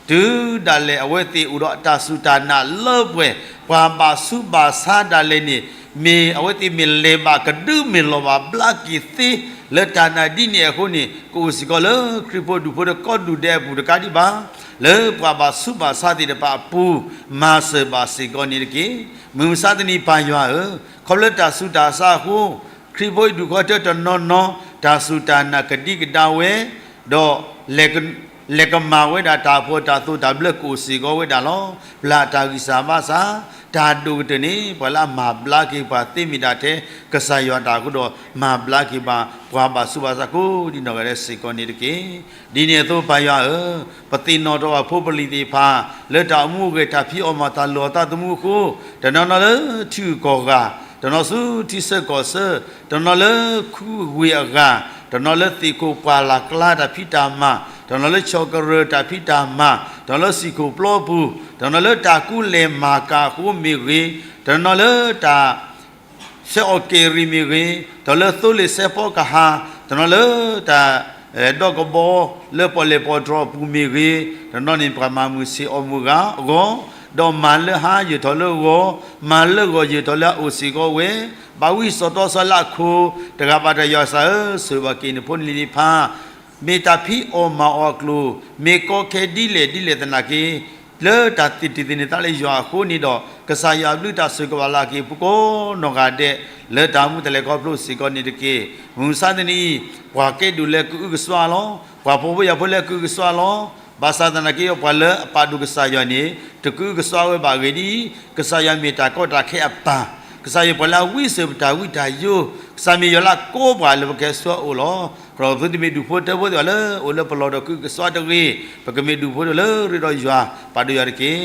တုၤဒၣ်လဲာ်အဝဲသ့ၣ်အိၣ်ဒီးတၢ်စူၢ်တၢ်နာ်လၢပှဲၤ, ပှၤဘၣ်ဆူးဘၣ်ဆါဒၣ်လဲာ်န့ၣ် မ့ၢ်အဝဲသ့ၣ်မ့ၢ်လဲၤဘၣ်ကဒုမ့ၢ်လီၤဘၣ် ဘျါက့ၤသ့လၢတၢ်နာ်ဒ်န့ၣ်အဃိန့ၣ် ကအိၣ်စ့ၢ်ကီးလၢခရံာ်ဖိဒူၣ်ဖိထၢကိးဒူၣ်ဒဲးအပူၤတကးဒံးဘၣ်, လၢပှၤဘၣ်ဆူးဘၣ်ဆါသ့ၣ်တဖၣ်အပူၤ မၤစၢၤဘၣ်စ့ၢ်ကီးန့ၣ်တက့ၢ်. မုၢ်မဆါတနံၤပၢ်ယွၤဧၢ, ခီဖျိလၢတၢ်ဆူးတၢ်ဆါအဃိ ခရံာ်ဖိအံၤဒူၣ်ဃီထၢတနီၤနီၤ တၢ်စူၢ်တၢ်နာ်ကဒံကဒါဝဲ, ဒီး လဲၤကမၤဝဲဒၣ်တၢ်ဖှီၣ်တၢ်သိၣ်တၢ်ဘျၢကအိၣ်စ့ၢ်ကီးဝဲဒၣ်လီၤ. ပျၢ်တၢ်ဂံၢ်စၢ်ဘါစၢ်, တၢ်ဒိၣ်ကတၢၢ်န့ၣ် ပှၤလၢအမၤဘျါက့ၤပှၤသ့မ့ၢ်ဒၣ်ထဲကစၢ်ယွၤတၢ်အဃိဒီး မၤဘျါက့ၤဘၣ်ပှၤဘၣ်ဆူးဘၣ်ဆါကိးဒံနီၢ်ဂၤဒဲးစ့ၢ်ကီးန့ၣ်တက့ၢ်. ဒ်န့ၣ်အသိးပၢ်ယွၤဧၢ, ပသ့ၣ်နီၣ်ထီၣ်ဘၣ်ဖိပလံၤသ့ၣ်တဖၣ် လၢတၢ်အိၣ်မူအဂ့ၢ် တၢ်ဖံးအီၣ်မၤတၢ်လီၢ်အသးသမူအဃိ, တနီၤနီၤလၢထံဂုၤကီၢ်ဂၤ, တနီၤဆူထံဆၢကီၢ်ဆၢ, တနီၤလၢခူဝ့ၢ်အဂၤ, တနီၤလၢသ့ၣ်ခိၣ်ပှၢ်လၢ်ကျါတၢ်ဖံးတၢ်မၤ, တနီၤလၢဆီၣ်ကရၢၢ်တၢ်ဖံးတၢ်မၤ, တနီၤလၢစံၣ်ခိၣ်ပျီပူၤ, တနီၤလၢတၢ်ကူလဲၤမၤကၤအဃိမ့ၢ်ဂ့ၤ, တနီၤလၢတၢ် ဆဲးအီၣ်က့ၤရံၣ်မ့ၢ်ဂ့ၤ, တနီၤလၢသိလ့ၣ်စဲးဖီကဟၣ်, တနီၤလၢတၢ် ဒီးကဘီ လၢပီၣ်လဲၣ်ပီၣ်တြီၤအပူၤမ့ၢ်ဂ့ၤ, တနီၤန့ၣ်ပှၤမၤမုာ်ဆ့ၣ်အီၣ်မုာ်ဂၤအဂီၢ်, ဒီးမၤလၢဟါယၢၢ်ထီၣ်လၢဂီၤ, မၤလၢဂီၤယၢၢ်ထီၣ်လၢအအိၣ်စ့ၢ်ကီးဝဲ, ဘၣ်ဝံစီၣ်တီစီၣ်လၢအခိၣ်, တဂၤဘၣ်တဂၤ ယွၤကစၢ်ဧၢ, ဆိၣ်ဂ့ၤဘၣ်က့ၤနဖိနလံၤသ့ၣ်တဖၣ် မ့ၢ်တၢ်ဖံးအီၣ်မၤအီၣ်အကျိၤ, မ့ၢ်ကီခဲဒ်လဲၣ်ဒ်လဲၣ်သနာ်က့, လၢတၢ်သ့ၣ်တံၢ်သ့ၣ်န့ၣ်သးလၢယွၤအဃိန့ၣ်ဒီး, ကစၢ်ယွၤအဘျုးတၢ်ဆိၣ်ဂ့ၤကဘၣ်လၢက့ၤပကိးနီၢ်ဂၤဒဲး, လၢတၢ်အိၣ်မူတၢ်လဲၤခီဖျိစ့ၢ်ကီးန့ၣ်တက့ၢ်. မုၢ်မဆါတနံၤအံၤ, ပှၤကဲဒိၣ်လၢကအုကစွါလီၤ. ပှၤဖှီၣ်ဖိယာ်ဖိလၢကအုကစွါလီၤ. ဘၣ်ဆၣ်သနာ်က့ဒီး ပှၤလၢအပာ်ဒိၣ်ကစၢ်ယွၤန့ၣ် တကအုကစွါဝဲဘၣ်အဂ့ၢ်ဒ်အံၤ, ကစၢ်ယွၤမ့ၢ်တၢ်ကီတၢ်ခဲအပၢ်, ကစၢ်ယွၤပှၤလၢအဝံစၢၤပတၢ်ဝံတၢ်ယိာ်, ကစၢ်မ့ၢ်ယွၤလၢအကိးပှၤလၢပကဲဆူအအိၣ်လီၤ. ဒီးသုတမ့ၢ်ဒူၣ်ဖိထၢဖိသ့ၣ်တဖၣ်လၢ အိၣ်လၢပလီၢ်ဒီးကုၢ်ကစီၣ်တဂ့ၤ, ပကမ့ၢ်ဒူၣ်ဖိထၢဖိလၢရ့ဒီးယွၤ, ပာ်ဒိၣ်ယွၤတက့ၢ်.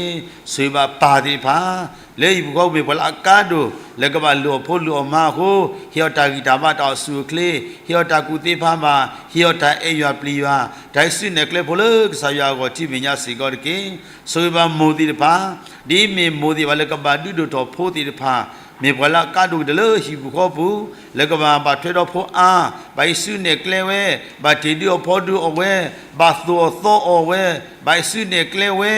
ဆိၣ်ဂ့ၤဘၣ်ပၢ်သ့ၣ်တဖၣ်, လၢဟံၣ်ပူၤဃီပူၤမ့ၢ်ပှၤလၢအကါဒိၣ်, လၢကဘၣ်လုၢ်အီၣ်ဖိလုၢ်အီၣ်မါအဃိ, ဟ့ၣ်အီၤတၢ်ဂံၢ်တၢ်ဘါတၢ်အိၣ်ဆူၣ်အိၣ်ချ့, ဟ့ၣ်အီၤတၢ်ကူၣ်သ့ဖးဘၣ်, ဟ့ၣ်အီၤတၢ်အဲၣ်ယွၤပျံၤယွၤ, တၢ်ဟ့ၣ်စုနဲၣ်ကျဲဖိလၢကစၢ်ယွၤအဂီၢ်ထံမဲာ်ညါစ့ၢ်ကီးတက့ၢ်. ဆိၣ်ဂ့ၤဘၣ်မိၢ်သ့ၣ်တဖၣ်, ဒ်မ့ၢ်မိၢ်သ့ၣ်တဖၣ်လၢကဘၣ်ဒုးဒိၣ်ထီၣ်ဖိသ့ၣ်တဖၣ်, မ့ၢ်ပှၤလၢအကါဒိၣ်ကတၢၢ်လၢဟံၣ်ပူၤဃီပူၤ, လၢကဘၣ်ဘၣ်ထွဲဒီးဖိအါ, ဘၣ်ဟ့ၣ်စုနဲၣ်ကျဲဝဲ, ဘၣ်တ့ၢ်ဒုးအီၣ်ဖီဒုးအီၣ်ဝဲ, ဘၣ်သိၣ်အီၣ်သီအီၣ်ဝဲ, ဘၣ်ဟ့ၣ်စုနဲၣ်ကျဲဝဲ,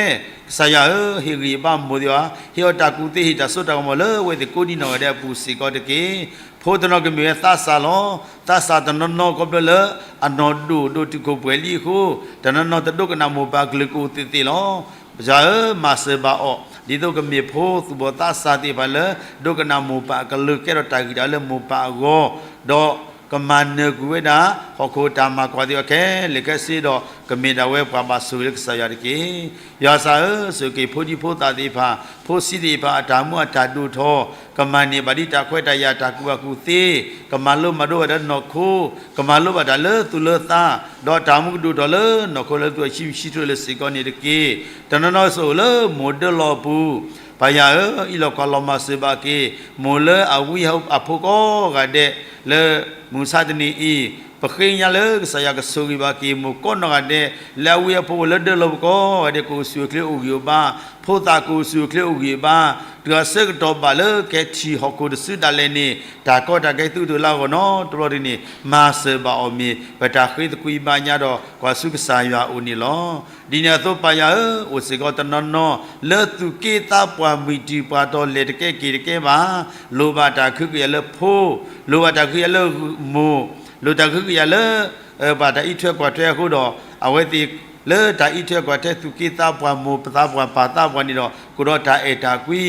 ကစၢ်ယွၤဧၢ, ဟ့ၣ်ဂံၢ်ဘါမိၢ်သ့ၣ်တဖၣ်, ဟ့ၣ်အီၤတၢ်ကူၣ်သ့ ဟ့ၣ်တၢ်စိတၢ်ကမီၤလၢအဝဲသ့ၣ်ကိးဒံနီၢ်ဂၤဒဲးအပူၤစ့ၢ်ကီးတက့ၢ်. ဖိတနီၤကမ့ၢ်ဝဲသးစၢ်လီၤ. သးစၢ်တနီၤနီၤခီဖျိလၢ အနီၢ်ဒိၣ်ဒိၣ်တုာ်ခိၣ်ပှဲၤလံအဃိ, တနီၤနီၤတဒိကနၣ်မိၢ်ပၢ်အကလုၢ်ကအိၣ်သ့ၣ်သ့ၣ်လီၤ. ကစၢ်ဧၢ, မၤစၢၤဘၣ်အီၤ, ဒ်သိးကမ့ၢ်ဖိသူၣ်ဘီၣ်သးစၢ်သ့ၣ်တဖၣ်လၢ ဒိကနၣ်မိၢ်ပၢ်အကလုၢ် ကဲထီၣ်တၢ်ဂံၢ်တၢ်လၢမိၢ်ပၢ်အဂီၢ်, ဒီးကမၤနၢၤကွံာ်ဝဲဒၣ် ဟီၣ်ခိၣ်တၢ်မၤကွၢ်သ့ၣ်တဖၣ်ခဲလၢာ်ခဲဆ့ဒီး ကမ့ၢ်ဒၣ်ဝဲပှၤဘၣ်ဆိၣ်ဂ့ၤလၢကစၢ်ယွၤတက့ၢ်. ယွၤသးဧၢ, ဆိၣ်ဂ့ၤဖိဒံဖိသၣ်သ့ၣ်တဖၣ်, ဖိဆံးသ့ၣ်တဖၣ်အတၢ်မူအတၢ်ဒိၣ်ထီၣ်, ကမၤန့ၢ်ဘၣ်ဒ်တၢ်ခွဲးတၢ်ယာ်တၢ်ကူၣ်ဘၣ်ကူၣ်သ့, ကမၤလိမၤဒိးဘၣ်တၢ်နီၢ်ခိ, ကမၤလိဘၣ်တၢ်လၢသူၣ်လၢသး, ဒီးတၢ်မူကဒိၣ်ထီၣ်လၢနီၢ်ခိလၢသုအဆံးမဆံးထီၣ်လၢစ့ၢ်ကီးန့ၣ်တက့ၢ်. တနီၤနီၤဆိၣ်ဂ့ၤလၢမိၢ်ဒၢလီၤအပူၤ, ပၢ်ယွၤဧၢ, အံးလီၤကွၢ်လီၤမၤစၢၤဘၣ်က့ၤ မိၢ်လၢအဝံအဖိကိးဂၤဒဲး လၢမုၢ်မဆါတနံၤအံၤ, ပဃ့ကညးလၢကစၢ်ယွၤကဆိၣ်ဂ့ၤဘၣ်က့ၤမိၢ်ကိးနီၢ်ဂၤဒဲး, လၢအဝံအဖိလၢဒၢလီၤပူၤကိးဂၤဒဲး ကအိၣ်ဆူၣ်အိၣ်ချ့အိၣ်ဂံၢ်အိၣ်ဘါ, ဖိသၣ်ကအိၣ်ဆူၣ်အိၣ်ချ့အိၣ်ဂံၢ်အိၣ်ဘါ, တုၤအဆၢကတီၢ်ဘၣ်လၢကဟဲထံၣ်ဟီၣ်ခိၣ်တစုဒၣ်လဲာ်န့ၣ် တၢ်ကီတၢ်ခဲသုတလါဂီၢ်နီတဘျီဒ်န့ၣ် မၤစၢၤဘၣ်အီၤမ့ၢ် ပတၢ်ဃ့သကွံာ်ဘါညါဒီးကွၢ်ဆူကစၢ်ယွၤအအိၣ်န့ၣ်လီၤ. ဒ်န့ၣ်အသိးပၢ်ယွၤဧၢ, အိၣ်စ့ၢ်ကီးတနီၤနီၤ လၢသူၣ်က့သးပှၢ်မုၢ်တံၢ်ပှၢ်တီၤလဲၤတကဲက့ၤတကဲဘၣ်, လိၣ်ဘၣ်တၢ်ကဟုကယာ်လၢဖိ, လိၣ်ဘၣ်တၢ်ကဟုကယာ်လၢမိၢ်, လိၣ်တၢ်ကဟုကယာ်လၢ ဘၣ်တၢ်အံးထွဲကွၢ်ထွဲအဃိဒီး အဝဲသ့ၣ်လၢတၢ်အံးထွဲကွၢ်ထွဲသူၣ်က့သးပှၢ်မိၢ်သးပှၢ်ပၢ်သးပှၢ်န့ၣ်ဒီး ကအိၣ်ဒီးတၢ်အဲၣ်တၢ်ကွံ,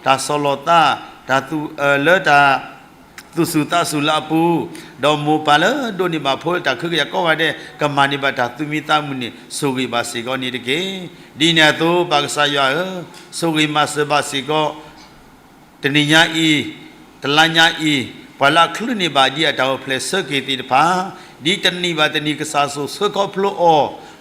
တၢ်ဆီၣ်လီၤသး, တၢ်သူၣ်, လၢတၢ် သူၣ်ဆူၣ်သးဆူၣ်လၢအပူၤ, ဒီးမိၢ်ပၢ်လၢဒိးန့ၢ်ဘၣ်ဖိလၢတၢ်ကဟုကယာ်ကိးဂၤဒဲး ကမၤန့ၢ်ဘၣ်တၢ်သူၣ်မံသးမုာ်န့ၣ် ဆိၣ်ဂ့ၤဘၣ်စ့ၢ်ကီးန့ၣ်တက့ၢ်. ဒ်န့ၣ်အသိးပၢ်ကစၢ်ယွၤဧၢ, ဆိၣ်ဂ့ၤမၤစၢၤဘၣ်စ့ၢ်ကီး တနံၤညါအံၤ, တလါညါအံၤ, ပှၤလၢအချုးန့ၢ်ဘၣ်ဒ်အတၢ်အိၣ်ဖျဲၣ်ဆၢက့ၤသ့ၣ်တဖၣ်, ဒ်တနံၤဘၣ်တနံၤကစၢ်ဆိၣ်ဆၢခီဖျိအီ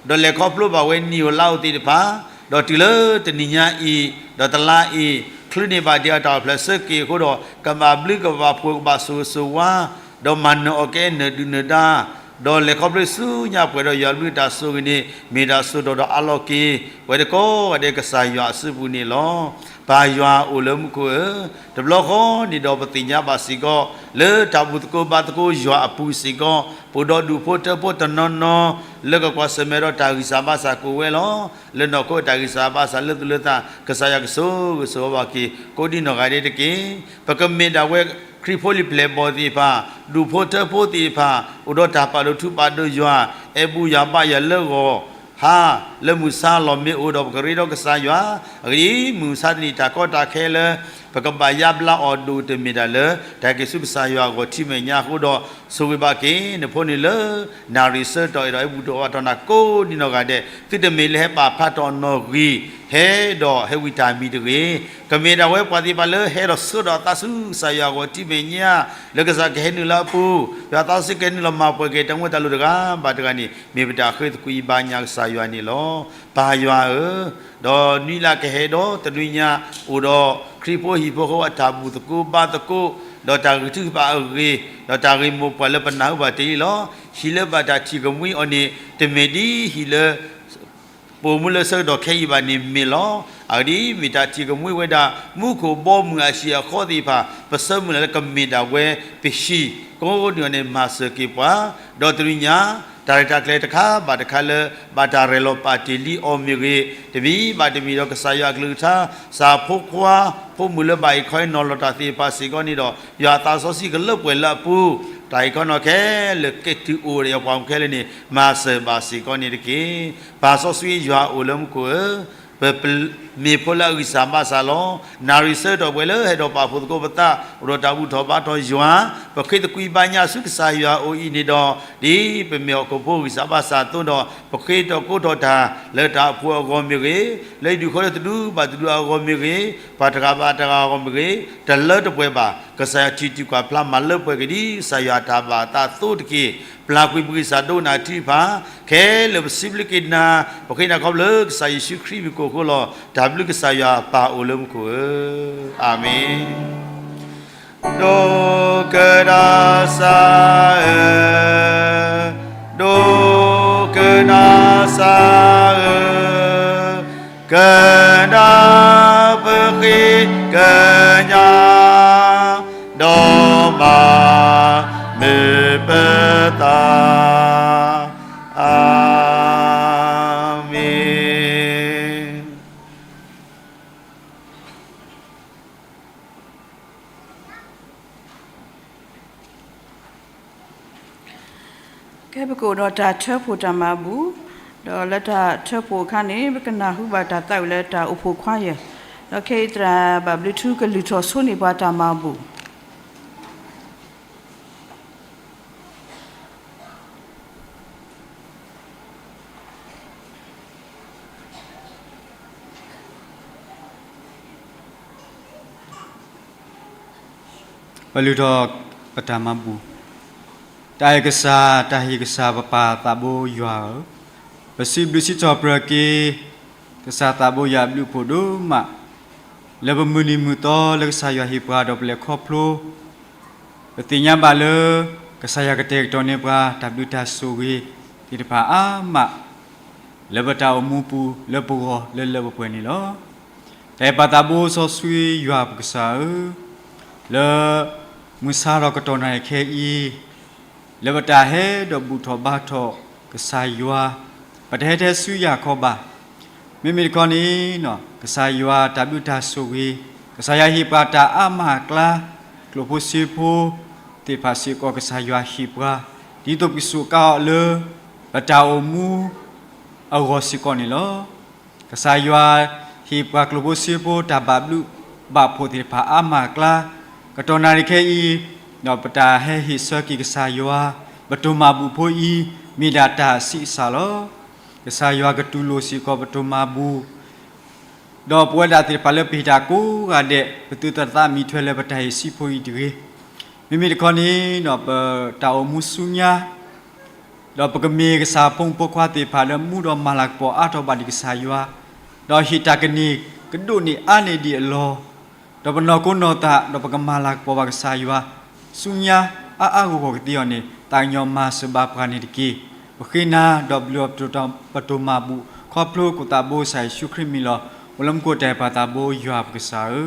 ၤ, ဒီးလဲၤခီဖျိဘၣ်ဝဲနံၣ်ဧိၤလါဧိၤသ့ၣ်တဖၣ်, ဒီးတုၤလၢတနံၤညါအံၤ, ဒီးတလါအံၤ, ချုးန့ၢ်ဘၣ်ဒ်အတၢ်အိၣ်ဖျဲၣ်ဆၢက့ၤအဃိဒီး ကဘၣ်ဘျုးကဘၣ်ဖှိၣ်ကဘၣ်ဆိၣ်ဂ့ၤဆိၣ်ဝါ, ဒီးမၤနၢၤအီၤကဲနၢၤဒုးနၢၤဒါ ဒီးလဲၤခီဖျိဆူညါပှဲၤဒီးယွၤဘျုးတၢ်ဆိၣ်ဂ့ၤန့ၣ် မ့ၢ်တၢ်ဆိၣ်ထီၣ်ဒီးအးလီၤက့ၤ ပဝဲတကိးဂၤဒဲးကစၢ်ယွၤအစုပူၤန့ၣ်လီၤ. ပၢ်ယွၤအိၣ်လၢမူခိၣ်ဧၢ, တဘျီဃီန့ၣ်ဒီးပသ့ၣ်ညါဘၣ်စ့ၢ်ကီး လၢတၢ်ဘူၣ်သကိးဘါသကိးယွၤအပူၤစ့ၢ်ကီး ပအိၣ်ဒီးဒူၣ်ဖိထၢဖိတနီၤနီၤ လၢကကွၢ်ဆၢၣ်မဲာ်ဒီးတၢ်ဂံၢ်စၢ်ဘါစၢ်ကအိၣ်ဝဲလီၤ. လၢနီၢ်ခိတၢ်ဂံၢ်စၢ်ဘါစၢ်လၢသူၣ်လၢသး ကစၢ်ယွၤကဆိၣ်ဂ့ၤဆိၣ်ဝါဘၣ်က့ၤ ကိးဒံနီၢ်ဂၤဒဲးတက့ၢ်. ပကမ့ၢ်ဒၣ်ဝဲခရံာ်ဖိလံၤပျဲၢ်ဘီၣ်သ့ၣ်တဖၣ်, ဒူၣ်ဖိထၢဖိသ့ၣ်တဖၣ်, အိၣ်ဒီးတၢ်ပာ်ဒိၣ်ထူပာ်ဒိၣ်ယွၤ, အဲၣ်ဘူၣ်ယွၤဘါယွၤလၢဂီၢ်ဟါ, လၢမုၢ်ဆါလီၤမ့ၢ်အိၣ်ဒီးပကရ့ဒီးကစၢ်ယွၤ, အဂ့ၢ်ဒ်အံၤ, မုၢ်မဆါတနံၤတၢ်ကီတၢ်ခဲလၢ ပကဘၣ်ယါဘျါအီၤဒိၣ်တမ့ၢ်ဒၣ်လၢ တၢ်က့ၤဆူကစၢ်ယွၤအဂီၢ်ထံမဲာ်ညါအဃိဒီး ဆိၣ်ဂ့ၤဘၣ်က့ၤ နဖိန့ၣ်လၢ နၣ်ရံၣ်ဆၢကတီၢ်အဲၣ်ဒိးဟဲဘူၣ်ထီၣ်ဘါထီၣ်နၤကိးဒံနီၢ်ဂၤဒဲး, သုတမ့ၢ်လၢဟဲပာ်ဖျါထီၣ်နီၣ်ဂံၢ်, ဟဲဒီးဟဲဝံတၢ်မံၤတဂ့ၤ. ကမ့ၢ်ဒၣ်ဝဲပှၤသ့ၣ်တဖၣ်လၢဟဲဒီးဆှၢဒီးအသးဆူကစၢ်ယွၤအဂီၢ်ထံမဲာ်ညါ, လၢကစၢ်ကဟဲနုာ်လၢအပူၤ, ယွၤသးစီဆှံကဟဲနုာ်လီၤမၤပှဲၤက့ၤတၢ်မူတၢ်လိၤတဂၤဘၣ်တဂၤန့ၣ် မ့ၢ်ပတၢ်ဃ့သကွံာ်ဘါညါကစၢ်ယွၤန့ၣ်လီၤ. ပၢ်ယွၤဧၢ, ဒီးနွံလၢကဟဲဒီးတနွံညါ အိၣ်ဒီးခရံာ်ဖိဟံၣ်ဖိဃီဖိအတၢ်ဘူၣ်သကိးဘါသကိး, ဒီးတၢ်ဂံၢ်ထုကဖၣ်အဂ့ၢ်, ဒီးတၢ်ဂ့ၢ်မိၢ်ပှၢ်လၢပနၢ်ဟူဘၣ်တ့ၢ်လံလီၤ. ဟံၣ်လၢဘၣ်တၢ်ထံၣ်ကမှံအီၤန့ၣ် တမ့ၢ်ဒ်ဟံၣ်လၢ ပအိၣ်မူလၢဆၢကတီၢ်ခဲအံၤဘၣ်န့ၣ်မ့ၢ်လီၤ. အဂ့ၢ်ဒ်အံၤ, မ့ၢ်တၢ်ထံၣ်ကမှံဝဲဒၣ် မူခိၣ်ဘီမုၢ်အဟံၣ်အဃီသ့ၣ်တဖၣ်, ပဆၢမုၢ်လၢ်လၢကမ့ၢ်ဒၣ်ဝဲပဟံၣ်ကိးဒံးန့ၣ် မၤစၢၤက့ၤပှၤ, ဒီးတနွံညါ တၢ်ရဲၣ်တၢ်ကျဲၤတခါဘၣ်တခါလၢ ဘၣ်တၢ်ရဲၣ်လီၤပာ်တ့ၢ်လံအီၤမ့ၢ်ဂ့ၤ, တမံၤဘၣ်တမံၤဒီးကစၢ်ယွၤအကလုၢ်ကထါ, စၢ်ဖိခွါ, ဖိမုၣ်လၢဘၣ်အံၤခီအံၤနီၤလီၤတၢ်သ့ၣ်တဖၣ်စ့ၢ်ကီးန့ၣ်ဒီး ယွၤအသးစီဆှံကလၢပှဲၤလၢအပူၤ, တၢ်အံၤခီနီၤခဲလၢာ်ကဲတုၤအိၣ်ဒီးယပှၤမူခဲလၢာ်န့ၣ် မၤစၢၤဘၣ်စ့ၢ်ကီးန့ၣ်တက့ၢ်. ပၢ်စီဆှံယွၤအိၣ်လၢမူခိၣ်ဧၢ, ပမ့ၢ်ဖိလၢအဂံၢ်စၢ်ဘါစၢ်လီၤ. နၣ်ရံၣ်ဆၢကတီၢ်ပှဲၤလၢဟဲဒီးပာ်ဖှိၣ်သကိးပသး, အိၣ်ဒီးတၢ်ဘူၣ်ထီၣ်ဘါထီၣ်ယွၤ, ပဃ့သကွံာ်ဘါညါဆူကစၢ်ယွၤအအိၣ်အံၤန့ၣ်ဒီး, ဒ်ပမ့ၢ်ဟီၣ်ခိၣ်ဖိဂံၢ်စၢ်ဘါစၢ်အသိးဒီး ပဃ့ထီၣ်ကိးထီၣ်တၢ်လၢတၢ်အိၣ်ဖှိၣ်အဂီၢ်မ့ၢ်ဂ့ၤ, လၢဟံၣ်ဒူၣ်ဃီလၢတဒူဘၣ်တဒူအဂီၢ်မ့ၢ်ဂ့ၤ, ပှၤတဂၤဘၣ်တဂၤအဂီၢ်မ့ၢ်ဂ့ၤ, တလၢတပှဲၤဘၣ်, ကစၢ်ယွၤထံၣ်တံၢ်ကွၢ်ဖျါမၤလၢပှဲၤက့ၤဒ်ကစၢ်ယွၤတၢ်ဘၣ်အသးအသိးတက့ၢ်. ပျၢ်ကွံာ်ပဂံၢ်စၢ်ဒိကနၣ်ထံတဖၣ်, ခဲလၢာ်ပစံးဘျုးက့ၤနၤ, ပဃ့နၤခီဖျိလၢကစၢ်ယ့ၣ်ၡူးခရံာ်မံၤကိၣ်အဃိလီၤ. တၢ်ဘျုးကစၢ်ယွၤပၢ်အိၣ်လၢမူခိၣ်ဧၢ, အၤမ့ၣ်. ဒိကနၣ်စၢ်ဧၢ, ဒိကနၣ်စၢ်ဧၢ, ကနၣ်ပဃ့ကညး, ဒီးမၤမုာ်ပသး, အၤမ့ၣ်. ကဲ ပကအိၣ်ဒီးတၢ်ထၢဖှိၣ်တၢ်မၤဘူၣ်, ဒီးလၢတၢ်ထၢဖှိၣ်အခါန့ၣ် ပကနၢ်ဟူဘၣ်တၢ်သးဝံၣ်လၢတၢ်အိၣ်ဖှိၣ်ခွါယဲၢ်, ဒီးခဲအံၤသရၣ်ဘၣ်ဘျုးထူကလုၢ်ထီၣ်ဆိန့ၢ်ပှၤတၢ်မၤဘူၣ်. ပလုၢ်ထီၣ်ပတၢ်မၤဘူၣ်. တၢ်အဲၣ်ကစၢ်, တၢ်ဟ့ၣ်ကစၢ်, ပပၢ်သးဘိယွၤဧၢ, ပစံးဘျုးစံးထီၣ်ပတြၢၤက့ၤ ကစၢ်သးဘိယွၤအဘျုးအဖှိၣ်ဒိၣ်မး, လၢပမုၢ်နံၤမုၢ်သီလၢကစၢ်ယွၤဟ့ၣ်ပှၤဒီးပလဲၤခီဖျိ, ပသ့ၣ်ညါဘၣ်လၢ ကစၢ်ယွၤကတဲာ်ကတီၤန့ၢ်ပှၤ တၢ်ဘျုးတၢ်ဆိၣ်ဂ့ၤသ့ၣ်တဖၣ်အါမး လၢပတၢ်အိၣ်မူပူၤ လၢပဂီၢ်လၢလၢပှဲၤပှဲၤန့ၣ်လီၤ. တၢ်အဲၣ်ပၢ်သးဘိစီဆှံယွၤပကစၢ်ဧၢ, လၢမုၢ်ဆါဒီးကတီၢ်နၣ်ရံၣ်ခဲအံၤ လၢပတၢ်ဟဲဒီးဘူၣ်ထီၣ်ဘါထီၣ်ကစၢ်ယွၤ, ပတဟဲထဲဆူယၤခီဘၣ်. မ့မ့ၢ်တခီန့ၣ် ကစၢ်ယွၤတၢ်ဘျုးတၢ်ဆိၣ်ဂ့ၤ, ကစၢ်ယွၤဟ့ၣ်ပှၤတၢ်အါမးအကျါ, ကျိၣ်ဖိစ့ဖိသ့ၣ်တဖၣ်စ့ၢ်ကီး ကစၢ်ယွၤဟ့ၣ်ပှၤ ဒ်သိးပကစူးကါအီၤလၢ ပတၢ်အိၣ်မူအဂီၢ်စ့ၢ်ကီးန့ၣ်လီၤ. ကစၢ်ယွၤဟ့ၣ်ပှၤကျိၣ်ဖိစ့ဖိ တၢ်ဘၣ်ဘျုးဘၣ်ဖှိၣ်သ့ၣ်တဖၣ်အါမးအကျါ, ကတီၢ်နၣ်ရံၣ်ခဲအံၤ ဒီးပတၢ်ဟဲဟ့ၣ်ဆၢက့ၤကစၢ်ယွၤ ပတိၢ်မၤဘူၣ်ဖိအံၤ မ့ၢ်ဒၣ်တၢ်ဆံးအစၢ်လီၤ. ကစၢ်ယွၤကတူၢ်လိာ်စ့ၢ်ကီးပတိၢ်မၤဘူၣ် ဒီးပဝဲဒၣ်သ့ၣ်တဖၣ်လၢပဟ့ၣ်တၢ်ကိးဂၤဒဲး ပသုတသးမံထွဲလၢပတၢ်ဟ့ၣ်ဆံးဖိအံၤတဂ့ၤ. မ့မ့ၢ်တခီန့ၣ် ပတၢ်အိၣ်မူဆူညါ ဒီးပကမ့ၢ်ကစၢ်ဖိမုၣ်ဖိခွါသ့ၣ်တဖၣ်လၢမူဒီးမၤလၤကပီၤအါထီၣ်ဘၣ်ဒံးကစၢ်ယွၤ, ဒီးဟ့ၣ်တၢ်ကန့ၢ်ကဒိၣ်န့ၢ်အါန့ၢ်ဒံးအလီၢ်, ဒီးပနီၢ်ခိနီၢ်သး ဒီးပကမၤလၤကပီၤဘၣ်ကစၢ်ယွၤ ဆူညါအါအါဂီၢ်ဂီၢ်ကသ့အီၤန့ၣ် သးကညီၤမၤစၢၤဘၣ်ပှၤန့ၣ်တက့ၢ်. ပဃ့နၤဒီးပလုၢ်အီၤပတိၢ်မၤဘူၣ် ခီဖျိခိၣ်သးဘိကစၢ်ယ့ၣ်ၡူးခရံာ်မံၤလီၤ. အိၣ်လၢမူခိၣ်တၢ်အဲၣ်ပၢ်သးဘိယွၤပကစၢ်ဧၢ.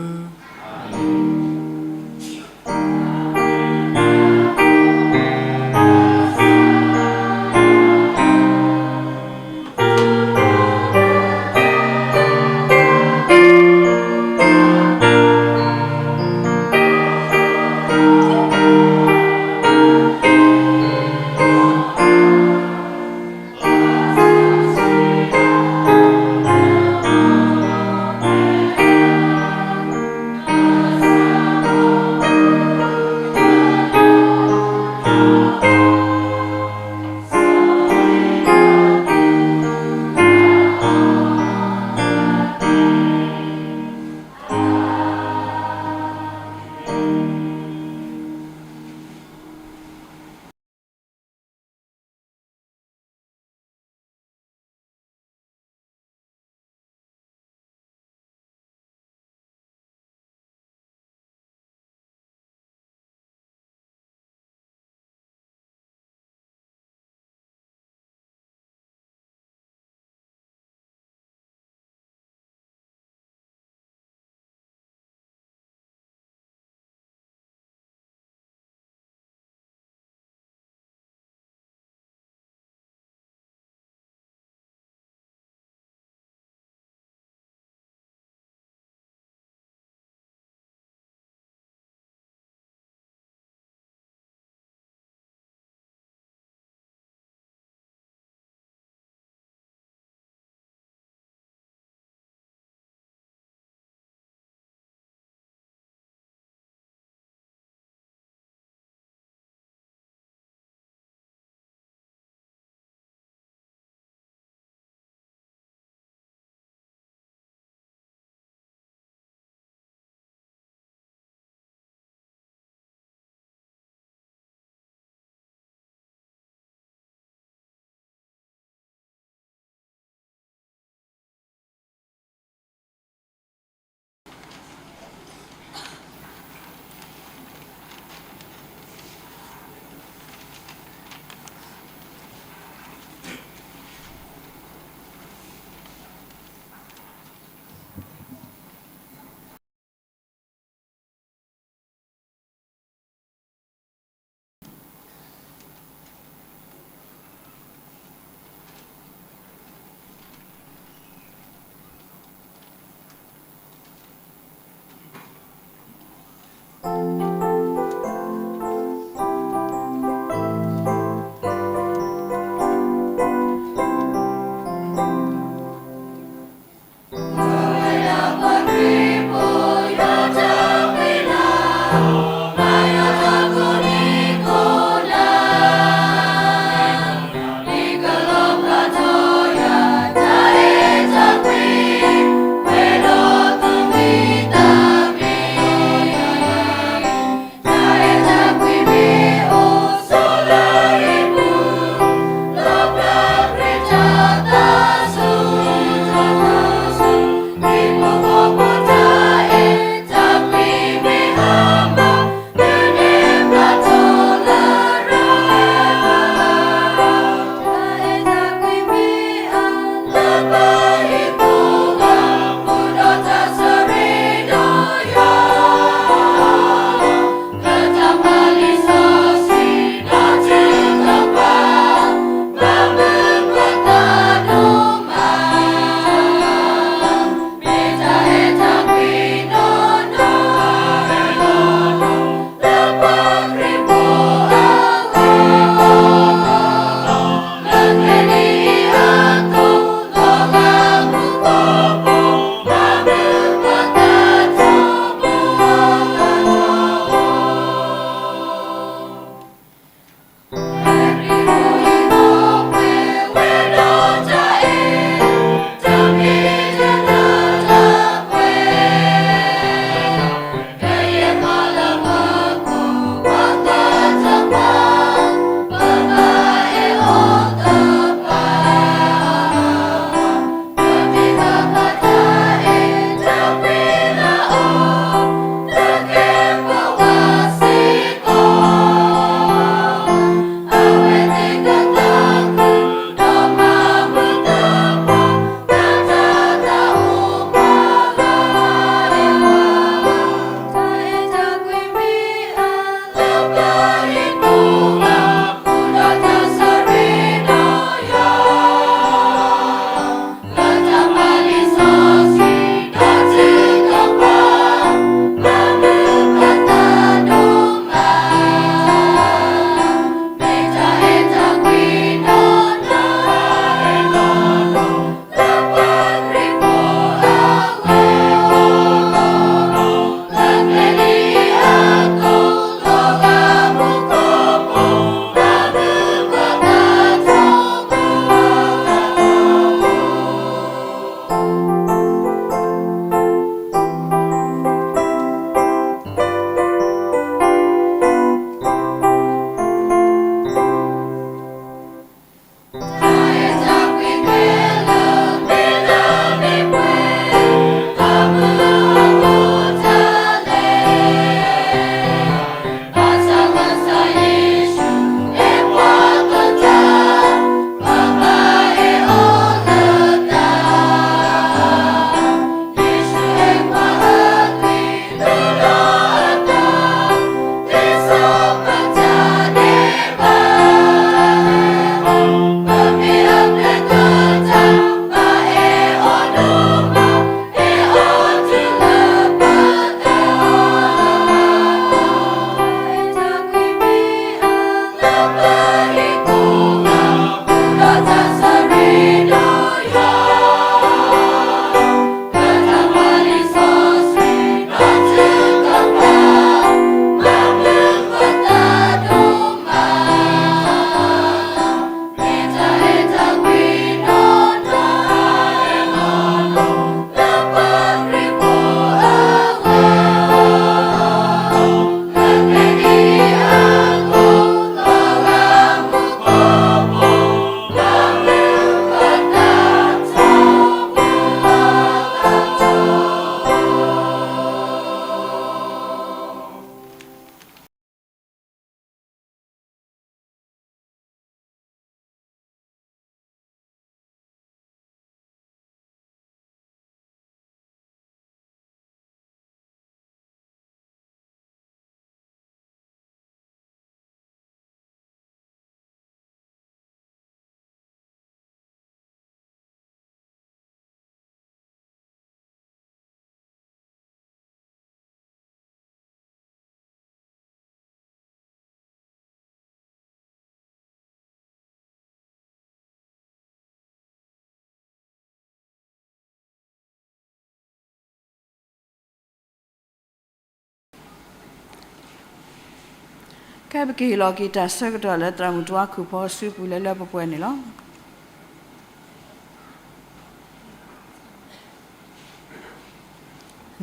ခဲအံၤပကဟ့ၣ်လီၤက့ၤတၢ်ဆၢကတီၢ်လၢသရၣ်မုၣ်တဝါခုၣ်ဖီစုပူၤလၢလၢပှဲၤပှဲၤန့ၣ်လီၤ.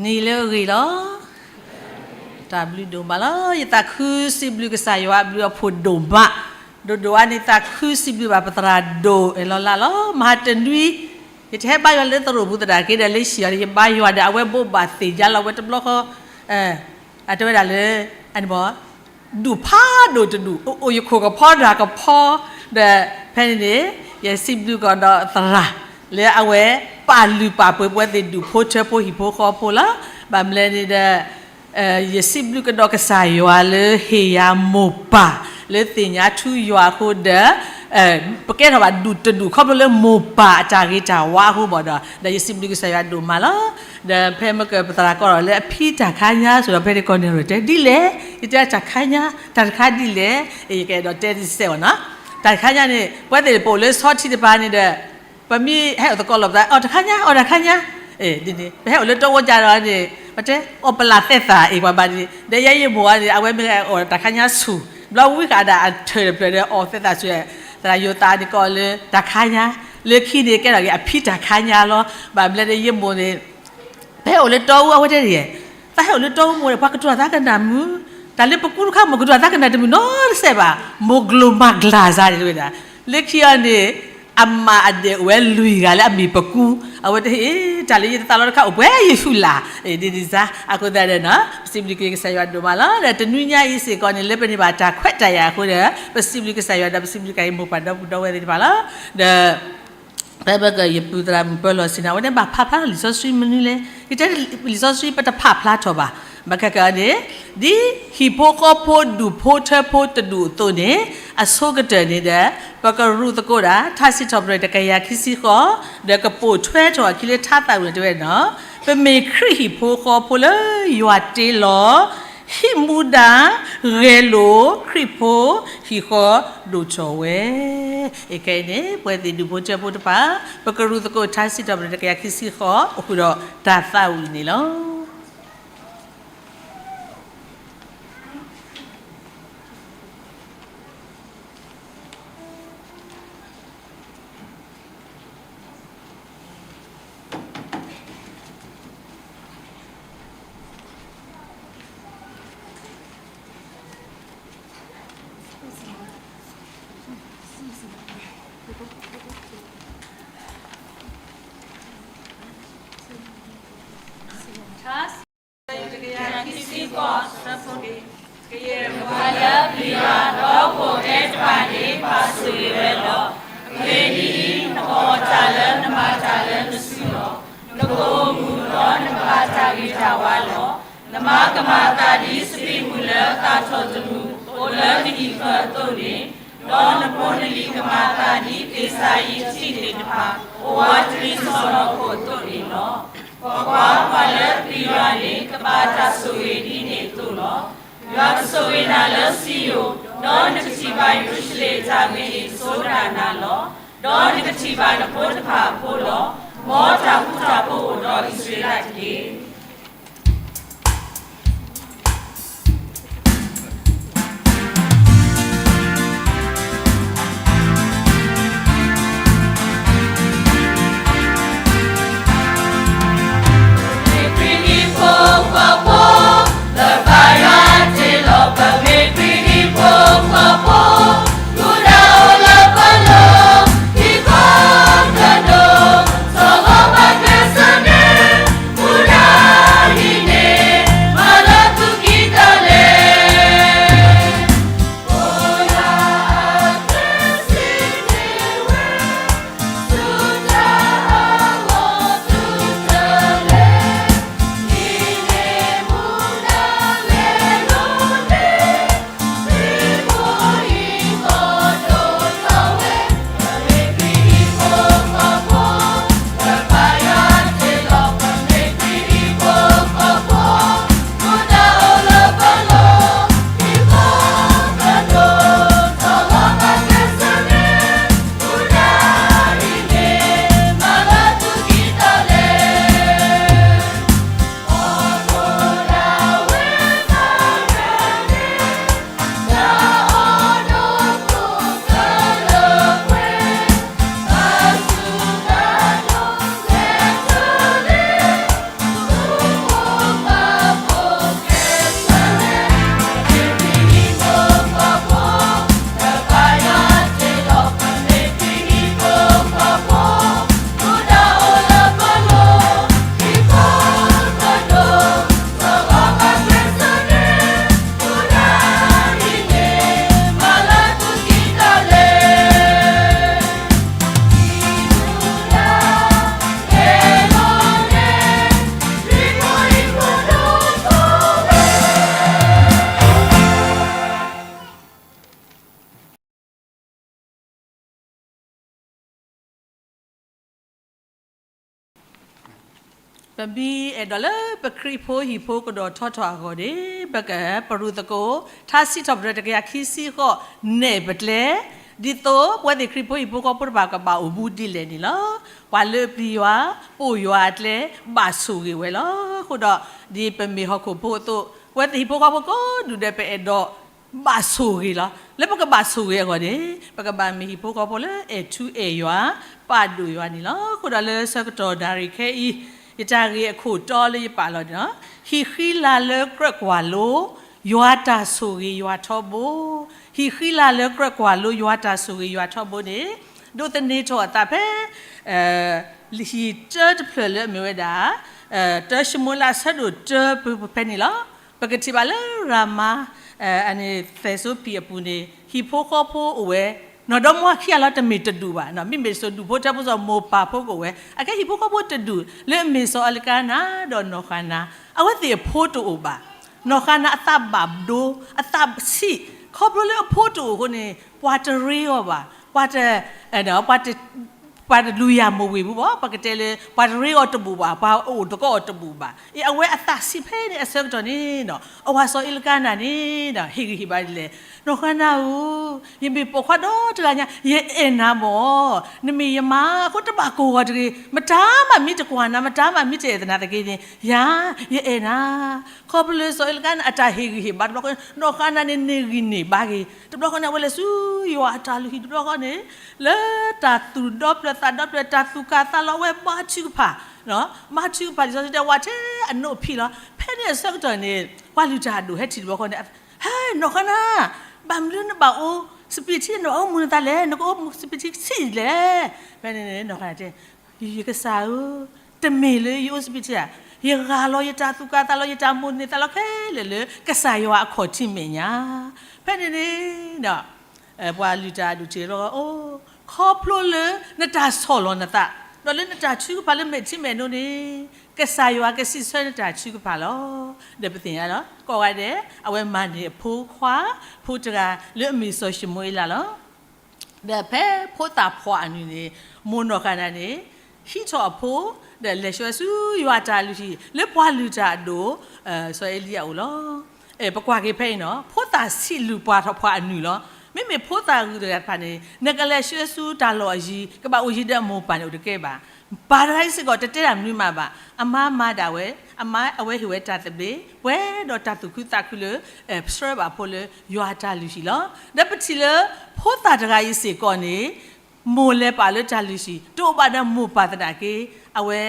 နံၤလၢအဂ့ၤလီၤ. တၢ်ဘျုးဒိၣ်မးလီၤ. ယသးခုစံးဘျုးကစၢ်ယွၤအဘျုးအဖှိၣ်ဒိၣ်မး, ဒိၣ်ဒိၣ်အါန့ၣ် သးခုစံးဘျုးဘၣ်ပသရၣ်ဒိၣ်အလီၤလးလီၤ. မဟါတနွံ ယတဟဲဘါယွၤလၢသရိာ်ပူၤသနာ်က့ဒီး လၢဟံၣ်အီၤန့ၣ် ယဘါယွၤဒီး အဝဲဘိးဘၣ်သ့ၣ်ညါလီၤ အဝဲတဘျီဃီ အတဲဝဲဒၣ်လၢ အန့ၣ်ဘၣ် ဒူၣ်ဖးဒိၣ်တဒူၣ် အိၣ်ယခိၣ်ကဖီဒၣ်ကဖီ, ဒီးဖဲန့ၣ်န့ၣ် ယစံးဘျုးကဒီးသရၣ် လၢအဝဲပာ်လုၢ်ပာ်ပှ့ၤပဝဲသ့ၣ် ဒူၣ်ဖိထၢဖိဟံၣ်ဖိဃီဖိလီၤ. ဘၣ်မနုၤလဲၣ်န့ၣ်ဒီး ယစံးဘျုးကဒီးကစၢ်ယွၤလၢဟ့ၣ်ယၤမိၢ်ပၢ် လၢသ့ၣ်ညါထူယွၤအဃိဒီး ပကဲထီၣ်ဘၣ်ဒူၣ်တဒူၣ် ခီဖျိလၢမိၢ်ပၢ်အတၢ်ဂ့ၤတၢ်ဝါအဃိဘၣ်ဒီး ဒီးယစံးဘျုးကစၢ်ယွၤဒိၣ်မးလီၤ. ဒီးဖဲမ့ၢ်ကပသရၣ်ကီးဒီးလၢအဖံတၢ်ခါညါ ဆိဒီးဖဲန့ၣ်ကီးန့ၣ်ရၢၣ်တဲဒ်လဲၣ်, ယတဲတၢ်ခါညါ တၢ်တခါဒ်လဲၣ်, ယကအဲၣ်ဒိးတဲတစဲးဘၣ်နီၤ. တၢ်တခါညါန့ၣ် ပဝဲသ့ၣ်ပအိၣ်လၢဆီထံတပၤန့ၣ်ဒီး ပမ့ၢ်ဟဲအိၣ်သကိးလိာ်ပသး အီၣ်တၢ်ခါညါ အီၣ်တၢ်ခါညါ, ပဟဲအိၣ်လၢတီဝီကဒီးန့ၣ် ပတဲအီၣ်ပလၢ်သဲသၣ်အံၤပှၤဘၣ်န့ၣ် ဒီးယဲယမိၢ်အံၤန့ၣ် အဝဲမ့ၢ်အီၣ်တၢ်ခါညါဆူၣ် ဘျီဝံဃာ်ဒၣ်အထၢၣ်တဖျၢၣ်ဒီးအီၣ်သဲသၣ်ဆူၣ်, သရၣ်ယိၤသးန့ၣ် ကီးလၢတၢ်ခါညါ, လၢခံန့ၣ်ကဲထီၣ်က့ၤအဖံတၢ်ခါညါလီၤ. ဘၣ်မနုၤလဲၣ်န့ၣ် ယမိၢ်န့ၣ် ပဟဲအိၣ်လၢတီအူအဝဲတဲဒ်လဲၣ်, သးဟဲအိၣ်လၢတီအူမိၢ်န့ၣ် ပှၤကတိၤသးကနၣ်မုာ်, တၢ်လၢပကူတခါမိၢ် ကတိၤသးကနၣ်တမုာ်နီတစဲးဘၣ်, မိၢ်ကျိၤမၤကျၢ်စ့ၢ်န့ၣ်တဝဲဒၣ်, လၢခံအီၤန့ၣ် အမၤအဒဲးအိၣ်ဝဲလွံၢ်ဂၤလၢအမ့ၢ်ပကူ, အဝဲတဟ့ၣ် တၢ်လၢယတသးလီတခါ အိၣ်ပှဲၤယသူၣ်လၢ်, ဒ်န့ၣ်စ့ၢ် အဃိသတးဒီး ပစံးဘျုးက့ၤကစၢ်ယွၤဒိၣ်မးလီၤ. ဒီးတနွံညါအံၤစ့ၢ်ကီးန့ၣ် လၢပန့ၢ်ဘၣ်တၢ်ခွဲးတၢ်ယာ်အဃိဒီး ပစံးဘျုးကစၢ်ယွၤဒီး ပစံးဘျုးက့ၤမိၢ်ပၢ်ဒီပုၢ်ဒီဝဲၢ်သ့ၣ်တဖၣ်လီၤ. ဒီး ဖဲဘၣ်ကယပုၢ်သရၣ်မုၣ်ပၢလီၤဆ့ၣ်နီၤ အဝဲန့ၣ်ဘၣ်ဖးဖျါထီၣ်လံာ်စီဆှံမနုၤလဲၣ်, ယတဲလံာ်စီဆှံပတဖးဖျါထီၣ်ဘၣ်, ဘၣ်ခဲကနံၣ်န့ၣ် ဒ်ဟံၣ်ဖိဃီဖိဒူၣ်ဖိထၢဖိတဒူၣ်အသိးန့ၣ် အဆိကတၢၢ်န့ၣ်ဒီး ပကရူၢ်သကိးဒၣ် ထါစံးထီၣ်ပတြၢၤတကယၤခံဆံဃိး, ဒီးကပိာ်ထွဲထီၣ်အခံလၢထါသးဝံၣ်န့ၣ်တဲဝဲနီၤ, ပမ့ၢ်ခရံာ်ဟံၣ်ဖိဃီဖိလၢယွၤတ့လီၤ, ဟံးမူဒါ ဂဲၤလိာ်ခရံာ်ဖိဟံၣ်ဃီဒိၣ်ထီၣ်ဝဲ. အခဲအံၤန့ၣ် ပဝဲသ့ၣ်ဒူၣ်ဖိထၢဖိတဖၣ် ပကရူၢ်သကိးထါစံးထီၣ်ပတြၢၤတကယၤခံဆံဃိး အိၣ်ဃုာ်ဒီးတၢ်သးဝံၣ်န့ၣ်လီၤ. Test. တကယၤခံဆံဃိး, ကယဲၢ်ပှၤလၢပျံၤယွၤဒီးကိးဂၤဒဲးတဖၣ်န့ၣ် ဘၣ်ဆိၣ်ဂ့ၤဝဲလီၤ. အဂ့ၢ်ဒ်အံၤ, နအီၣ်တၢ်လၢနမၤတၢ်လၢနစုလီၤ. နကအိၣ်မုာ်ဒီးနကဘၣ်တၢ်ဂ့ၤတၢ်ဝါလီၤ. နမါကမၤအသးဒ်စပံးမုၢ်လၢအသၣ်ထီၣ်တမုၢ် အိၣ်လၢနဟံၣ်ဃၢၤအသိးန့ၣ်, ဒီးနဖိနလံၤကမၤအသးဒ်သ့ၣ်စၤယံးထံးန့ၣ်တဖၣ် အိၣ်ဝးတလံၤစီၢ်နီၤခိၣ်အသိးန့ၣ်လီၤ. ကွၢ်ကွၢ်, ပှၤလၢပျံၤယွၤန့ၣ် ကဘၣ်တၢ်ဆိၣ်ဂ့ၤဒ်န့ၣ်အသိးလီၤ. ယွၤကဆိၣ်ဂ့ၤနၤလၢစံယိၣ်, ဒီးနကထံၣ်ဘၣ်ယရူၤၡလ့ၣ်အတၢ်ဂ့ၤန့ၣ် ကဆိဒၣ်နၤလီၤ. ဒီးနကထံၣ်ဘၣ်နဖိတဖၣ်အဖိလီၤ. မ်တၢ်ဃူတၢ်ဖိးအိၣ်ဒီးအံၣ်စရ့လးတက့ၢ်. ပမ့ၢ်အဲၣ်ဒိးလၢပခရံာ်ဖိဟံၣ်ဖိကဒီးထီထီၣ်အဂီၢ်န့ၣ် ပကပရူးသကိး ထါစံးထီၣ်ပတြၢၤတကယၤခံဆံဃိး နဲၣ်ပကျဲ, ဒ်သိးပဝဲသ့ၣ်ခရံာ်ဖိဟံၣ်ဖိဃီဖိတဖၣ်ကဘၣ်အိၣ်မူဒ်လဲၣ်န့ၣ်လီၤ. ပှၤလၢအပျံၤယွၤ ပိာ်ယွၤအကျဲ ဘၣ်ဆိၣ်ဂ့ၤဝဲလီၤ. အဃိဒီး ဒ်ပမ့ၢ်ဟီၣ်ခိၣ်ဖိအသိး ပဝဲသ့ၣ်ဟံၣ်ဖိဃီဖိကိးဒူၣ်ဒဲး ပအဲၣ်ဒိး ဘၣ်ဆိၣ်ဂ့ၤလီၤ. လၢပကဘၣ်ဆိၣ်ဂ့ၤအဂီၢ်န့ၣ် ပကဘၣ်မ့ၢ်ဟံၣ်ဖိဃီဖိလၢအဲၣ်ထူအဲၣ်ယွၤ ပာ်ဒိၣ်ယွၤန့ၣ်လီၤ. အဃိဒီးလၢဆၢကတီၢ်နၣ်ရံၣ်ခဲအံၤ ယတၢ်ဂ့ၢ်အခိၣ်တီလၢယပာ်လီၤန့ၣ်လီၤ. ဟံၣ်ဃံလၤလၢကြၢးကွၢ်လိ ယွၤတၢ်ဆိၣ်ဂ့ၤယွၤထီဘိ, ဟံၣ်ဃံလၤလၢကြၢးကွၢ်လိယွၤတၢ်ဆိၣ်ဂ့ၤယွၤထီဘိန့ၣ် ဒိးသန့ၤထီၣ်အသးဖဲ ဟံၣ်တၢတဖျၢၣ်လၢအမ့ၢ်ဝဲဒၣ် တၢၡမူၤအ့လးအဆၢဒိၣ်တၢ ပဖဲန့ၣ်လီၤ. ပကထံၣ်ဘၣ်လၢရၤမၤ အန့ၣ်သဲးစိပံၤအပူၤန့ၣ် ဟံၣ်ဖိဃီဖိအိၣ်ဝဲ နီၢ်ဒီမါဝၤခံဂၤလီၤ တမ့ၢ်တဒူၣ်ဘၣ်, မ့မ့ၢ်စိၤဒူၣ်ဖိထၢဖိစီၤမိၢ်ပၢ်ဖိကအိၣ်ဝဲ အခဲဟံၣ်ဖိဃီဖိတဒူၣ်လၢအမ့ၢ်စီၤအၤလကၤနၤဒီးနီၢ်ဃၤနၤ အဝဲသ့ၣ်အဖိတအိၣ်ဘၣ်. နီၢ်ဃၤနၤအသးဘၣ်ဒိ အသးဆံး ခီဖျိလၢအဖိတအိၣ်အဃိန့ၣ် ပှၤတရ့အီၤဘၣ်, ပှၤတ ပှၤတလူၤယၤမိၢ်ဝ့ၢ်ပူၤဘၣ်, ပှၤကတဲလၢ ပှၤတရ့အီၤတဘူၣ်ဘၣ်, ပှၤအိၣ်တကီအီၤတဘူၣ်ဘၣ်. အဝဲအသးဆံးဖဲန့ၣ်အဆၢကတီၢ်န့ၣ်ဒီး အဝၤစီၤအၤလကၤနၤန့ၣ်ဒီး ဟ့ၣ်ဂံၢ်ဟ့ၣ်ဘါဒ်လဲၣ်, နီၢ်ဃၤနၤဧၢ, ယမ့ၢ်ပိာ်ခွါဒီတဂၤညါ ယအဲၣ်နၤမၢ်, နမ့ၢ်ယမါအဃိတဘၣ်ကိၢ်ဂီၤတဂ့ၤ, မတၤမးမ့ၢ်တကွၢ်နၤ မတၤမးမ့ၢ်တအဲၣ်သနာ်သက့န့ၣ် ယၤ ယအဲၣ်နၤ ခီဖျိလၢစီၤအၤလကၤနၤအတၢ်ဟ့ၣ်ဂံၢ်ဟ့ၣ်ဘါတဘျီဃီန့ၣ် နီၢ်ဃၤနၤန့ၣ်န့ၢ်ဂံၢ်န့ၢ်ဘါဂ့ၤ, တဘျီဃီန့ၣ် အဝဲလဲၤဆူယွၤအတၢ်လုၢ်ဟံၣ်တဘျီဃီန့ၣ် လၢတၢ်သူၣ်ဒီဖျၢၣ်သးဒီဖျၢၣ် တၢ်သူၣ်ကၢ်သးလီၤဝဲဘါထုကဖၣ်, ဘါထုကဖၣ်လံာ်စီဆှံတဲဝဲထဲအနိၣ်ဖံးလီၤ. ဖဲန့ၣ်အဆၢကတီၢ်န့ၣ် ပှၤလုၢ်တၢ်အဒိၣ်ဟဲထံၣ်တဘျီဃီန့ၣ် ဟဲ နီၢ်ဃၤနၤ ဘၣ်မနုၤနဘၣ်အိၣ်စပံးထံ နဘၣ်အိၣ်မူနသးလဲၣ်, နကအိၣ်မူစပံးထံဆံးလဲၣ်. ဖဲန့ၣ်နီၢ်ဃၤနၤတဲ ယကစၢ်ဧၢ, တမ့ၢ်လၢယအိၣ်စပံးထံဧါ, ယဂၢ်လီၤယတၢ်သူၣ်ကၢ်သးလီၤ ယတၢ်မိၣ်န့ၢ်သးလီၤခဲလၢာ်လၢ ကစၢ်ယွၤအခီၣ်ထံးမဲာ်ညါ. ဖဲန့ၣ်န့ၣ်ဒီး ပှၤလုၢ်တၢ်အဒိၣ်ထံၣ်တဘျီဃီ အိ ခီဖျိလၢနတၢ်ဆီၣ်လီၤနသး ဒီးလၢနတၢ်ထုကဖၣ်လၢမဲာ်ထံမဲာ်နိန့ၣ် ကစၢ်ယွၤကစံးဆၢနတၢ်ထုကဖၣ်လီၤ. ဒီးပသ့ၣ်ညါလီၤ ကိးဂၤဒဲး အဝဲမၤန့ၢ်အဖိခွါ ဖိတဂၤလၢအမ့ၢ်စီၤၡမူၤအ့လးလီၤ. ဒီးဖဲဖိသၣ်ဖှီၣ်အနုၢ်န့ၣ် မိၢ်နီၢ်ဃၤနၤန့ၣ် ဟံးထီၣ်အဖိ ဒီးလဲၤဆှၢဆူယွၤအတၢ်လုၢ်ဟံၣ် လၢပှၤလုၢ်တၢ်အဒိၣ် စီၤအ့လံယၤအအိၣ်လီၤ. ပကွၢ်က့ၤဖဲအံၤနီၤ ဖိသၣ်ဆံးလုၢ်ပှၤထီၣ်ပှၤအနုၢ်လီၤ. မ့မ့ၢ်ဖိသၣ်ဂုၤတဂၤတဖၣ်န့ၣ် နကလဲၤဆှၢဆူတၢ်လီၢ်အယံၤ ကဘၣ်အိၣ်ယံၤဒီးအမိၢ်ပၢ်န့ၣ်အိၣ်တကဲဘၣ်. ပၢ်တဂၤအံၤစ့ၢ်ကီးတတဲတၢ်မနုၤမးဘၣ်. အမါမၤဒၣ်ဝဲ, အမါအဝဲဟ့ၣ်ဝဲတၢ်သဘျ့ ပှဲၤဒီးတၢ်သူၣ်ခုသးခုလၢ ဆှၢဘၣ်ဖိလၢယွၤအတၢ်လုၢ်ဟံၣ်လီၤ. ဒီးပထံၣ်လၢ ဖိသၣ်တဂၤအံၤစ့ၢ်ကီးန့ၣ် မိၢ်လဲၤပာ်လၢတၢ်လုၢ်ဟံၣ် တအိၣ်ဘၣ်ဒီးမိၢ်ပၢ်သနာ်က့ အဝဲ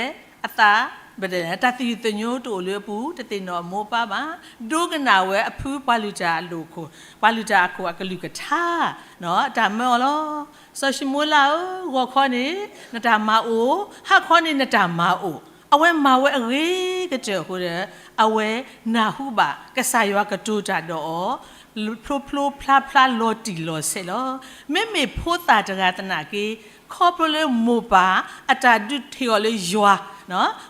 အသး တၢ်သယုၢ်သညိတအိၣ်လၢအပူၤ တသ့ၣ်နီၣ်အမိၢ်အပၢ်ဘၣ်. ဒိကနၣ်ဝဲအဖုပှၤလုၢ်တၢ်အဒိၣ်ခိၣ် ပှၤလုၢ်တၢ်အခိၣ်အကလုၢ်ကထါ တၢ်မၢအီၤလီၤ. စီၤၡမူၤအ့လးဧၢ, ဂီၤခီန့ၣ် နတၢ်မၤအိၣ်, ဟါခီန့ၣ်နတၢ်မၤအိၣ်, အဝဲမၤဝဲအဂ့ၤကတၢၢ်အဃိဒီး အဝဲနၢ်ဟူဘၣ် ကစၢ်ယွၤကတိၤတၢ်ဒီးအီၤ ဖျိဖျိဖျါဖျါလီၤတံၢ်လီၤဆဲးလီၤ. မ့မ့ၢ်ဖိသၣ်တဂၤသနာ်က့ ခီဖျိလၢမိၢ်ပၢ်အတၢ်ဒုးထံၣ်အီၤလၢယွၤ,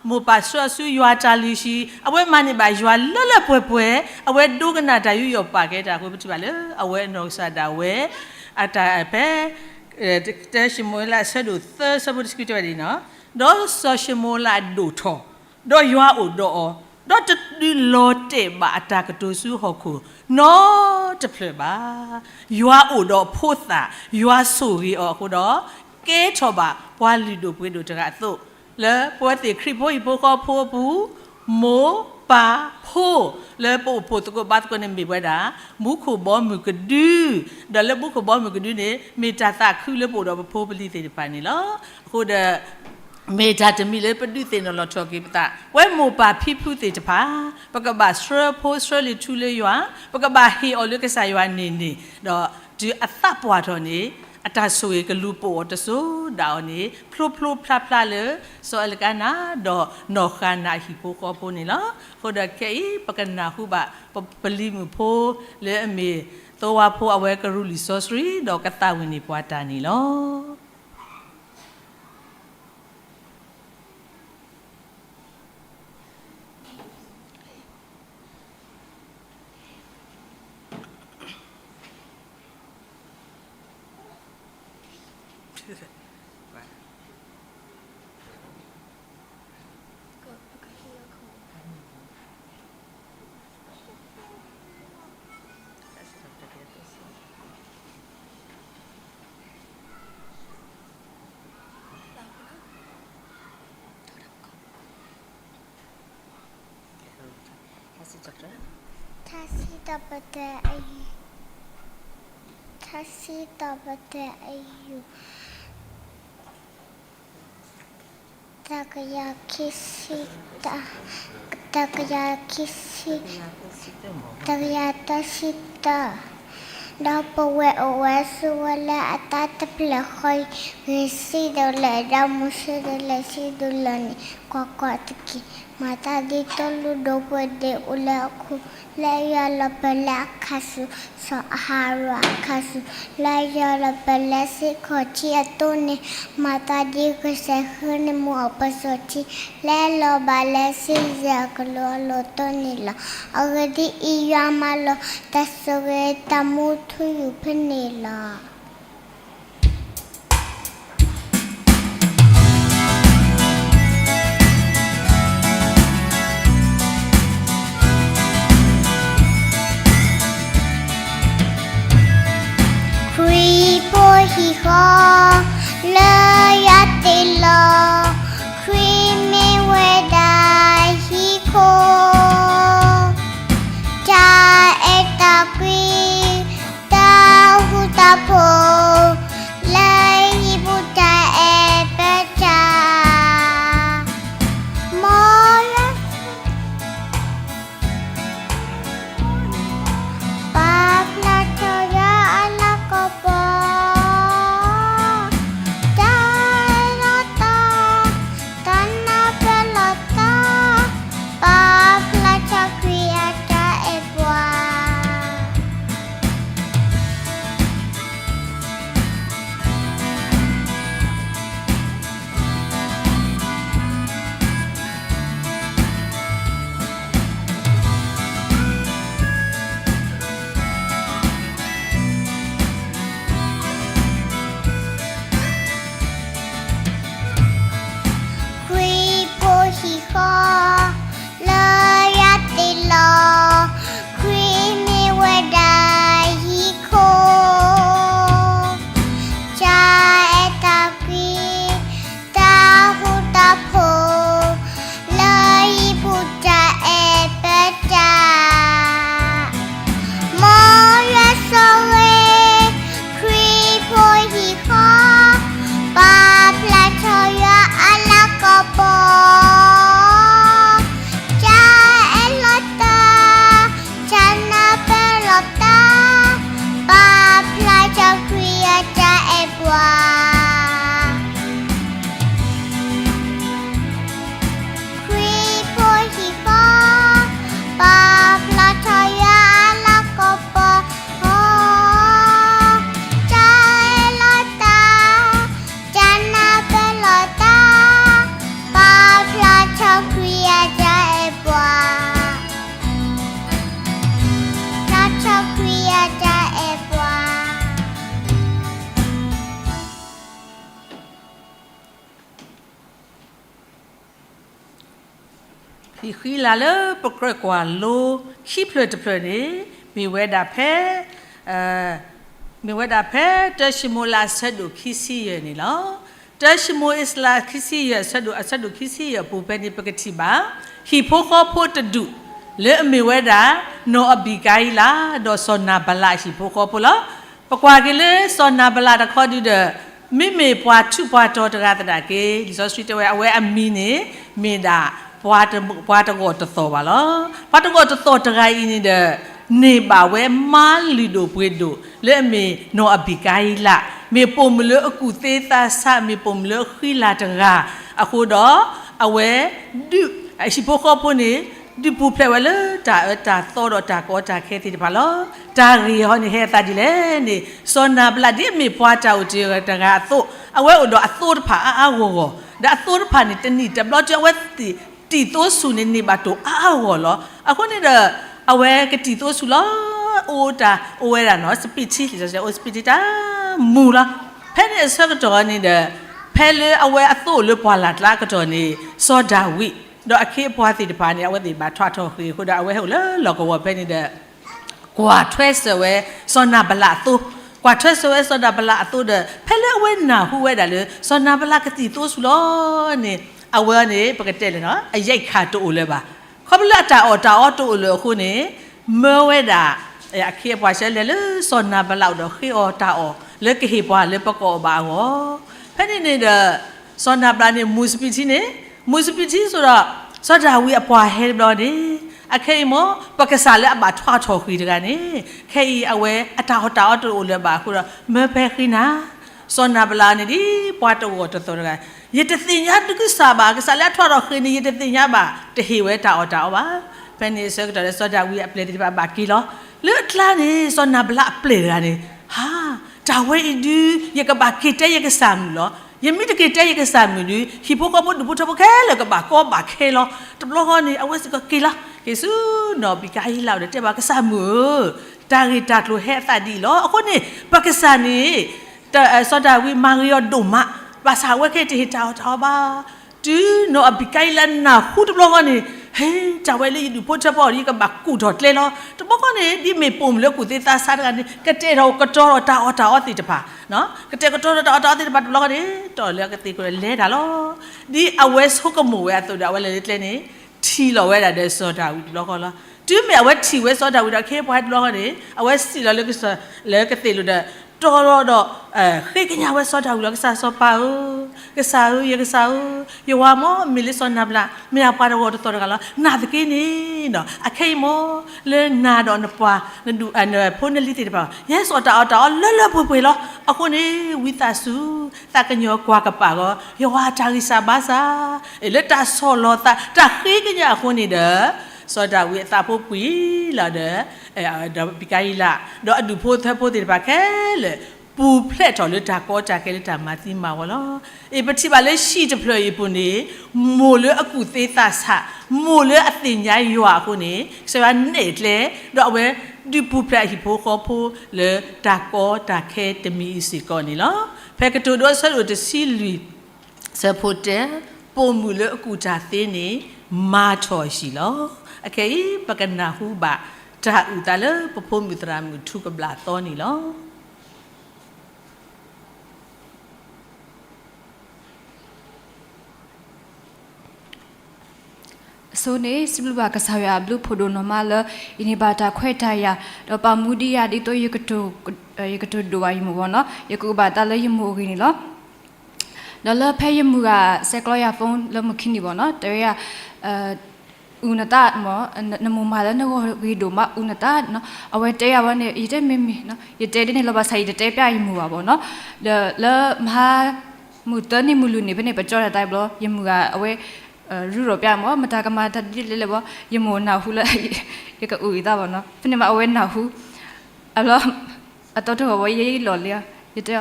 မိၢ်ပၢ်ဆှၢအီၤဆူယွၤတၢ်လုၢ်ဟံၣ် အဝဲမၤန့ၢ်ဘၣ်ယွၤလၢလၢပှဲၤပှဲၤ, အဝဲဒိကနၣ်တၢ်ယူးယီၣ်ပာ်ကဲတၢ်အဃိ ပထံၣ်ဘၣ်လၢအဝဲအနီၢ်ကစၢ်ဒၣ်ဝဲ အတၢ်ဖဲ တၢၡမူၤအ့လးအဆၢဒိၣ်သၢဆၢဖိတဆံခွံတဲဝဲဒ်အံၤနီၤ, ဒီးစီၤၡမူၤအ့လးဒိၣ်ထီၣ်, ဒီးယွၤအိၣ်ဒီးအီၤ, ဒီးတဒုးလီၤတဲာ်ဘၣ်အတၢ်ကတိၤဆူဟီၣ်ခိၣ်နီတဖျၢၣ်ဘၣ်. ယွၤအိၣ်ဒီးဖိသၣ်, ယွၤဆိၣ်ဂ့ၤအီၤအဃိဒီး ကဲထီၣ်ဘၣ်ပှၤလုၢ်ဒိၣ်ပှ့ၤဒိၣ်တဂၤအသိး, လၢပဝဲသ့ၣ်ခရံာ်ဖိဟံၣ်ဖိဃီဖိအပူၤ မိၢ်ပၢ်ဖိ လၢပအိၣ်ဖှိၣ်သကိးဘါသကိးန့ၣ်မ့ၢ်ပဝဲဒၣ် မူခိၣ်ဘီမုၢ်ကဒု, ဒီးလၢမူခိၣ်ဘီမုၢ်ကဒုန့ၣ် မ့ၢ်တၢ်သးခုလၢပအိၣ်ဒီးပဖိပလံၤသ့ၣ်တဖၣ်န့ၣ်လီၤ. အဃိဒီး မ့ၢ်တၢ်တမံၤလၢပဒုးသ့ၣ်နီၣ်လီၤထီၣ်က့ၤပသး, ပဝဲမိၢ်ပၢ်ဖံဖုသ့ၣ်တဖၣ် ပကဘၣ်ဆှၢဖိဆှၢလံာ်ထူလၢယွၤ, ပကဘၣ်ဟ့ၣ်အီၤလၢကစၢ်ယွၤန့ၢ်န့ၢ်, ဒီးတုၤအသးပှၢ်ထီၣ်န့ၣ် အတၢ်ဆိၣ်ဂ့ၤကလူၤပိာ်အီၤတစိၤဒၣ်အီၤန့ၣ် ဖျိဖျိဖျါဖျါလၢ စီၤအၤလကၤနၤ ဒီးနီၢ်ဃၤနၤအဟံၣ်ဖိဃီဖိန့ၣ်လီၤ. အဃိဒီးခဲအံၤ ပကနၢ်ဟူဘၣ် ပပလံၤမုၣ်ဖိ လၢအမ့ၢ်သဝီဖိအဝဲကရူၢ်လံာ်စီဆှံ ဒီးကသးဝံၣ်န့ၢ်ပှၤတၢ်န့ၣ်လီၤ. က ထါစံးထီၣ်ပတြၢၤ, ထါစံးထီၣ်ပတြၢၤအယူၢ်, တကယၤခံဆံ, တကယၤခံဆံ, တကယၤသၢဆံတၢ, ဒီးပဝဲအိၣ်ဝဲဆိးဝဲလၢအတၢ်တဖျၢၣ်ဃီအံၤ, ဂ့ၤစံးဒိၣ်လဲၣ်, ဒီးမုၢ်ဆ့ၣ်ဒိၣ်လဲၣ်, စံးဒိၣ်လဲၣ်န့ၣ်, ကွၢ်ကွၢ်တက့ၢ်, မၤသးဒ်သိလူၢ်ဒိၣ်ပှ့ၤဒိၣ်အိၣ်လၢအခိၣ်, လၢယွၤလီၤပၢၤလၢအခါဆူၣ်, စီၤအၤဟရိၣ်အခါဆူၣ်, လၢယွၤလီၤပၢၤလၢစ့ၢ်ကီးထံအသိးန့ၣ်, မၤသးဒ်ကစၢ်ဃ့န့ၢ်မူအီၤပစီၣ်ထံ, လၢလီၤဘၣ်လၢစံယၢ်ကလိအလီၢ်အသိးန့ၣ်လီၤ. အဂ့ၢ်ဒ်အံၤ, ယွၤမၢလီၤ တၢ်ဆိၣ်ဂ့ၤတၢ်မူထူယိာ်ဖဲန့ၣ်လီၤ. ခရံာ်ဖိဟံၣ်ဃီ လၢယွၤတ့လီၤ, ခရံာ်မ့ၢ်ဝဲဒၣ်ဟံၣ်ခိၣ်, တၢ်အဲၣ်တၢ်ကွံ, တၢ်ဃူတၢ်ဖိး, လၢဟံၣ်ပူၤတၢ်အဲၣ်ပၢတၢ်, မ်ယွၤ ပာ်ဖျါထီၣ်ယွၤအလၤကပီၤ, တၢ်အဲၣ်လီၤတၢ်, တၢ်နၢ်ပၢၢ်လီၤတၢ်, ပာ်ဖျါထီၣ်ခရံာ်အတၢ်အဲၣ်ပှၤ. ခရံာ်ဖိဟံၣ်ဃီ လၢယွၤတ့လီၤ, ခရံာ်မ့ၢ်ဝဲဒၣ်ဟံၣ်ခိၣ်, တၢ်အဲၣ်တၢ်ကွံ, တၢ်ဃူတၢ်ဖိး, လၢဟံၣ်ပူၤတၢ်အဲၣ်ပၢတၢ်, မ်ယွၤဆိၣ်ဂ့ၤ, ခရံာ်ဖိဟံၣ်ဃီ, ပာ်ဖျါထီၣ်ယွၤအလၤကပီၤ, တၢ်အဲၣ်လီၤတၢ်, တၢ်နၢ်ပၢၢ်လီၤတၢ်, ပာ်ဖျါထီၣ်ခရံာ်အတၢ်အဲၣ်ပှၤ. ခရံာ်ဖိဟံၣ်ဃီ, ပာ်ဖျါထီၣ်ယွၤအလၤကပီၤ, တၢ်အဲၣ်လီၤတၢ်, တၢ်နၢ်ပၢၢ်လီၤတၢ်, ပာ်ဖျါထီၣ်ခရံာ်အတၢ်အဲၣ်ပှၤ, ဖျါထီၣ်ခရံာ်အတၢ်အဲၣ်ပှၤ. ဟံၣ်ဃံလၤလၢပကြၢးကွၢ်လိခံဖျၢၣ်တဖျၢၣ်န့ၣ်, မ့ၢ်ဝဲဒၣ်ဖဲ, မ့ၢ်ဝဲဒၣ်ဖဲတၢၡမူၤအ့လးအဆၢဒိၣ်ခံဆံယဲၢ်န့ၣ်လီၤ. တၢၡမူၤအ့လးခံဆံယဲၢ်အဆၢဒိၣ်, အဆၢဒိၣ်ခံဆံယဲၢ်အပူၤဖဲန့ၣ် ပကထံၣ်ဘၣ် ဟံၣ်ဖိဃီဖိတဒူၣ် လၢအမ့ၢ်ဝဲဒၣ် နီၢ်အဘံကၤအံလး ဒီးစီၤနၤဘလးအဟံၣ်ဖိဃီဖိလီၤ. ပကွၢ်က့ၤလၢစီၤနၤဘလးတခီဒုဒီး, မ့မ့ၢ်ပှၤထူးပှၤတီၤတဂၤသနာ်က့, လံာ်စီဆှံတဲဝဲ အဝဲအမံၤန့ၣ် မ့ၢ်ဒၣ် ပှၤတဂီၤတသီၣ်ဘၣ်လီၤ. ပှၤတဂီၤတသီၣ်တဂၤအံၤန့ၣ်ဒီး, န့ၢ်ဘၣ်ဝဲမါလုၢ်ဒိၣ်ပှ့ၤဒိၣ် လၢအမ့ၢ်နီၢ်အဘံကၤအံလး, မ့ၢ်ပိာ်မုၣ်လၢအကူၣ်သ့သးဆး, မ့ၢ်ပိာ်မုၣ်လၢအဃံလၤတဂၤ, အဃိဒီး, အဝဲ, ဟံၣ်ဖိဃီဖိန့ၣ်, ဒုးပူၤဖျဲးဝဲလၢတၢ်အၢတၢ်သီဒီးတၢ်ကီတၢ်ခဲသ့ၣ်တဖၣ်လီၤ. တၢ်ဂ့ၢ်ဟီန့ၣ်ဟဲအသးဒ်လဲၣ်န့ၣ်, စီၤနၤဘလးဒ်အမ့ၢ်ပှၤတၢ်အိၣ်တ့ၢ်တဂၤအသိး, အဝဲအိၣ်ဒီးအသိတဖၣ်အါအါဂီၢ်ဂီၢ်, ဒီးအသိတဖၣ်န့ၣ် တနံၣ်တဘျီတုၤအဝဲ တံၢ်သိဆူၣ်န့ၣ် န့ၢ်ဘၣ်တိၢ်အါအါဂီၢ်ဂီၢ်လီၤ. အဃိန့ၣ်ဒီး, အဝဲကတံၢ်သိဆူၣ်လီၤ. အိၣ်တၢ်အိၣ်ဝဲဒၣ်နီၢ် စပံးထံ, အိၣ်စပံးထံတၢ်မုာ်လီၤ. ဖဲန့ၣ်အဆၢကတီၢ်န့ၣ်ဒီး, ဖဲလၢအဝဲအသိအိၣ်လၢပှၢ်လၢ်ကျါအကတီၢ်န့ၣ်, စီၤဒၤဝံး, ဒီးအခ့အပှၤသ့ၣ်တဖၣ်န့ၣ် အဝဲသ့ၣ်ဘၣ်ထွးထီၣ်ဃ့ၢ်အဃိဒီး အဝဲဟဲအိၣ်လၢလီၢ်ကဝီၤဖဲန့ၣ်ဒီး ကွၢ်ထွဲစၢၤဝဲ စီၤနၤဘလးအသိ, ကွၢ်ထွဲစၢၤဝဲစီၤနၤဘလးအသိဒီး ဖဲလၢအဝဲနၢ်ဟူဝဲဒၣ်လၢ စီၤနၤဘလးကတံၢ်သိဆူၣ်လီၤန့ၣ်, အဝဲန့ၣ် ပကတဲလဲၣ်နီၢ် အယံၤခးတအိၣ်လၢၤဘၣ်. ခီဖျိလၢအတၢ်အီၣ်တၢ်အီတအိၣ်လၢၤအဃိန့ၣ်, မၢဝဲဒၣ် အခ့အပှၤဆၢလဲၤလၢစီၤနၤဘလးအိၣ်ဒီးဃ့အီၤတၢ်အီၣ်လၢကဟ့ၣ်ပှၤလၢပကအီၣ်ဘၣ်အဂီၢ်, ဖဲန့ၣ်န့ၣ်ဒီး စီၤနၤဘလးန့ၣ် မူၤစပံးထံန့ၣ်, မူၤစပံးထံဆိဒီး စီၤဒၤဝံးအပှၤဟဲတဘျီန့ၣ်, အခဲအံၤမ့ၢ် ပကစၢ်လၢအဘၣ်ထွါထီၣ်ဃံတဂၤန့ၣ်, ခဲအံၤအဝဲအတၢ်အီၣ်တၢ်အီတအိၣ်လၢၤဘၣ်အဃိဒီး မၢဖဲဃ့နၤ, စီၤနၤဘလးန့ၣ်ဒ်ပှၤတဂီၢ်တသီၣ်တဂၤ, ယတသ့ၣ်ညါဒုးကစၢ်ဘၣ်, ကစၢ်လၢအထွါထီၣ်ဃံန့ၣ် ယတသ့ၣ်ညါဘၣ်, တဟ့ၣ်ဝဲတၢ်အီၣ်တၢ်အီဘၣ်. ဖဲန့ၣ်အဆၢကတီၢ်ဒီး စီၤဒၤဝံးအပျဲၢ်သ့ၣ်တဖၣ်ဘၣ်က့ၤလီၤ. လၢအကျါန့ၣ် စီၤနၤဘလးအပျဲၢ်တဂၤန့ၣ်, ဟါ, တၢ်ဝဲအံၤဒုး ယကဘၣ်က့ၤတဲယကစၢ်မုၣ်လီၤ. ယမ့ၢ်တက့ၤတဲယကစၢ်မုၣ်ဒုး ဟံၣ်ဖိဃီဖိဒူၣ်ဖိထၢဖိခဲလၢာ်ကဘၣ်ကီဘၣ်ခဲလီၤ. တဘျီဃီန့ၣ် အဝဲစ့ၢ်ကီးက့ၤလီၤ. က့ၤဆူနီၢ်အဘံၤကၤဟံလးဒီးတဲဘၣ် ကစၢ်မုၣ်ဧၢ, တၢ်ဂ့ၢ်တၢ်ကျိၤဟဲအသးဒ်အံၤလီၤ. အဃိန့ၣ် ပကစၢ်န့ၣ် စီၤဒၤဝံးမၤဂ့ၤအီၤဒိၣ်မး, ဘၣ်ဆၣ်အဝဲခဲအံၤတဟ့ၣ်တၢ်အီၣ်တၢ်အီဘၣ်. တုၤနီၢ်အဘံၤကၤဟံလးနၢ်ဟူတဘျီဃီန့ၣ်, ဟ့, တၢ်ဝဲလၢယဒူၣ်ဖိထၢဖိအီၤဒီး ယကဘၣ်ကူၣ်ထီၣ်ကျဲလီၤ. တဘျီဃီန့ၣ် ဒ်မ့ၢ်ပိာ်မုၣ်လၢကူၣ်သ့သးဆါတဂၤန့ၣ် ကတဲာ်ထီၣ်ကတီၤထီၣ်တၢ်အီၣ်တၢ်အီသ့ၣ်တဖၣ်, ကတဲာ်ကတီၤထီၣ်တၢ်အီၣ်တၢ်အီသ့ၣ်တဖၣ်တဘျီဃီန့ၣ် တီၢ်လၢအကသ့ၣ်ခိၣ်ဒီးလဲၤတၢ်လီၤ. ဒ်အဝဲဆိကမိၣ်ဝဲအသိးဒီး အဝဲလဲၤလၢကျဲန့ၣ် ထံၣ်လီၤဝဲဒၣ်ဒီးစီၤဒၤဝံးတဘျီဃီလီၤ. တုၤမ့ၢ်အဝဲထံၣ်ဝဲစီၤဒၤဝံးဒီးအခ့အပှၤတဘျီဃီန့ၣ် အဝဲစံၣ်လီၤလၢကစၢၢ်လၢကသ့ၣ်လိၤဒီး တီၢ်လီၤဒီး ဃ့ကညးဝဲစီၤဒၤဝံးလီၤ. ကစၢ်စီၤပၤဧၢ, ကစၢ်ဧၢ, ယကစၢ်ဧၢ, ယဝၤမ့ၢ်မ့ၢ်လၢစီၤနၤဘလး မ့ၢ်အပှၤတဂီၢ်တသီၣ်တဂၤလီၤ. နာ်သက့န့ၣ်ဒီး အခဲအံၤမ့ၢ် လၢနၤဒီးနပှၤ နဒူၣ် နဖိနလံၤသ့ၣ်တဖၣ် ယဟဲစိာ်တၢ်အီၣ်တၢ်အီလၢလၢပှဲၤပှဲၤလီၤ. အဃိန့ၣ် ဝံသးစူၤ သးကညီၤကွၢ်ကပာ်ဂီၤ ယဝၤအတၢ်ဂံၢ်စၢ်ဘါစၢ် လၢတၢ်ဆီၣ်လီၤသး တၢ်ဃ့ကညးအဃိန့ၣ်ဒီး စီၤဒၤဝံးအသးဖိပှံၤလီၤဒီး ဒီးဘံၤကၤယံလး ဒီးအဒူၣ်ဖိထၢဖိသ့ၣ်တဖၣ်ခဲလၢာ် ပူၤဖျဲးထီၣ်လၢတၢ်ကီတၢ်ခဲလၢတၢ်မၤသံမၤဝီလီၤ. အံၤပထံၣ်ဘၣ်လၢဟံၣ်တဖျၢၣ်အံၤအပူၤန့ၣ် မိၢ်လၢအကူၣ်သ့သးဆး မိၢ်လၢအသ့ၣ်ညါယွၤအဃိန့ၣ် ကစၢ်ယွၤနဲၣ်ကျဲ ဒီးအဝဲဒုးပူၤဖျဲးအဟံၣ်ဖိဃီဖိလၢတၢ်ကီတၢ်ခဲတမံၤအံၤစ့ၢ်ကီးန့ၣ်လီၤ. ဖဲကတိၤဒိအဆၢဒိၣ်တဆံလွံၢ် ဆၢဖိတၢ ပိာ်မုၣ်လၢအကူၣ်တၢ်သ့န့ၣ် မၤထီၣ်အဟံၣ်လီၤ. အခဲအံၤ ပကနၢ်ဟူဘၣ် တၢ်အုၣ်သးလၢပဖိမုၣ်သရၣ်မုၣ်ထူကဘျၣ်သီန့ၣ်လီၤ. အဆိန့ၣ် စံးဘျုးဘၣ်ကစၢ်ယွၤအဘျုးဖးဒိၣ်နီၢ်မးလၢ ယန့ၢ်ဘၣ်တၢ်ခွဲးတၢ်ယာ် ဒီးပာ်မူဒံးယၤဒ်သိး ယကတိၤဒိၣ်ဘၣ်ယမိၢ်ဘၣ်နီၤ, ယကကဘၣ်တၢ်လၢယမိၢ်အဂ့ၢ်န့ၣ်လီၤ. ဒီးလၢဖဲယမုၢ်ဂၤဆဲးကျိးယၤ phone လၢမုၢ်ခံနံၤဘၣ်နီၤ, တဲဝဲယၤ အုၣ်နသး, နမိၢ်မၤလၢနဂီၢ်ဂ့ၤဒိၣ်မး အုၣ်နသးနီၤ. အဝဲတဲယၤဝဲန့ၣ် ယတဲမ့ၢ်မ့ၢ်နီၤ, ယတဲဒ်န့ၣ်လီၤ, ဘၣ်ဆၣ်ယတတဲပျးယမိၢ်ဘၣ်ဘၣ်နီၤ. ဒီးလၢမဟါ မုၢ်သၢနံၤမုၢ်လွံၢ်နံၤဖဲန့ၣ် ပကၠီတၢ်တၢ်ဘျီ ယမုၢ်ဂၤအဝဲ ရူၢ်ရီၣ်ပျးမး မတၤကမၤတၢ်ဒ်လဲၣ်လဲၣ်ဘၣ်, ယမိၢ်နၢ်ဟူလၢ ယကအုၣ်အသးဘၣ်နီၤ. ဖဲန့ၣ်မး အဝဲနၢ်ဟူ အဘျီ အတီတဂီၢ်ဘၣ် ယလီၤလၢ ယတ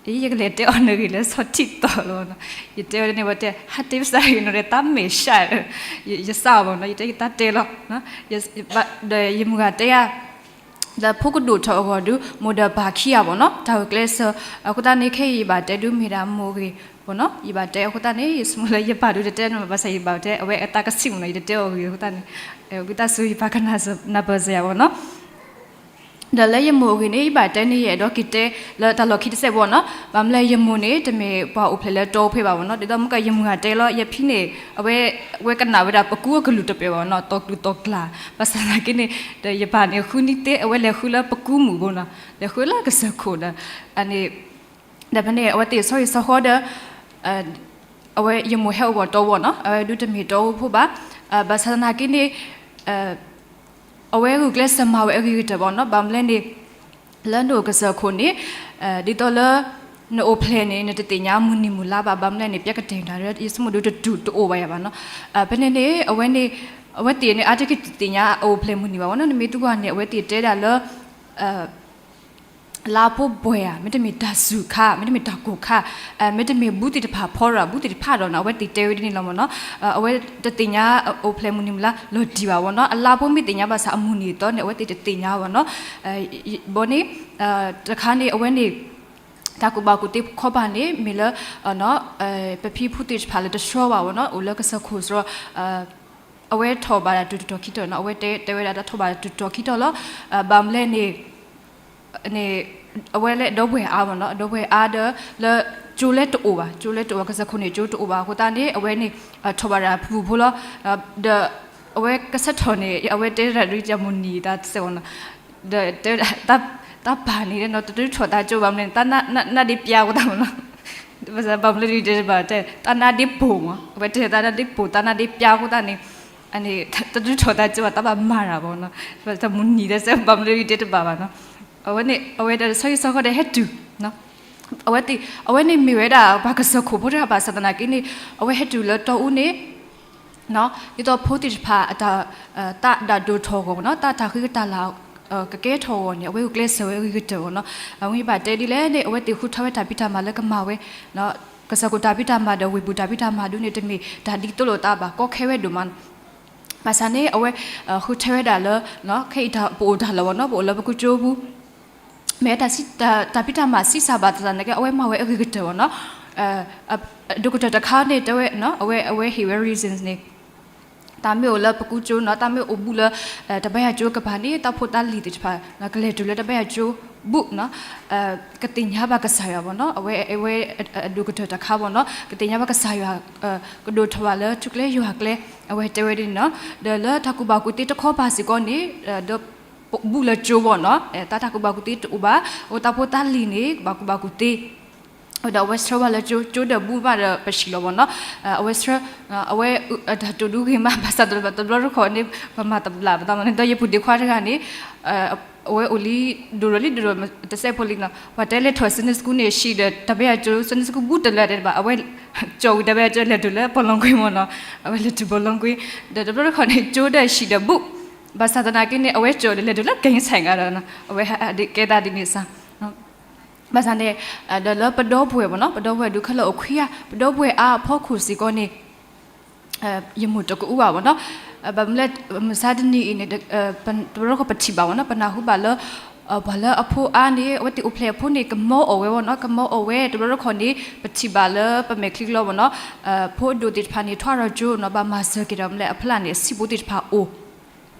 ဲအီၤ အံၤ ယကလဲၤတဲအီၤနဂ့ၢ်လၢဆီထံၣ်သီလီၤနီၤ. ယတဲအီၤန့ၣ် ဝဲတဲ ဟးတဲပစၢ်ဂ့ၤနီၤဒီး သးမဲာ်ဆှး, ယစးအီၤဘၣ်နီၤ, ယတဲယတၢ်တဲလီၤ. ဒီးယမုၢ်ဂၤတဲယၤ လၢဖိကဒိၣ်ထီၣ်အဂီၢ်ဒုး မိၢ်ဒီးပၢ်ခံဂၤဘၣ်နီၤ, တၢ်ဂုာ်ကျဲးစၢး အဃိသတးန့ၣ် ခဲအံၤယဘၣ်တဲဒုးမ့ၢ်ဒၣ်မိၢ်အဂ့ၢ်ဘၣ်နီၤ. ယဘၣ်တဲအဃိသတးန့ၣ် ယဆိကမိၣ်လၢယပၢ်ဒုးတတဲနီၤ, ဘၣ်ဆၣ်ယဘၣ်တဲ အဝဲအတၢ်ကဆံၣ်မးနီၤ, ယတတဲအီၤဂ့ၢ်အဃိသတးန့ၣ် ဝံသးစူၤ ယပၢ်ကနၢ်ပၢၢ်စၢၤယၤဘၣ်နီၤ. ဒီးလၢယမိၢ်အဂ့ၢ်န့ၣ် ယဘၣ်တဲန့ၢ် ယအဲၣ်ဒိးက့ၤတဲလၢတၢ်လီၢ်ခံတစဲးဘၣ်နီၤ. ဘၣ်မနုၤလဲၣ် ယမိၢ်န့ၣ် တမ့ၢ်ပှၤအိၣ်ဖျဲၣ်လၢတီအိၣ်ဖဲဘၣ်ဘၣ်နီၤ. ဒ်သိးမုၢ်ကယမုၢ်ဂၤတဲလီၤ ယဖံန့ၣ် အဝဲ အဝဲကနၣ်ဝဲဒၣ်ပကူအကလုၢ်တပၢၢ်ဘၣ်နီၤ, တီၢ်ကျူၢ်တီၢ်ကျါ, ဘၣ်ဆၣ်သနာ်က့န့ၣ် ဒီးယပၢ်န့ၣ် ဃုနံၣ်သ့ အဝဲလဲၤဃုလၢပကူမုၢ်ဘၣ်နီၤ, လဲၤဃုလၢကစၢၢ်ခိၣ်ဒီး အန့ၣ် ဒီးဖဲန့ၣ် အဝဲသ့ၣ်ဆီဟံၣ်ဆီဃီဒီး အဝဲယမိၢ်ဟဲအိၣ်ဂီၢ်တီဘၣ်နီၤ, အဝဲဒုးတမ့ၢ်တီအိၣ်ဖိဘၣ်. ဘၣ်ဆၣ်သနာ်က့န့ၣ် အဝဲဂုာ်ကျဲးစၢးမၤဝဲအဂ့ၤကတၢၢ်ဘၣ်နီၤ. ဘၣ်မနုၤလဲၣ်န့ၣ် လၢနအိၣ်ကစၢၢ်ခိၣ်န့ၣ် ဒ်သိးလၢ နအိၣ်ဖျဲၣ်န့ၣ် နတသ့ၣ်ညါမုၢ်နံၤမုၢ်လါဘၣ်, ဘၣ်မနုၤလဲၣ်န့ၣ် ပျဲကတဲာ်တၢ်ဒီး ယဆိကမိၣ်ဒုးတတူၢ်တအိၣ်ဘၣ်ယၤဘၣ်နီၤ. ဖဲန့ၣ်န့ၣ် အဝဲန့ၣ် အဝဲသ့ၣ်န့ၣ် အါတက့ၢ်တသ့ၣ်ညါအအိၣ်ဖျဲၣ်မုၢ်နံၤဘၣ်ဘၣ်နီၤ. နမ့ၢ်သံကွၢ်န့ၣ် အဝဲသ့ၣ်တဲဒၣ်လၢ လါဖိဘှဲၣ်ဧါ, မ့တမ့ၢ်တၢ်စူၤခါ, မ့တမ့ၢ်တၢ်ကိၢ်ခါ, မ့တမ့ၢ်ဘူးသ့ၣ်တဖၣ်ဖီရၣ် ဘူးသ့ၣ်တဖၣ်ဒီးနီၤ, အဝဲသ့ၣ်တဲဝဲဒ်န့ၣ်လီၤမ့ၢ်နီၤ. အဝဲတသ့ၣ်ညါအိၣ်ဖျဲၣ်မုၢ်နံၤမုၢ်လါလီၤတံၢ်ဘၣ်ဘၣ်နီၤ. အလါဖိမ့ၢ်သ့ၣ်ညါဘၣ်ဆၣ် အမုၢ်နံၤအသီန့ၣ် အဝဲသ့ၣ်တသ့ၣ်ညါဘၣ်နီၤ. ဘၣ်န့ၣ် တခါန့ၣ် အဝဲန့ၣ် တၢ်ကူၣ်ဘၣ်ကူၣ်သ့ခီပၤန့ၣ် မ့ၢ်လၢ ပဖံဖုသ့ၣ်တဖၣ်လၢတဆှီဘၣ်ဘၣ်နီၤ, အိၣ်လၢကစၢၢ်ခိၣ်စရီ အဝဲထီၣ်ဘၣ်တၢ်တတီၤခံတီၤနီၤ, အဝဲတဲဝဲဒၣ်တၢ်ထီၣ်ဘၣ်တၢ်တတီၤခံတီၤလီၤ. ဘၣ်မနုၤလဲၣ်န့ၣ် န့ၣ် အဝဲလၢအဒီပုၢ်ဝဲၢ်အါဘၣ်နီၤ, အဒီပုၢ်ဝဲၢ်အါဒီး လၢကၠိလဲတအိၣ်ဘၣ်, ကၠိလဲတအိၣ်ဘၣ်, ကစၢၢ်ခိၣ်န့ၣ် ကၠိတအိၣ်ဘၣ်အဃိသတးန့ၣ် အဝဲန့ၣ် ထီၣ်ဘၣ်ဒၣ်ဖုၣ်ဖိလီၤ. ဒီး အဝဲကဆၢထၢၣ်န့ၣ် အဝဲတဲတၢ်ဒ်ယမိၢ်နံၤတၢ်တစဲးမ့ၢ်နီၤ, ဒီးတဲဝဲဒၣ် တၢ်ပၢ်န့ၣ်နီၤ တဒုးထီၣ်သးကၠိဘၣ်မနုၤန့ၣ် သးနါဒ့ပျါအဃိသတးမ့ၢ်နီၤ, ဘၣ်ဆၣ်ဘၣ်မနုၤဒ်တဲတဘၣ်တဲ သးနါဒ့ပိာ်မ့ၢ် အဝဲတဲသးနါဒ့ပိာ် သးနါဒ့ပျါအဃိသတးန့ၣ် အန့ၣ် တဒုးထီၣ်သးကၠိဘၣ် သးဘၣ်မၤတၢ်ဘၣ်နီၤ, တမိၢ်နံၤတၢ်စဲးဘၣ်မနုၤဒ်တဲတဘၣ်ဘၣ်နီၤ, အဝဲန့ၣ် အဝဲဒၣ်ဆီဟံၣ်ဆီဃီဒီးဟဲတုၤ အဝဲသ့ၣ် အဝဲန့ၣ်မ့ၢ်ဝဲဒၣ် ပှၤကစၢၢ်ခိၣ်ဖိတဂၤဘၣ်ဆၣ်သနာ်က့န့ၣ် အဝဲဟဲတုၤလၢတီအူန့ၣ် ဒ်သိးဖိသ့ၣ်တဖၣ် သးဒၣ်ဒိၣ်ထီၣ်အဂီၢ်နီၤ သးတၢ်ဃံကတၢၢ်လၢ ကကဲထီၣ်အဂီၢ်န့ၣ် အဝဲဂုာ်ကျဲးစၢးဝဲအဂ့ၤကတၢၢ်အဂီၢ်နီၤ, အဝဲဘၣ်တဲဒ်လဲၣ်န့ၣ် အဝဲသ့ၣ်ဃုထၢဝဲတၢ်ဖံးတၢ်မၤလၢကမၤဝဲ ကစၢၢ်ခိၣ်တၢ်ဖံးတၢ်မၤဒီးဝ့ၢ်ပူၤတၢ်ဖံးတၢ်မၤဒုးန့ၣ် တမ့ၢ်တၢ်ဒ်သိးလိာ်သးဘၣ် ကီခဲဝဲဒိၣ်မး ဘၣ်ဆၣ်န့ၣ် အဝဲ ဃုထၢဝဲဒၣ်လၢ ခဲအံၤတၢ်ပအိၣ်တၢ်လီၢ်ဘၣ်နီၤ ပအိၣ်လၢပကူကၠိပူၤ မ့ၢ်တၢ်ဖံးတၢ်မၤဆံးစၢ်ဘၣ်သနာ်က့ အဝဲမၤဝဲအဂ့ၤကတၢၢ်ဘၣ်နီၤ, ဒိၣ်ကတၢၢ်တခါန့ၣ် တဲဝဲ အဝဲ အဝဲဟ့ၣ်ဝဲ reasons န့ၣ် တၢ်မ့ၢ်အိၣ်လၢပကူကၠိနီၤ တၢ်မ့ၢ်အိၣ်ဘူးလၢ တၢ်ဘါယွၤကၠိကပၤန့ၣ် တၢ်ဖိတၢ်လံၤသ့ၣ်တဖၣ် ကလဲၤတုၤလၢတၢ်ဘါယွၤကၠိဘူးနီၤ, ကသ့ၣ်ညါဘၣ်ကစၢ်ယွၤဘၣ်နီၤ အဝဲ အဝဲ အဒိၣ်ကတၢၢ်တခါဘၣ်နီၤ ကသ့ၣ်ညါဘၣ်ကစၢ်ယွၤ ကဒိၣ်ထီၣ်ဘၣ်လၢထူကျဲယွၤကျဲ အဝဲတဲဝဲဒ်န့ၣ်နီၤ, ဒီးလၢတၢ်ကူၣ်ဘၣ်ကူၣ်သ့တခီပၤစ့ၢ်ကီးန့ၣ် ဒီးဘူးလၢကၠိဘၣ်နီၤ တၢ်တၢ်ကူၣ်ဘၣ်ကူၣ်သ့တအိၣ်ဘၣ် အဝဲတၢ်ဖိတၢ်လံၤန့ၣ် ကဘၣ်ကူၣ်ဘၣ်ကူၣ်သ့ ဒီးအဝဲဆှၢဘၣ်လၢကၠိ ကၠိဒီးဘူးဘၣ်ဒီးပဆံးလီၤဘၣ်နီၤ, အဝဲဆှၢ အဝဲ တၢ်တိာ်ဒုဂ့ၤမး ဘၣ်ဆၣ်တဘျီတဘျီတခီန့ၣ် ပမၤတဘျးပသးမးန့ၣ် ဒီးယပုၢ်ဒ့ခွါတဂၤန့ၣ် အဝဲအိၣ်လံ ဒိၣ်ဒီးလံ ဒိၣ်ဒီးတစဲးဖိလံနီၤ ပှၤတဲလဲၤထီၣ် Sunday school န့ၣ် ဟံၣ်ဒီးတၢ်ဘါယွၤကၠိ Sunday school ဘူးတလၢတဲတဘၣ် အဝဲ ကၠီၣ်ဝံၤတၢ်ဘါယွၤကၠိလဲၤတုၤလၢ ဘောလုံးကွင်း မ့ၢ်နီၤ, အဝဲလဲၤတုၤ ဘောလုံးကွင်း ဒီးတဘျီတခီန့ၣ် ကၠိဒီးဟံၣ်ဒီးဘူး ဘၣ်ဆၣ်သနာ်က့န့ၣ် အဝဲကၠီၣ်ဒီးလဲၤတုၤလၢ ကဲဆဲးဂၤဒီး အဝဲဟးဒုးကဲသးဒ်န့ၣ်စ့ၢ် ဘၣ်ဆၣ်န့ၣ် ဒီးလၢပဒီပုၢ်ဝဲၢ်ဘၣ်နီၤ ပဒီပုၢ်ဝဲၢ်ဒုးခဲလၢာ်အိၣ်ခွံဂၤ ပဒီပုၢ်ဝဲၢ်အါအဖီခိၣ်စ့ၢ်ကီးန့ၣ် ယမိၢ်တကအူဘၣ်ဘၣ်နီၤ, ဘၣ်မနုၤလဲၣ် မုၢ်ဆါတနံၤအံၤန့ၣ် တဘျီတခီပထံၣ်ဘၣ်ဘၣ်နီၤ ပနၢ်ဟူဘၣ်လၢ ပှၤလၢအဖိအါန့ၣ် အဝဲသ့ၣ်အိၣ်ဖျဲၣ်အဖိန့ၣ် ကမီအီၣ်ဝဲဘၣ်နီၤ ကမီအီၣ်ဝဲ တဘျီတခီန့ၣ် ပထံၣ်ဘၣ်လၢပမဲာ်ချံကလီဘၣ်နီၤ, ဖိအဒိၣ်သ့ၣ်တဖၣ်န့ၣ် ထွါထီၣ်ကၠိနီၤ ဘၣ်မၤစၢၤက့ၤဒီးမနုၤလဲၣ် အဖီလာ်န့ၣ် အဆံးဖိသ့ၣ်တဖၣ်အိၣ်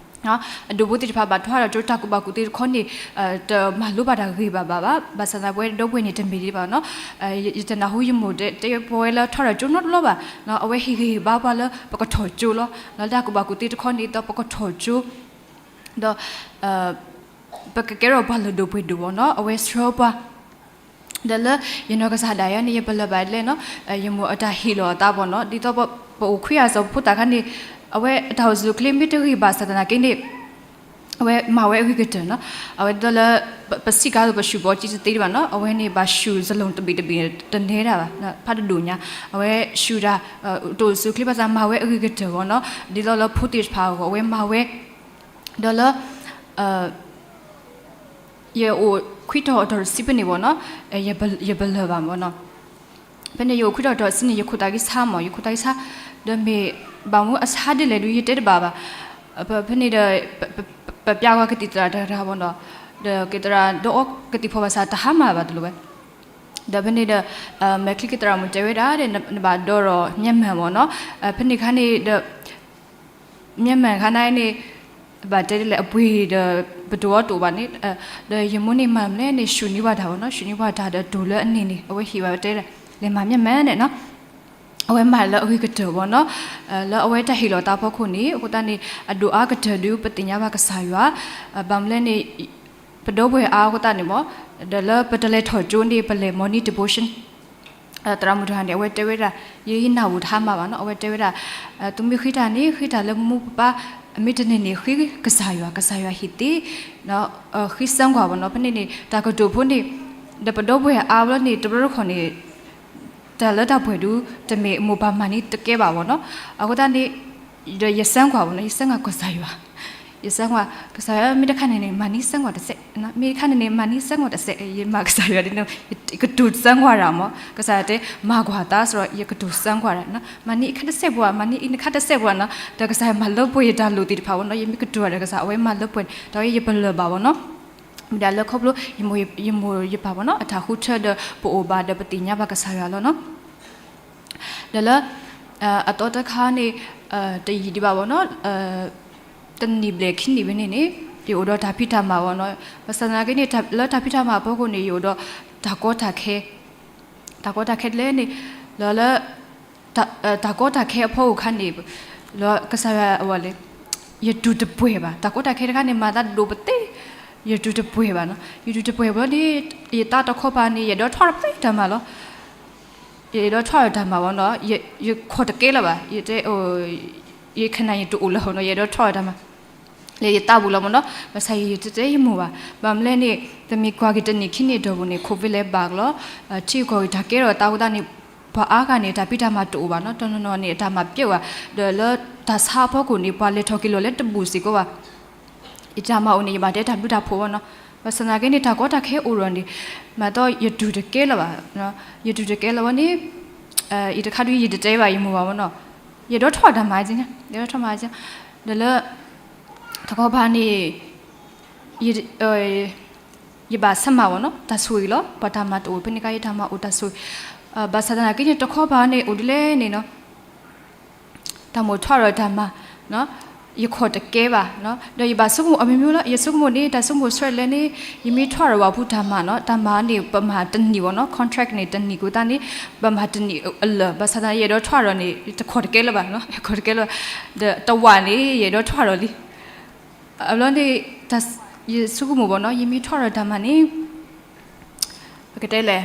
အဒိၣ်ဖိသ့ၣ်တဖၣ်ဘၣ်ထွါထီၣ်ကၠိ တၢ်ကူၣ်ဘၣ်ကူၣ်သ့တခီန့ၣ် တမၤလိဘၣ်တၢ်ဂ့ၤဘၣ်ဘၣ်ဘၣ်, ဘၣ်ဆၣ်သနာ်က့ ပဝဲဒီပုၢ်ဝဲၢ်န့ၣ် တမ့ၢ်ဒ်ဘၣ်နီၤ, ယတနၢ်ဟူယမိၢ်တဲပဝဲလၢထွါထီၣ်ကၠိနီတဘျီဘၣ်, အဝဲဟ့ၣ်ဂံၢ်ဟ့ၣ်ဘါပှၤလၢပကထီၣ်ကၠိလီၤ, လၢတၢ်ကူၣ်ဘၣ်ကူၣ်သ့တခီန့ၣ် ဒီးပကထီၣ်ကၠိ ဒီး ပကကဲထီၣ်ပှၤလၢဒိၣ်ပှ့ၤဒိၣ်ဘၣ်နီၤ, အဝဲဆှၢပှၤ ဒီးလၢယနီၢ်ကစၢ်ဒၣ်ယၤန့ၣ် ယပလၢၢ်ဘၣ်ဒ်လဲၣ်နီၤ, ယမိၢ်အတၢ်ဟ့ၣ်လီၤအသးဘၣ်နီၤ, ဒ်သိးပအိၣ်ခွံဂၤစီၤဖိသၣ်ခါန့ၣ် အဝဲအတၢ်အိၣ်ဆူၣ်အိၣ်ချ့မ့ၢ်တဂ့ၤဘၣ်ဆၣ်သနာ်က့န့ၣ် အဝဲမၤဝဲအဂ့ၤကတၢၢ်နီၤ, အဝဲဒ်သိးလၢ ပစံးကါသိးပဆူၣ်ဘီကံတသ့ဘၣ်နီၤ, အဝဲန့ၣ်ဘၣ်ဆူၣ်စလိၣ်တဘ့ၣ်တဘ့ၣ်တနဲဒၣ်ဘၣ်, ဖးတဒိၣ်ညါ, အဝဲဆူၣ်တၢ် တအိၣ်ဆူၣ်အိၣ်ချ့ဘၣ်ဆၣ်မၤဝဲအဂ့ၤကတၢၢ်ဘၣ်နီၤ, ဒ်သိးလၢဖိသ့ၣ်တဖၣ်အဂီၢ် အဝဲမၤဝဲ ဒီးလၢ ယအိၣ်ခွံတီၤအတီၤတဆံဖဲန့ၣ်ဘၣ်နီၤ, ယပလၢၢ်ဘၣ်ဘၣ်နီၤ, ဖဲန့ၣ်ယအိၣ်ခွံတီၤအတီၤတဆံန့ၣ် ယခိၣ်သးကဆါမး, ယခိၣ်သးကဆါ, ဒီးမ့ၢ်ဘၣ်မနုၤအဆါဒ်လဲၣ်ဒုးယတဲတဘၣ်ဘၣ်, ဖဲန့ၣ်ဒီး ပပျၢ်ကွၢ်ကသံၣ်သရၣ်တဂၤတဂၤဘၣ်နီၤ, ဒီးကသရၣ်ဒီးအီကသံၣ်ဖီဘၣ်ဆၣ်တဟါမၢ်ဘၣ်တလိၤဝဲ ဒီးဖဲန့ၣ်ဒီး မဲာ်ချံကသရၣ်မုၣ်တဲဝဲဒၣ်ဒီး နဘၣ်ဒိးဒီးမျက်မှန်ဘၣ်နီၤ, ဖဲန့ၣ်ခါန့ၣ်ဒီး မျက်မှန်ခါန့ၣ်န့ၣ် ဘၣ်တဲဒ်လဲၣ် အပှ့ၤဒီး ပတိၢ်အီၤတိၢ်ဘၣ်န့ၣ်, ဒီးယမိၢ်န့ၣ်မၤမလဲၣ်န့ၣ် ဆူၣ်န့ၢ်ပှၤတၢ်ဘၣ်နီၤ, ဆူၣ်န့ၢ်ပှၤတၢ်ဒီးတိၢ်လၢအန့ၣ်န့ၣ် အဝဲဟ့ၣ်ဘၣ်တဲဒ်လဲၣ် လဲၤမၤမျက်မှန်န့ၣ်နီၤ, အဝဲမၤလၢအဂ့ၤကတၢၢ်ဘၣ်နီၤ, လၢအဝဲတၢ်ဟ့ၣ်လီၤသးဖီခိၣ်န့ၣ် အဃိသတးန့ၣ် အဒိၣ်အါကတၢၢ်ဒုး ပသ့ၣ်ညါဘၣ်ကစၢ်ယွၤ, ဘၣ်မနုၤလဲၣ်န့ၣ် ပဒီပုၢ်ဝဲၢ်အါအဃိသတးန့ၣ်မး, ဒီးလၢပတလဲၤထီၣ်ကၠိန့ၣ် ပလဲၤ morning devotion သရၣ်မုၣ်တဂၤန့ၣ် အဝဲတဲဝဲဒၣ် ယနၢ်ဟူတဟါမၢ်ဘၣ်နီၤ, အဝဲတဲဝဲဒၣ် သုမ့ၢ်ဃ့တၢ်န့ၣ် ဃ့တၢ်လၢမိၢ်မိၢ်ပၢ်ပၢ်, အမ့ၢ်တန့ၢ်န့ၣ် ဃ့ကစၢ်ယွၤ, ကစၢ်ယွၤဟ့ၣ်သ့, ဃ့စၢကွၢ်ဘၣ်နီၤ, ဖဲန့ၣ်န့ၣ် တၢ်ကတိၤဖိန့ၣ် ဒီးပဒီပုၢ်ဝဲၢ်အါဘျီန့ၣ် တဘျီတခီၣ်န့ၣ် တၢ်လၢတၢ်ပှဲၤဒုး တမ့ၢ်မိၢ်ပၢ်မၤန့ၢ်တကဲဘၣ်ဘၣ်နီၤ, အဃိသတးန့ၣ် ဒီးယစၢကွၢ်ဘၣ်နီၤ, ယစၢကွၢ်ကစၢ်ယွၤ, ယစၢကွၢ် ကစၢ်ယွၤ မ့ၢ်တခါန့ၣ်န့ၣ် မၤန့ၢ်စၢကွၢ်တစဲး, မ့ၢ်တခါန့ၣ်န့ၣ် မၤန့ၢ်စၢကွၢ်တစဲး, ယမၤကစၢ်ယွၤဒ်န့ၣ် ယကတိၤစၢကွၢ်တၢ်မး, ကစၢ်ယွၤတဲ မၤကွၢ်သးစ့ၢ်ကီး ယကတိၤစၢကွၢ်တၢ်, မၤန့ၢ်အံၤခါတစဲးပှၤ, မၤန့ၢ်အံၤနခါတစဲးပှၤနီၤ, ဒီးကစၢ်ယွၤမၤလၢပှဲၤယတၢ်လိၣ်သ့ၣ်တဖၣ်ဘၣ်နီၤ, ယမ့ၢ်ကတိၤတၢ်ဒီးကစၢ် အဝဲမၤလၢပှဲၤန့ၣ် တၢ်ဝဲယပလၢၢ်ဘၣ်ဘၣ်နီၤ မ့ၢ်ဒၣ်လၢခီဖျိ ယမိၢ်ယပၢ်ဘၣ်နီၤ အတၢ်ဃုထၢဒီးပအိၣ်ဘၣ်ဒီးပသ့ၣ်ညါဘၣ်ကစၢ်ယွၤလီၤနီၤ. ဒီးလၢ အသီတခါန့ၣ် တယံာ်ဒံးဘၣ်ဘၣ်နီၤ တနံၣ်ဘျဲၣ်ခံနံၣ်ဖဲန့ၣ်န့ၣ် ယအိၣ်ဒီးတၢ်ဖံးတၢ်မၤဘၣ်နီၤ. ဘၣ်ဆၣ်သနာ်က့န့ၣ် လၢတၢ်ဖံးတၢ်မၤအဖီခိၣ်န့ၣ် ယအိၣ်ဒီးတၢ်ကီတၢ်ခဲ တၢ်ကီတၢ်ခဲဒ်လဲၣ်န့ၣ် လၢ လၢ တၢ်ကီတၢ်ခဲအဖီခိၣ်ခါန့ၣ် လၢကစၢ်ယွၤအဝဲလဲၣ် ယတူၢ်တပှဲၤဘၣ်, တၢ်ကီတၢ်ခဲတခါန့ၣ် မၤသးဒိၣ်ပသ့, ယတူၢ်တပှဲၤဘၣ်နီၤ. ယတူၢ်တပှဲၤဘၣ်န့ၣ် ယတၢ်တခီပၤန့ၣ် ယအဲၣ်ဒိးထွဲဒီးပသ့တၢ်မၤလီၤ. ယအဲၣ်ဒိးထွဲဒီးတၢ်မၤဘၣ်နီၤ, ယခိးတကဲလၢၤဘၣ်, ယတဲ, ယခနၣ်ယတအိၣ်လၢၤနီၤ, ယအဲၣ်ဒိးထွဲဒီးတၢ်မၤ လၢယသးပူၤလီၤမ့ၢ်နီၤ. ဘၣ်ဆၣ်ယတတဲယမိၢ်ဘၣ်. ဘၣ်မနုၤလဲၣ်န့ၣ် ပမ့ၢ်ကွၢ်က့ၤတနံၣ်ခံနံၣ်အတီၢ်ပူၤန့ၣ် COVID လဲၤဘၣ်ကလီၤ, ထံကီၢ်ဂ့ၤတၢ်ကဲထီၣ်အသးအဃိသတးန့ၣ် ပှၤအါဂၤန့ၣ် တၢ်ဖံးတၢ်မၤတအိၣ်ဘၣ်နီၤ, တနီၤနီၤန့ၣ် အတၢ်မၤပျဲဝဲ, ဒီးလၢတၢ်ဆါအဖီခိၣ်န့ၣ် ပှၤလဲၤထီၣ်က့ၤလီၤလၢတဘူးစ့ၢ်ကီးဘၣ်. ယတၢ်မၤအိၣ်န့ၣ် ယဘၣ်တဲတၢ်ဘျုးတၢ်ဖှိၣ်ဘၣ်နီၤ. ဘၣ်ဆၣ်သနာ်က့န့ၣ် တၢ်ကီတၢ်ခဲအိၣ်ဒီးန့ၣ် မၤသးယတူၢ်တကဲလၢၤဘၣ်, ယတူၢ်တကဲလၢၤဘၣ်န့ၣ် ယတခါဒုးယတတဲဘၣ်ယမိၢ်ဘၣ်မ့ၢ်နီၤ. ယအဲၣ်ဒိးထွဲဒီးတၢ်မၤက့, ယအဲၣ်ဒိးထွဲမၤက့, ဒီးလၢ တခီပၤန့ၣ် ယဘၣ်ဆဲးမၤဘၣ်နီၤ, တၢ်ဆိၣ်ဂ့ၤလီၤ. ပှၤတၢ်မၤတအိၣ် ဖဲန့ၣ်အခါ ယတၢ်မၤအိၣ်တၢ်ဆိၣ်ဂ့ၤ, ဘၣ်ဆၣ်သနာ်က့န့ၣ် တခီပၤန့ၣ် အိၣ်ဒ်လဲၣ်န့ၣ်နီၤ, တၢ်မိၣ်ထွဲဒီးတၢ်မၤ, ယခိးတကဲဘၣ်, ဒီးယဘၣ်ဆိကမိၣ်အမျိုးမျိုးလီၤ. ယဆိကမိၣ်န့ၣ် တၢ်ဆိကမိၣ်ဆၢလဲၣ်န့ၣ် ယမ့ၢ်ထွဲဒီးဝဲပူၤတၢ်မၤနီၤ, တၢ်မၤန့ၣ် ပမၤတနံၣ်ဘၣ်နီၤ, contract န့ၣ် တနံၣ်အဃိသတးန့ၣ် ပမၤတနံၣ်အလၢာ်, ဘၣ်ဆၣ်သနာ်က့ ယအဲၣ်ဒိးထွဲဒီးန့ၣ် တခိးတကဲလၢၤဘၣ်, ခိးတကဲလၢၤဘၣ်, ဒီးတဝာ်န့ၣ် ယအဲၣ်ဒိးထွဲဒီးလံ အဘျီန့ၣ် ယဆိကမိၣ်ဘၣ်နီၤ, ယမ့ၢ်ထွဲဒီးတၢ်မၤန့ၣ် ပကတဲလဲၣ်,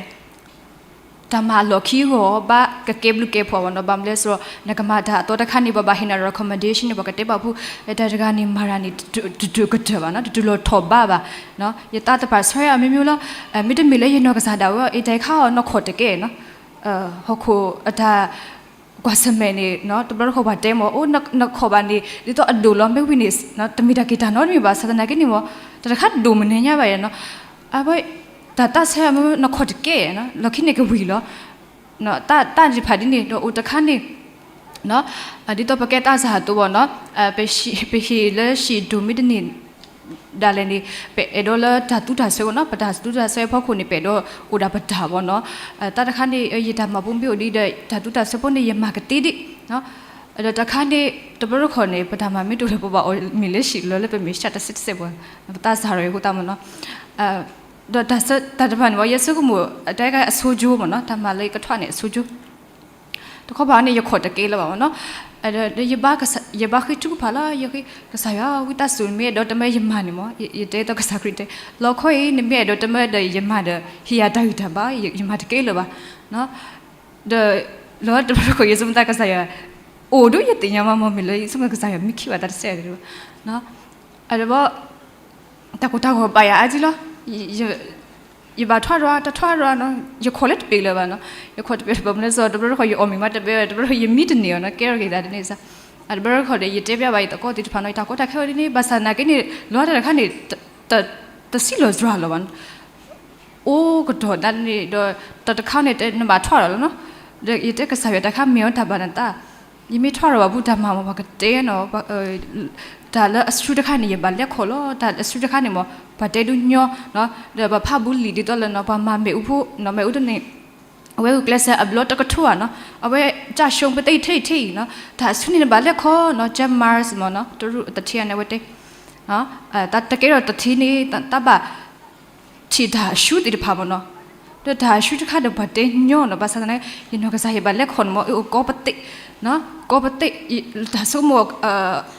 တၢ်မၤလီၢ်ခံဂီၢ်ဘၣ် ကကဲဘျုးကဲဖှိၣ်ဘၣ်နီၤ. ဘၣ်မနုၤလဲၣ်စ့ၢ်ကီး နကမၤတၢ်အသီတခါန့ၣ် ပဘၣ်ဟ့ၣ်နၤ recommendation န့ၣ် ပကတဲဘၣ်ဖု တၢ်တဂၤန့ၣ် မၤတၢ်န့ၣ် တတုၤကတၢၢ်ဘၣ်နီၤ, တတုၤလီၤထီၣ်ဘးဘၣ်. ယသးတဖၣ်ဆၢအမျိုးမျိုးလီၤ. မ့တမ့ၢ်လၢယနီၢ်ကစၢ်ဒၣ်ဝဲ အတၢ်ခါအီၤ နခိးတကဲနီၤ, ဟီၣ်ခိၣ်အတၢ် ကွၢ်ဆၢၣ်မဲာ်န့ၣ် တဘျီတခီၣ်ပှၤတဲမ့ၢ် အိၣ်နခိးဘၣ်န့ၣ် ဒ်သိးအဒိၣ်လီၤ မ့ၢ်ဝံၤန့ၣ် တမ့ၢ်တၢ်က့ၤတၢ်နီတမံၤဘၣ်. ဘၣ်ဆၣ်သနာ်က့န့ၣ်မ့ၢ် တၢ်တခါဒိၣ်မနုၤညါဘၣ်ယၤနီၤ, အဝဲ တၢ်သးဆၢအမ့ၢ် နခိးတကဲနီၤ, လီၢ်ခံန့ၣ်ကဝံၤလီၤ. တၢ်တဖၣ်ဒ်န့ၣ် ဒီးအိၣ်တခါန့ၣ် ဒ်သိးပကဲသးစၢ်အသိးဘၣ်နီၤ, ပဟ့ၣ်လၢဟံၣ်ဒိၣ်မ့ၢ်တန့ၢ်ဒၣ်လဲာ်န့ၣ် ပအဲၣ်ဒိးလၢတၢ်သူတၢ်စွဲဘၣ်နီၤ, ပတၢ်သူတၢ်စွဲအဖီခိၣ်န့ၣ် ပအဲၣ်ဒိးအိၣ်ဒၣ်ပတၢ်ဘၣ်နီၤ. တၢ်တခါန့ၣ် ယတၢ်မၤဘူၣ်မ့ၢ်အိၣ်ဒ်ဒီး တၢ်သူတၢ်စွဲဖိန့ၣ် ယမၤကသ့ဒံး, ဒီးတၢ်တခါန့ၣ် တဘျီတခီၣ်န့ၣ် ပတၢ်မၤမ့ၢ်တအိၣ်လၢၤ ပဘၣ်အီၣ်မ့ၤလၢဟံၣ်လီၤလၢပမဲာ်ဆှးတစဲးတစဲးဘၣ်, ပသးစၢ်ရၤအဃိသတးမ့ၢ်နီၤ. ဒီးတၢ်တဖၣ်န့ၣ်မ့ၢ် ယဆိကမိၣ် တၢ်အဆိကတၢၢ်မ့ၢ်နီၤ, တၢ်မၤလၢယကထွဲန့ၣ်အဆိကတၢၢ် တခီပၤန့ၣ် ယခိးတကဲလၢၤဘၣ်မ့ၢ်နီၤ, ဒီးယဘၣ်ဃ့ထုကဖၣ်လၢ ယဃ့ ကစၢ်ယွၤ ဝံသးစူၤ နမ့ၢ်အဲၣ်ဒိးတမၢယမၤန့ၣ်မ့ၢ် ယတဲသိးကစၢ်ခရံာ်တဲ လီခီအံၤ နမ့ၢ်အဲၣ်ဒိးတမၢဒီးယမၤဒီး ဟ့ၣ်ယၤတၢ်ဂံၢ်တၢ်ဘါ ယမၤတကဲလၢၤဘၣ်. ဒီးလီၤတဘျီတခီၣ် ယဆိကမိၣ်သးကစၢ်ယွၤ အိၣ်ဒိၣ်ယသ့ၣ်ညါမး မ့ၢ်လၢယဆိကမိၣ်ကစၢ်ယွၤမ့ၢ်ခံဘၣ်သးတစဲးဘၣ်, အဒီး တၢ်ကိၢ်တၢ်ဂီၤဘၣ်ယၤအါကံလီၤ. ယဘၣ်ထွဲဒီး တထွဲဒီးနီၤ ယခိးလၢတပ့ၤလၢၤဘၣ်နီၤ, ယခိးတပ့ၤလၢၤဘၣ် မနုၤစ့ၢ် တဘျီတခီၣ် ယအီၣ်မ့ၤမးတဘဲ တဘျီတခီၣ် ယမံတန့ၢ်အီၤနီၤ ကဲထီၣ်က့ၤသးတန့ၢ်စ့ၢ်, တဘျီတခီၣ်ဒီး ယတဲဘၣ်ယသကိးသ့ၣ်တဖၣ်နီၤ ယတၢ်ကီတၢ်ခဲဝဲဒ်န့ၣ် ဘၣ်ဆၣ်သနာ်က့န့ၣ် လီၤတၢ်တခါန့ၣ် တဆံးလီၤစှၤလီၤဘၣ်နီၤ အိၣ်ကတီၢ်ဒၣ်န့ၣ်ဒီး တၢ်တခါန့ၣ် နဘၣ်ထွဲဒီးလီၤနီၤ, ဒီးယတဲကစၢ်ယွၤတၢ်ခါမ့ၢ်အီၤတၢ်ဘၣ်နသး ယမ့ၢ်ထွဲဒီးဘၣ်ဘူၣ်တၢ်မၤမ့ၢ်ပှၤကတဲနီၤ, တၢ်လၢအစုတခါန့ၣ် ယဘၣ်လဲၤခီၣ်လီၤ, တၢ်လၢအစုတခါန့ၣ်မ့ၢ် ပှၤတဲဒုးညီနီၤ, ဒီးပှၤဖးဘူးလံာ်ဒ်သိးလၢနီၤ ပှၤမၤမ့ၣ်အူဖိနီၤ မ့ၣ်အူတန့ၣ် အဝဲဂုာ်ကျဲးစၢးအဘျီတကထိဧါနီၤ, အဝဲကၠၢ်ၡိပသ့ၣ်ထဲအံၤထဲအံၤနီၤ, တၢ်အစုန့ၣ်နဘၣ်လဲၤခီၣ်နီၤ, ကၠၢ် Mars မ့ၢ်နီၤ, တရူးတထံန့ၣ်ဝဲတဲ တၢ်တကဲထီၣ်တထံန့ၣ် တၢ်ဘၣ် ထံၣ်တၢ်အစုသ့ၣ်တဖၣ်မ့ၢ်နီၤ, ဒီးတၢ်အစုတခါဒီးပှၤတဲညီနီၤ, ဘၣ်ဆၣ်သနာ်က့ ယနီၢ်ကစၢ်ယဘၣ်လဲၤခီၣ်န့ၣ်မ့ၢ် အ့ၣ်အိၣ်ကီပသ့ၣ်, ကီပသ့ၣ်, တၢ်ဆိကမိၣ်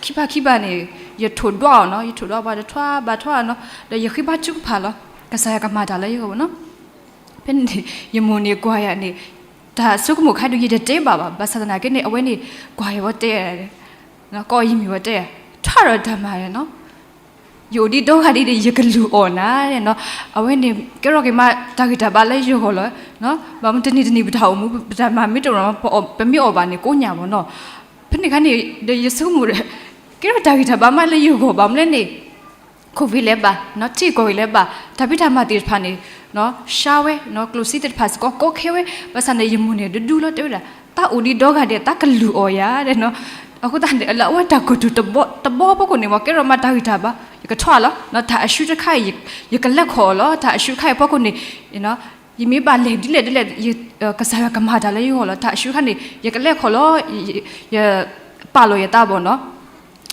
ခံဘၣ်ခံဘၣ်န့ၣ် ယထိၣ်ဒွးအီၤနီၤ, ယထိၣ်ဒွးပှၤတထွဲဘၣ်ထွဲနီၤ, ဒီးယဃ့ဘါထုကဖၣ်လီၤ, ကစၢ်ယွၤကမၤတၢ်လၢယဂီၢ်မ့ၢ်နီၤ, ဖဲန့ၣ် ယမိၢ်န့ၣ်ကွၢ်ယၤန့ၣ် တၢ်ဆိကမိၣ်ခါဒုးယတတဲဘၣ်ဘၣ်, ဘၣ်ဆၣ်သနာ်က့န့ၣ် အဝဲန့ၣ် ကွၢ်ယၤဝဲတဲ ကိးယမံၤဝဲတဲ, ထွဲဒီးတၢ်မၤနီၤ, ယအိၣ်ဒံးဒီဂၤဒ်န့ၣ် ယကလုၢ်အီၣ်နၤနီၤ, အဝဲန့ၣ် ကဲထီၣ်က့ၤမးတၢ်ဂံၢ်တၢ်ဘါလၢယဂီၢ်လီၤ, ဘၣ်မနုၤတနံၤတနံၤပတၢ်အိၣ်မူ ပတၢ်မၤမ့ၢ်တအိၣ် ပမ့ၢ်အီၣ်ဘၣ်န့ၣ် ကိးညၣ်မ့ၢ်နီၤ, ဖဲန့ၣ်ခါန့ၣ် ဒီးယဆိကမိၣ်ဒီး ကဲထီၣ်တၢ်ဂံၢ်တၢ်ဘါမးလၢယဂီၢ်ဘၣ်မနုၤလဲၣ်န့ၣ် COVID လဲၤဘၣ်နီၤ, ထံကီၢ်ဂ့ၤလဲၤဘၣ်, တၢ်ဖံးတၢ်မၤသ့ၣ်တဖၣ်န့ၣ် ရှါဝဲ, ကျိၣ်စ့သ့ၣ်တဖၣ်စ့ၢ်ကီးကီခဲဝဲ, ဘၣ်ဆၣ်န့ၣ် ယမိၢ်န့ၣ် ဒူဒူလီၤတဲဝဲဒၣ်, သးအိၣ်ဒံးဒီဂၤဒဲး သးကလုၢ်အီၣ်ယၤဒဲးနီၤ, အဃိသတးန့ၣ် လၢအဝဲတၢ်ကတိၤတဘီတဘီဖီခိၣ်န့ၣ် မ့ၢ်ကဲထီၣ်မးတၢ်ဂံၢ်တၢ်ဘါ, ယကထွဲလီၤ, တၢ်အစုတခါအံၤ ယကလဲၤခီၣ်အီၤလီၤ, တၢ်အစုတခါအံၤဖီခိၣ်န့ၣ် ယမ့ၢ်ဘၣ်လဲၤဒ်လဲၣ်ဒ်လဲၣ် ကစၢ်ယွၤကမၤတၢ်လၢယဂီၢ်လီၤ, တၢ်အစုတခါန့ၣ် ယကလဲၤခီၣ်လီၤ, ယပာ်လီၤယသးဘၣ်နီၤ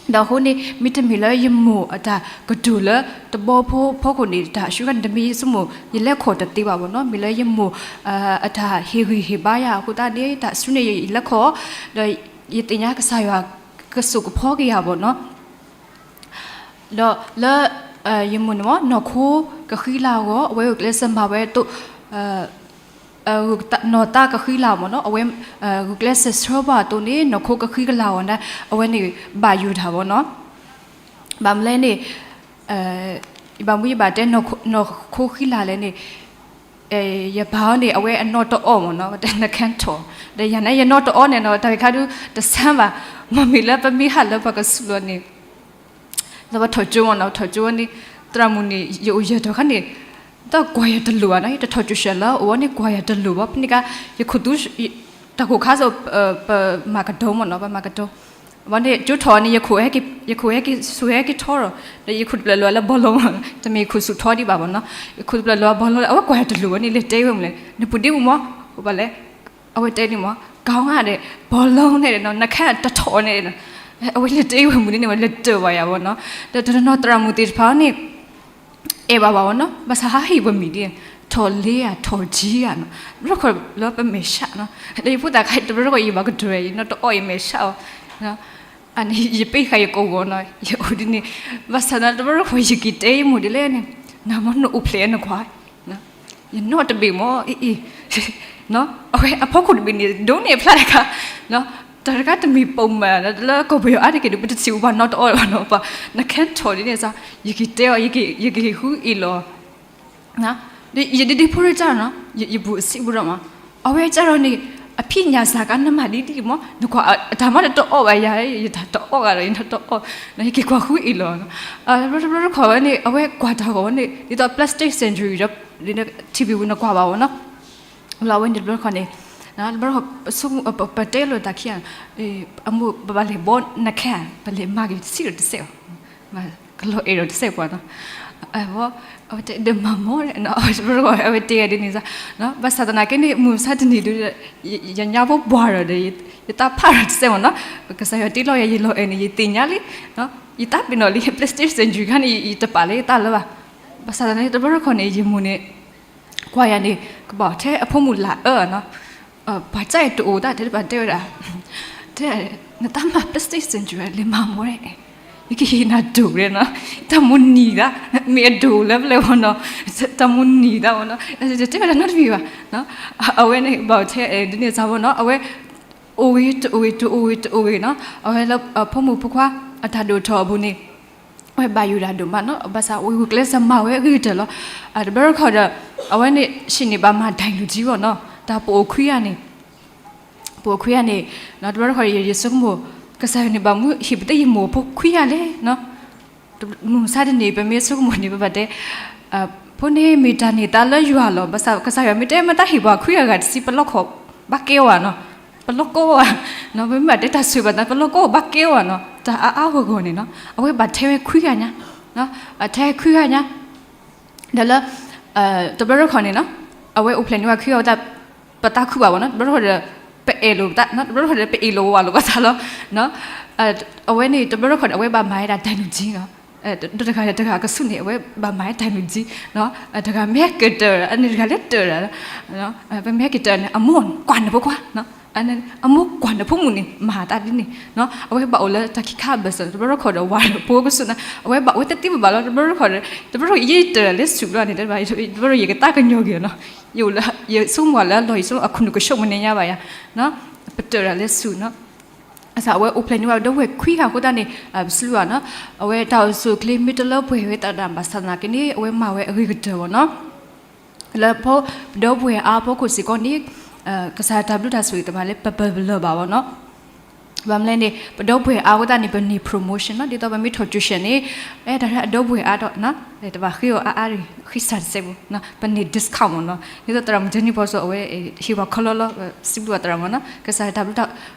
ဒီးအဃိန့ၣ် မ့တမ့ၢ်လၢယမိၢ်အတၢ်ကတိၤလၢတဘီဖိဖီခိၣ်န့ၣ် တၢ်အစုတခါန့ၣ် တမ့ၢ်ယဆိကမိၣ် ယလဲၤခီၣ်တသ့ဘၣ်ဘၣ်နီၤ, မ့ၢ်လၢယမိၢ်အတၢ်ဟ့ၣ်ဂံၢ်ဟ့ၣ်ဘါယၤအဃိသတးန့ၣ် တၢ်အစုန့ၣ်ယလဲၤခီၣ်, ဒီးယသ့ၣ်ညါကစၢ်ယွၤကစိာ်ကဖီက့ၤယၤဘၣ်နီၤ. ဒီးလၢ ယမိၢ်န့ၣ်မ့ၢ် နီၢ်ခိကဃံလၤအဂီၢ် အဝဲဂုာ်ကျဲးစၢးမၤဝဲအသိး နီၢ်သးကဃံလၤမ့ၢ်နီၤ အဝဲဂုာ်ကျဲးစၢးဆှၢပှၤအသိးန့ၣ် နီၢ်ခိကဃံကလၤအဂီၢ်န့ၣ် အဝဲန့ၣ်ဘၣ်ယိၣ်တၢ်မ့ၢ်နီၤ. ဘၣ်မနုၤလဲၣ်န့ၣ် ယဘၣ်မူယဘၣ်တဲ နီၢ်ခိဃံလၤလဲၣ်န့ၣ် ယပၢ်အီၤန့ၣ် အဝဲအနီၢ်တအီၣ်မ့ၢ်နီၤ ဝဲတဲနကဲထီၣ် ဒီးယၤန့ၣ် ယနီၢ်တအီၣ်န့ၣ်နီၤ တၢ်ဂ့ၢ်ခါဒုတဆၢဘၣ် မ့မ့ၢ်လၢပမ့ၢ်ဟးလၢပှၤကဆူးလီၤန့ၣ် လၢပထီၣ်ကၠိမ့ၢ်နီၤ ထီၣ်ကၠိဝဲန့ၣ် သရၣ်မုၣ်န့ၣ် ယအိၣ်ယဲၢ်တီၤခါန့ၣ် တၢ်ကွၢ်ယၤတလိၤဘၣ်နီၤ ယတထီၣ်ကၠိၡဲးလၢအအိၣ်န့ၣ် ကွၢ်ယၤတလိၤဘၣ် ဖဲန့ၣ်ကါ ယခိၣ်သူ တၢ်ခိၣ်ခါစ့ၢ် ပမၤကတိၤမ့ၢ်နီၤ ပမၤကတိၤ ဝဲန့ၣ် ကၠိထီၣ်န့ၣ် ယခိၣ်ဟဲက့ၤ ယခိၣ်ဟဲက့ၤဆူၣ်ဟဲက့ၤထီဒီး ဒီးယခိၣ်တဖျၢၣ်လီၤလၢဘီလီမ့ၢ် တမ့ၢ်ယခိၣ်ဆူၣ်ထီဒံးဘၣ်မ့ၢ်နီၤ ယခိၣ်တဖျၢၣ်လီၤဘီလီ အဝဲကွၢ်ယၤတလိၤဝဲန့ၣ် လဲၤတဲဝဲမုၢ်လဲၣ် နပူၤဒ့မုၢ်မ့ၢ် အိၣ်ဘၣ်လဲၣ် အဝဲတဲန့ၣ်မ့ၢ် ကီငါဒီး ဘီလီန့ၣ်ဒီး နခဲတထီၣ်န့ၣ်ဒီး အဝဲလဲၤတဲဝဲမုၢ်ဒ်န့ၣ်ဝဲ လဲၤတၢၢ်ဘၣ်ယၤမ့ၢ်နီၤ ဒီးတနီၤနီၤသရၣ်မုၣ်သ့ၣ်တဖၣ်န့ၣ် အဲၣ်ဘၣ်ဘၣ်ဝဲနီၤ ဘၣ်ဆၣ်ဟးဟ့ၣ်ပမံၤဒ် ထီၣ်လ့ဧါ ထီၣ်ကၠံဧါနီၤ တဘျီတခီၣ်လၢပမဲာ်ဆှးနီၤ ဒီးယဖိသၣ်ခါ တဘျီတခီၣ် ယဘၣ်ကတၢၢ် ယနီၢ်တအီၣ် ယမဲာ်ဆှးအီၤ အန့ၣ် ယပ့ၢ်ဃာ်ယကိာ်ဂီၤနီၤ ယအိၣ်ဒ်န့ၣ် ဘၣ်ဆၣ်သနာ် တဘျီတခီၣ် ယက့ၤတဲယမိၢ်ဒ်လဲၣ်န့ၣ် နမ့ၢ်နအိၣ်ဖျဲၣ်နကွၢ် ယနီၢ်တဘ့ၣ်မ့ၢ် အံၤအံၤ အဝဲအဖီခိၣ်တဘ့ၣ်န့ၣ် ဒိးန့ၢ်အဖျါတခါ တၢ်တခါတမ့ၢ်ပိာ်မုၣ် လၢကီၢ်ပယီၤအါတက့ၢ်ဒီး ပတထံၣ်ဝဲဘၣ်နီၢ်တအီၣ်ဘၣ်နီၤ ပှၤ နခဲထီၣ်ဒ်န့ၣ်စ့ၢ် ယက့ၤတဲအီၤ ယက့ၤဃုအ့ၣ်လီၤ ဒီးယဒ့ဒ့ဖိတဂၤနီၤ ယဘူးအဆံးဘူးဒီးမး အဝဲကဒီးန့ၣ် အဖံးညၣ်စၢ်ကါနမၤဒ်ဒ်မး နကွၢ်အတၢ်မၤတအီၣ်ဘၣ်ယၤ ယတၢ်တအီၣ်ဂၤဒီး ယတအီၣ် ယက့ၤကွၢ်ဃုအ့ၣ်လီၤ တဘျီတခီၣ်ဝဲန့ၣ် အဝဲကွၢ်တၢ်ဂီၤဝဲန့ၣ် ဒ်သိး plastic surgery ဒီး ထံၣ်ဝံၤနကွၢ်ဘၣ်ဝဲနီၤ လီၤဝဲန့ၣ်တဘျီတခီၣ်န့ၣ် တဘျီတခီၣ် ပတဲလိာ်တၢ်ခံဂၤ အမိၢ် ပဘၣ်လဲၤဘီနခဲ ပလဲၤမၤက့ၤတဆံးဒီးတစဲးဘၣ် ကလီၤအဲၣ်ဒီးတစဲးပှၤနီၤ အဝဲတဲဒီးမၤမီၢ် တဘျီတခီၣ် အဝဲတဲဂၤဒ်န့ၣ်စ့ၢ် ဘၣ်ဆၣ်သနာ်က့န့ၣ် မုၢ်မဆါတနံၤဒုး ယညါဖိပှၢ်ဒီး ယသးဖးဒီးတစဲးမ့ၢ်နီၤ ကစၢ်ယွၤတ့လီၤယၤ ယလီၤအဲၣ်န့ၣ် ယသ့ၣ်ညါလံ ယသးပ့ၤနီၣ်လံ plastic surgery ခါန့ၣ် ယတပာ်လၢယသးလၢၤဘၣ် ဘၣ်ဆၣ်သနာ်က့ တဘျီတခီၣ်န့ၣ် ယမိၢ်န့ၣ် ကွၢ်ယၤန့ၣ် ကဘၣ်ထဲအဖိမုၣ်လၢအၢနီၤ ပှၤစၢ်အံၤတအိၣ်သး တဲတဘၣ်တဲဝဲဒၣ် တဲ နတၢ်မၤ plastic surgery လဲၤမၤမီၢ် ယကဟ့ၣ်နၤဒိၣ်ဒီးနီၤ တၢ်မိၢ်နံၤသး မ့ၢ်အဒိၣ်လၢပျဲၢ်ဝဲနီၤ တၢ်မိၢ်နံၤသးဝဲနီၤ တဲဝဲဒၣ်နီတမံၤဘၣ် အဝဲန့ၣ် ဘၣ်ထဲ ဒ်န့ၣ်စ့ၢ်ဝဲနီၤ အဝဲ အိၣ်ဂ့ၤတအိၣ်ဂ့ၤ တအိၣ်ဂ့ၤတအိၣ်ဂ့ၤနီၤ အဝဲလၢဖိမုၣ်ဖိခွါ အတၢ်ဒိၣ်ထီၣ်အပူၤန့ၣ် အဝဲဘၣ်ယိၣ်တၢ်ဒိၣ်မးနီၤ ဘၣ်ဆၣ်အဝဲဂုာ်ကျဲးစၢးမၤဝဲအဂ့ၤကတၢၢ်လီၤ တဘျီတခီၣ်ဒီး အဝဲန့ၣ် ဆံးန့ၣ်ဘၣ်မၤ ဒိၣ်လူၤကံဝဲနီၤ တၢ်ပအိၣ်ခွံဂၤန့ၣ် ပအိၣ်ခွံဂၤန့ၣ် တဘျီတခီၣ် ယဆိကမိၣ် ကစၢ်ယွၤန့ၣ်ဘၣ်မူဟ့ၣ်ပသ့ၣ်ယမိၢ်ဖိခွံဂၤလဲၣ်နီၤ မုၢ်မဆါတနံၤ ပမ့ၢ်ဆိကမိၣ်န့ၣ် ပဘၣ်တဲ ဖိန့ၣ်မ့ၢ်တၢ်န့ၢ်သါလၢယွၤလီၤ ဘၣ်ဆၣ်ကစၢ်ယွၤမ့ၢ်တဲမ့ၢ်တၢ်ဟ့ၣ်ပှၤခွံဂၤဂၤတဆံ ပလီၢ်ခီၣ်ဘၣ်ကဲဝဲနီၤ ပလီၢ်ကီဝဲ ပမ့ၢ်ဘၣ်တဲတၢ်ဆိၣ်ဂ့ၤဘၣ်သး ပလီၢ်ကီဝဲဘၣ်ကဲဝဲနီၤ တၢ်အါအါဂီၢ်ဂီၢ်န့ၣ်နီၤ အဝဲဘၣ်ထဲဝဲခွံဂၤညါ ထဲခွံဂၤညါ ဒီးလၢ တဘျီတခီၣ်န့ၣ်နီၤ အဝဲအိၣ်ဖျဲၣ်န့ၢ်ဝဲခွံဂၤဝဲသတး ပသးခုဘၣ်ဝဲနီၤ တဘျီတခီၣ်ဒီး ပအဲၣ်လိာ်ပသး တဘျီတခီၣ်ဒီး ပအ့ၣ်လိာ်ဝဲလိာ်ပသးလီၤ အဝဲန့ၣ် တဘျီတခီၣ်န့ၣ် အဝဲဘၣ်မၤဝဲဒၣ် ဒိၣ်လူၤကံနီၤ ဒီးတဂၤဒီးတဂၤကဆူၣ်န့ၣ် အဝဲဘၣ်မၤဝဲ ဒိၣ်လူၤကံ တဂၤမ့ၢ်ဟဲက့ၤတၢၢ် အန့ၣ်တဂၤလဲၤတၢၢ်ဒီး ပမ့ၢ်ဟဲက့ၤတၢၢ်န့ၣ် အမိၢ်ကွၢ်နဖိခွါ အမိၢ်ကွၢ်နဖိမုၣ်န့ၣ် မၤတၢ်ဒ်န့ၣ် အဝဲဘၣ်အိၣ်လၢတၢ်ခံခါအဘၢၣ်စၢၤ တဘျီတခီၣ်ဒီးဝၤဒီးဖိကဆူၣ်န့ၣ် အဝဲဘၣ်အိၣ်ဝဲတသ့ဘၣ်ဘၣ်လီၤ တဘျီတခီၣ်ဒီး တဘျီတခီၣ်ယတၢၢ်လၢဆူၣ်ဘျီန့ၣ် တဘျီတခီၣ်ယကသးကညီၤက့ၤနီၤ ယအိၣ်လၢ ယဆိကမိၣ်လၢလီၢ်ယဆိကမိၣ် အခိၣ်နူာ်ကဆူၣ်မနုၤညါဘၣ်ယၤ ပတၢၢ်တၢ်လၢဆူၣ်နီၤ အဝဲအိၣ်ဖျဲၣ်န့ၢ်ဝဲဒီပုၢ်ဝဲၢ်ခွံဂၤအဃိသတးန့ၣ် ပစံးဘၣ်နီၤ အဝဲတၢ်အိၣ်ဆူၣ်အိၣ်ချ့မ့ၢ်တလၢပှဲၤဝဲသတး ဘၣ်ဆၣ်သနာ်က့န့ၣ် အဝဲမၤဝဲအဂ့ၤကတၢၢ်ဘၣ်နီၤ လၢပဒီပုၢ်ဝဲၢ်အါအဖီခိၣ်စ့ၢ်ကီးန့ၣ် ကစၢ်တၢ်ဘျုးတၢ်ဆိၣ်ဂ့ၤတဖၣ်လၢ ပပလၢၢ်ဘၣ်ဘၣ်နီၤ ဘၣ်မနုၤလဲၣ်န့ၣ် ပဒီပုၢ်ဝဲၢ်အါအဃိသတးန့ၣ် ပန့ၢ် promotion နီၤ ဒ်သိးပမ့ၢ်ထီၣ်ကၠိၡဲးန့ၣ် တၢ်လၢအဒီပုၢ်ဝဲၢ်အါဒီး တဘၣ်ဃ့အီၤအါအါရံၤ ဃ့စၢ်တစဲးပူၤ ပန့ၢ် discount မ့ၢ်နီၤ ဒ်သိးသရၣ်မုၣ် Jenny ဖိစိ အဝဲ ဟ့ၣ်ပှၤခီလီလီၤ စံးဘျုးဘၣ်သရၣ်မုၣ်နီၤ ကစၢ်တၢ်ဘျုးတၢ်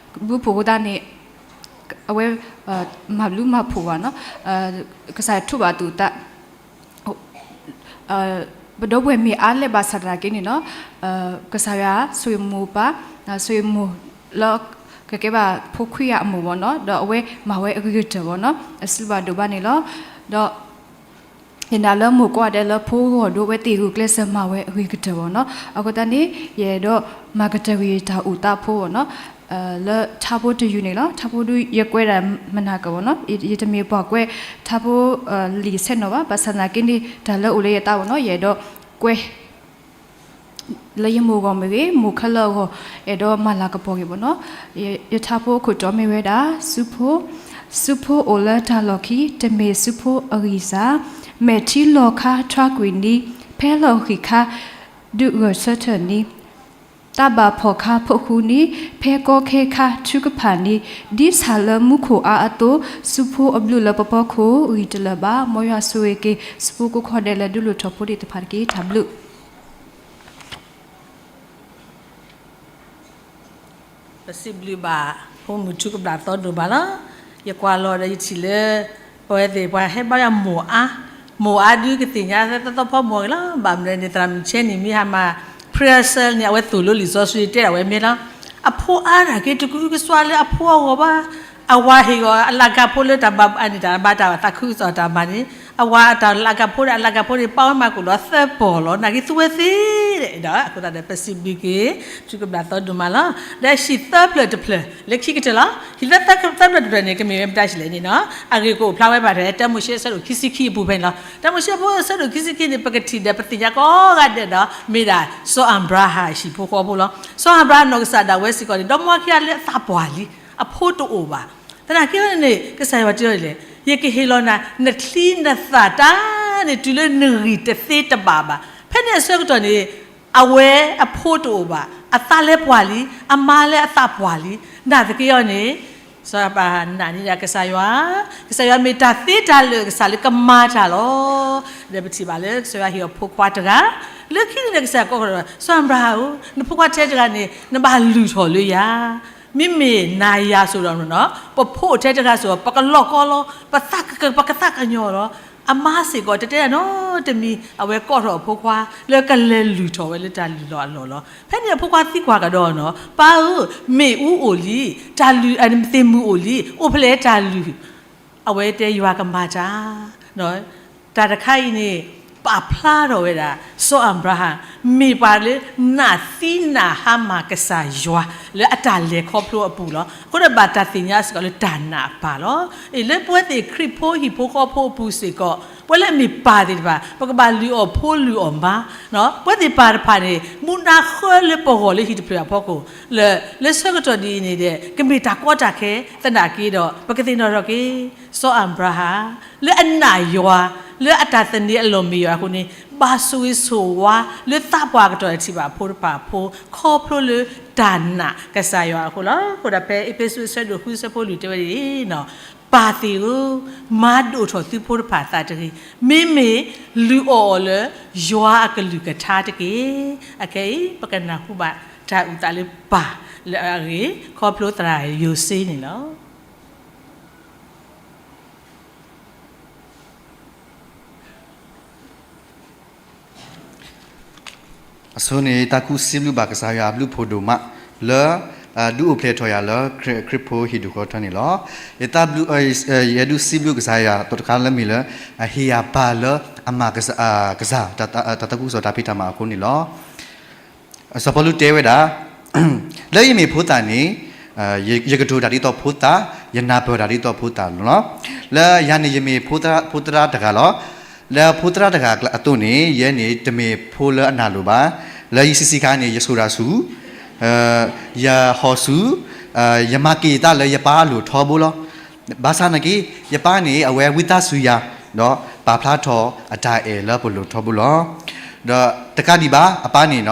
ဘျုးဖှိၣ်အဃိသတးန့ၣ် အဝဲ မၤဘျုးမၤဖှိၣ်ဘၣ်နီၤ ကစၢ်ယွၤထိးဘၣ်အသူၣ်အသး ပဒီပုၢ်ဝဲၢ်မ့ၢ်အါလဲၣ်ဘၣ်ဆၣ်သနာ်က့န့ၣ်နီၤ ကစၢ်ယွၤဆိၣ်ဂ့ၤမိၢ်ပၢ် ဆိၣ်ဂ့ၤမိၢ်လၢ ကကဲဘၣ်ဖိခွံဂၤအမိၢ်ဘၣ်နီၤ ဒီးအဝဲမၤဝဲအဂ့ၤကတၢၢ်ဘၣ်နီၤ အစံးဘျုးဘၣ်ဒိၣ်ဘၣ်န့ၣ်လီၤ ဒီး ယနာ်လၢမိၢ်ကိးဂၤဒဲးလၢဖိဂီၢ်ဒိ အဝဲသ့ၣ်ဂုာ်ကျဲးစၢးမၤဝဲအဂ့ၤကတၢၢ်ဘၣ်နီၤ အဃိသတးန့ၣ် ယအဲၣ်ဒိးမၤကတၢၢ်ဂ့ၤတၢ်အိၣ်သးဖိဘၣ်နီၤ လၢထါဖိတယုၢ်န့ၣ်လီၤ. ထါဖိဒုးယကွဲးဒၣ်မနၤကၢၤဘၣ်နီၤ, ယတမ့ၢ်ပှၤကွဲးထါဖိလံာ်ဆဲးနီၤဘၣ်, ဘၣ်ဆၣ်သနာ်က့န့ၣ် တၢ်လၢအိၣ်လၢယသးဘၣ်နီၤ, ယအဲၣ်ဒိးကွဲး လၢယမိၢ်အဂီၢ်မ့ၢ်ဂ့ၤ, မိၢ်ခဲလၢာ်အဂီၢ်, အဲၣ်ဒိးမၤလၤကပီၤက့ၤဘၣ်နီၤ. ယထါဖိအခိၣ်တီမ့ၢ်ဝဲဒၣ် စုဖိ, စုဖိအိၣ်လၢတၢ်လီၢ်ခံ, တမ့ၢ်စုဖိအဂံၢ်စၢ်, မဲာ်ထံလီၤခါထွါကွံာ်နံၤ, ဖဲလီၤဃံၤခါ ဒုးဂဲၤဆၢထၢၣ်နံၤ တၢ်ဘၣ်ဖီၣ်ခါဖိးဃူနံၤ, ဖဲကီခဲခါထုကဖၣ်နံၤ, ဒ်ဆၣ်လၢမူခိၣ်အါအသိး, စုဖိအဘျုးလၢပဖီခိၣ် ဂံၢ်တလၢာ်ဘၣ်. မ်ယွၤဆိၣ်ဂ့ၤက့ၤ စုဖိကိးခီဒဲးလၢဒုးလိၣ်ထီၣ်ဖိသ့ၣ်တဖၣ်တက့ၢ်. တၢ်ဘျုး ပစံးဘျုးဘၣ် ဖိမုၣ်ထူကဘျၣ်သီဒိၣ်မးလီၤ. ယကွၢ်လီၤဒီးယထံၣ်လၢ ပဝဲသ့ၣ်ပှၤဟဲဘါယွၤမိၢ်အါ, မိၢ်အါဒုးကသ့ၣ်ညါသၢသီဖီမိၢ်ဂ့ၤလီၤ. ဘၣ်မနုၤန့ၣ် သရၣ်မုၣ်ဆဲနံၣ်မ့ၢ်ဟါမၢ် prayer cell န့ၣ် အဝဲသိၣ်လိလံာ်စီဆှံတဲဒၣ်ဝဲမ့ၢ်လီၤ. အဖိအါတၢ်က့ၤတကအုကစွါလၢအဖိအဂီၢ်ဘၣ်. အဝၤဟ့ၣ်ဂီၤအလၤကပီၤလၢတၢ်ဘၣ်အန့ၣ် တၢ်ဘၣ်တၢ်သးခုကစီၣ်တၢ်မၤန့ၣ် အဝၤအတၢ်လၤကပီၤဒီး အလၤကပီၤန့ၣ် ပာ်ဝဲမၤကအိၣ်ဒီးသၢပီၢ်လီၤ. နာ်က့သူဝဲသ့ဒီး အဃိသတးဒီး ပစံးဘျုးက့ၤ ထူကဘျၣ်သီဒိၣ်မးလီၤ. ဒီးဟံၣ်သၢဖျၢၣ်တဖျၢၣ် လၢခံကတၢၢ်လီၤ. ဟံၣ်သၢဖျၢၣ်တဖျၢၣ်န့ၣ် ကမ့ၢ်ဝဲမတၤလဲၣ်န့ၣ်နီၤ, အဂ့ၢ်ကအိၣ်ဖျါဝဲဘၣ်ထဲ တၢမိၤၡ့အဆၢဒိၣ်ခံဆံခံအပူၤဖဲန့ၣ်လီၤ. တၢမိၤၡ့အဖိအဆၢဒိၣ်ခံဆံခံန့ၣ် ပကထံၣ်ဒီးပသ့ၣ်ညါကိးဂၤဒဲးဒီး မ့ၢ်ဒၣ်စီၤအၤဘြၤဟၣ်ဟံၣ်ဖိဃီဖိလီၤ. စီၤအၤဘြၤဟၣ်နီၢ်ကစၢ်ဒၣ်ဝဲစ့ၢ်ကီးန့ၣ် ဒီမါဝၤခံဂၤလၢအသးပှၢ်လံ, အဖိတအိၣ်ဘၣ်. သနာ်က့န့ၣ် ကစၢ်ယွၤတဲအီၤဒ်လဲၣ်, ယကဟ့ၣ်လီၤနၤ နချံနသၣ်တၢ်န့ၣ် တုၤလၢနဂံၢ်တသ့တဘၣ်ဘၣ်. ဖဲန့ၣ်အဆၢကတီၢ်န့ၣ် အဝဲအဖိတအိၣ်ဘၣ်, အသးလဲၤပှၢ်လံ, အမါလၢအသးပှၢ်လံ. နာ်သက့အီၤန့ၣ် စီၤအၤဘြၤဟၣ်နာ်န့ၢ်ဒၣ်ကစၢ်ယွၤ, ကစၢ်ယွၤမ့ၢ်တၢ်သ့တၢ်လၢာ်ကစၢ်လၢကမၤတၢ်လီၤ. ဒီးပထံၣ်ဘၣ်လၢကစၢ်ယွၤဟ့ၣ်အီၤဖိခွါတဂၤ, လၢခံန့ၣ်ဒီးကစၢ်ယွၤကိးထီၣ် စီၤအၤဘြၤဟၣ်ဧၢ, နဖိခွါထဲတဂၤန့ၣ် နဘၣ်လုၢ်ထီၣ်လၢယၤ မ့မ့ၢ်နၤယၤစိၤဒီး ပဖိအိၣ်ထဲတဂၤစိၤ ပကလီၢ်ကီလီၤ, ပသးက, ပကသးကညီၤလီၤ. အမါစ့ၢ်ကီး တတဲတၢ်နီတမံၤ အဝဲကိးထီၣ်အဖိခွါ လၢကလဲၤလုၢ်ထီၣ်ဝဲလၢတၢ်လုၢ်လီၢ်အလီၢ်လီၤ. ဖဲန့ၣ်အဖိခွါသံကွၢ်ကဒီးနီၤ, ပၢ်ဧၢ, မ့ၣ်အူအိၣ်လံ, တၢ်လုၢ်, သ့ၣ်မုၢ်အိၣ်လံ, အိၣ်ဖဲလဲၣ်တၢ်လုၢ် အဝဲတဲယွၤကမၤတၢ်, တၢ်တခါအံၤန့ၣ် ပာ်ဖျါထီၣ်ဝဲဒၣ် စီၤအၤဘြၤဟၣ် မ့ၢ်ပှၤလၢနာ်သံနာ်ဟါမၢ်ကစၢ်ယွၤ လၢအတၢ်လဲၤခီဖျိအပူၤလီၤ. အဃိဒီးဘၣ်တၢ်သ့ၣ်ညါစ့ၢ်ကီးလၢတၢ်နာ်အပၢ်လီၤ. အ့ၣ် လၢပဝဲသ့ၣ်ခရံာ်ဖိဟံၣ်ဖိဃီဖိအပူၤစ့ၢ်ကီး ပဝဲလၢအမ့ၢ်ပၢ်သ့ၣ်တဖၣ် ပကဘၣ်လုၢ်အီၣ်ဖိလုၢ်အီၣ်မါ, ပဝဲသ့ၣ်ပၢ်တဖၣ်န့ၣ် မူဒါဃၢလၢပဂီၢ်လၢဟံၣ်တဖျၢၣ်အဖီခိၣ် လၢဆၢကတီၢ်ဒ်အံၤန့ၣ်ဒီး ကမ့ၢ်တၢ်ကီတၢ်ခဲသနာ်က့ဒီး ပကသ့ၣ်နီၣ်ထီၣ်က့ၤ စီၤအၤဘြၤဟၣ် လၢအနာ်ယွၤ လၢအတၢ်သန့ၤအလီၢ်မ့ၢ်ယွၤအဃိန့ၣ် ဘၣ်ဆိၣ်ဂ့ၤဆိၣ်ဝါလၢသးပှၢ်ကတီၢ်ထံၣ်ဘၣ်ဖိတဖၣ်အဖိ ခီဖျိလၢတၢ်နာ်ကစၢ်ယွၤအဃိလီၤ. အဃိဒီးဖဲအ့းဖ့းစူးအဆၢဒိၣ်ဃုအဆၢဖိလွံၢ်တဲဝဲဒ်အံၤ, ပၢ်သ့ၣ်ဧၢ, မၤဒိၣ်ထီၣ်သုဖိတဖၣ်အသးတဂ့ၤ, မ့မ့ၢ်လုၢ်အီၣ်အီၤလၢယွၤအကလုၢ်ကထါတက့ၢ်. အခဲအံၤ ပကနၢ်ဟူဘၣ်တၢ်အုၣ်သးလၢပၢ်လၢအဂ့ၢ် ခီဖျိသရၣ်ယိၤစ့န့ၣ်လီၤ. အဆိန့ၣ် တၢ်ကူၣ်စံးဘျုးဘၣ်ကစၢ်ယွၤအဘျုးဖှိၣ်ဒိၣ်မး လၢ ဒုးအိၣ်ဖျဲၣ်ထီၣ်ယၤလၢခရံာ်ဖိဟံၣ်ဒူၣ်ဃီထၢန့ၣ်လီၤ. ယသးဘျုး, ယအဲၣ်ဒိးစံးဘျုးကစၢ်ယွၤအသီတခါလၢမ့ၢ်လၢ အဟ့ၣ်ယၤပၢ်လၢအမၤကစၢ်, တၢ်သးခုကစီၣ်တၢ်ဖံးတၢ်မၤအဃိန့ၣ်လီၤ. စီၤပီလူးတဲဝဲဒၣ် လၢယမ့ၢ်ဖိသၣ်န့ၣ် ယကတိၤတၢ်ဒ်သိးဖိသၣ်, ယနၢ်ပၢၢ်တၢ်ဒ်သိးဖိသၣ်လီၤ. လၢယၤန့ၣ် ယမ့ၢ်ဖိသရၣ်တဂၤလီၤ. လၢဖိသရၣ်တဂၤအသိးန့ၣ် ယဲန့ၣ်တမ့ၢ်ဖိလၢအနၢ်လိၤဘၣ်. လၢယဆံးဆံးခါန့ၣ် ယဆိၣ်တၢ်ဆူၣ်, ယဟီၣ်ဆူၣ်, ယမၤက့ၤယသးလၢယပၢ်အလိၤထီဘိလီၤ. ဘၣ်ဆၣ်သနာ်က့ ယပၢ်န့ၣ် အဝဲဝံသးစူၤယၤ ဒီးပာ်ဖျါထီၣ်အတၢ်အဲၣ်လၢပလိၤထီဘိလီၤ. ဒီးတကးဒံးဘၣ် အပၢ်န့ၣ်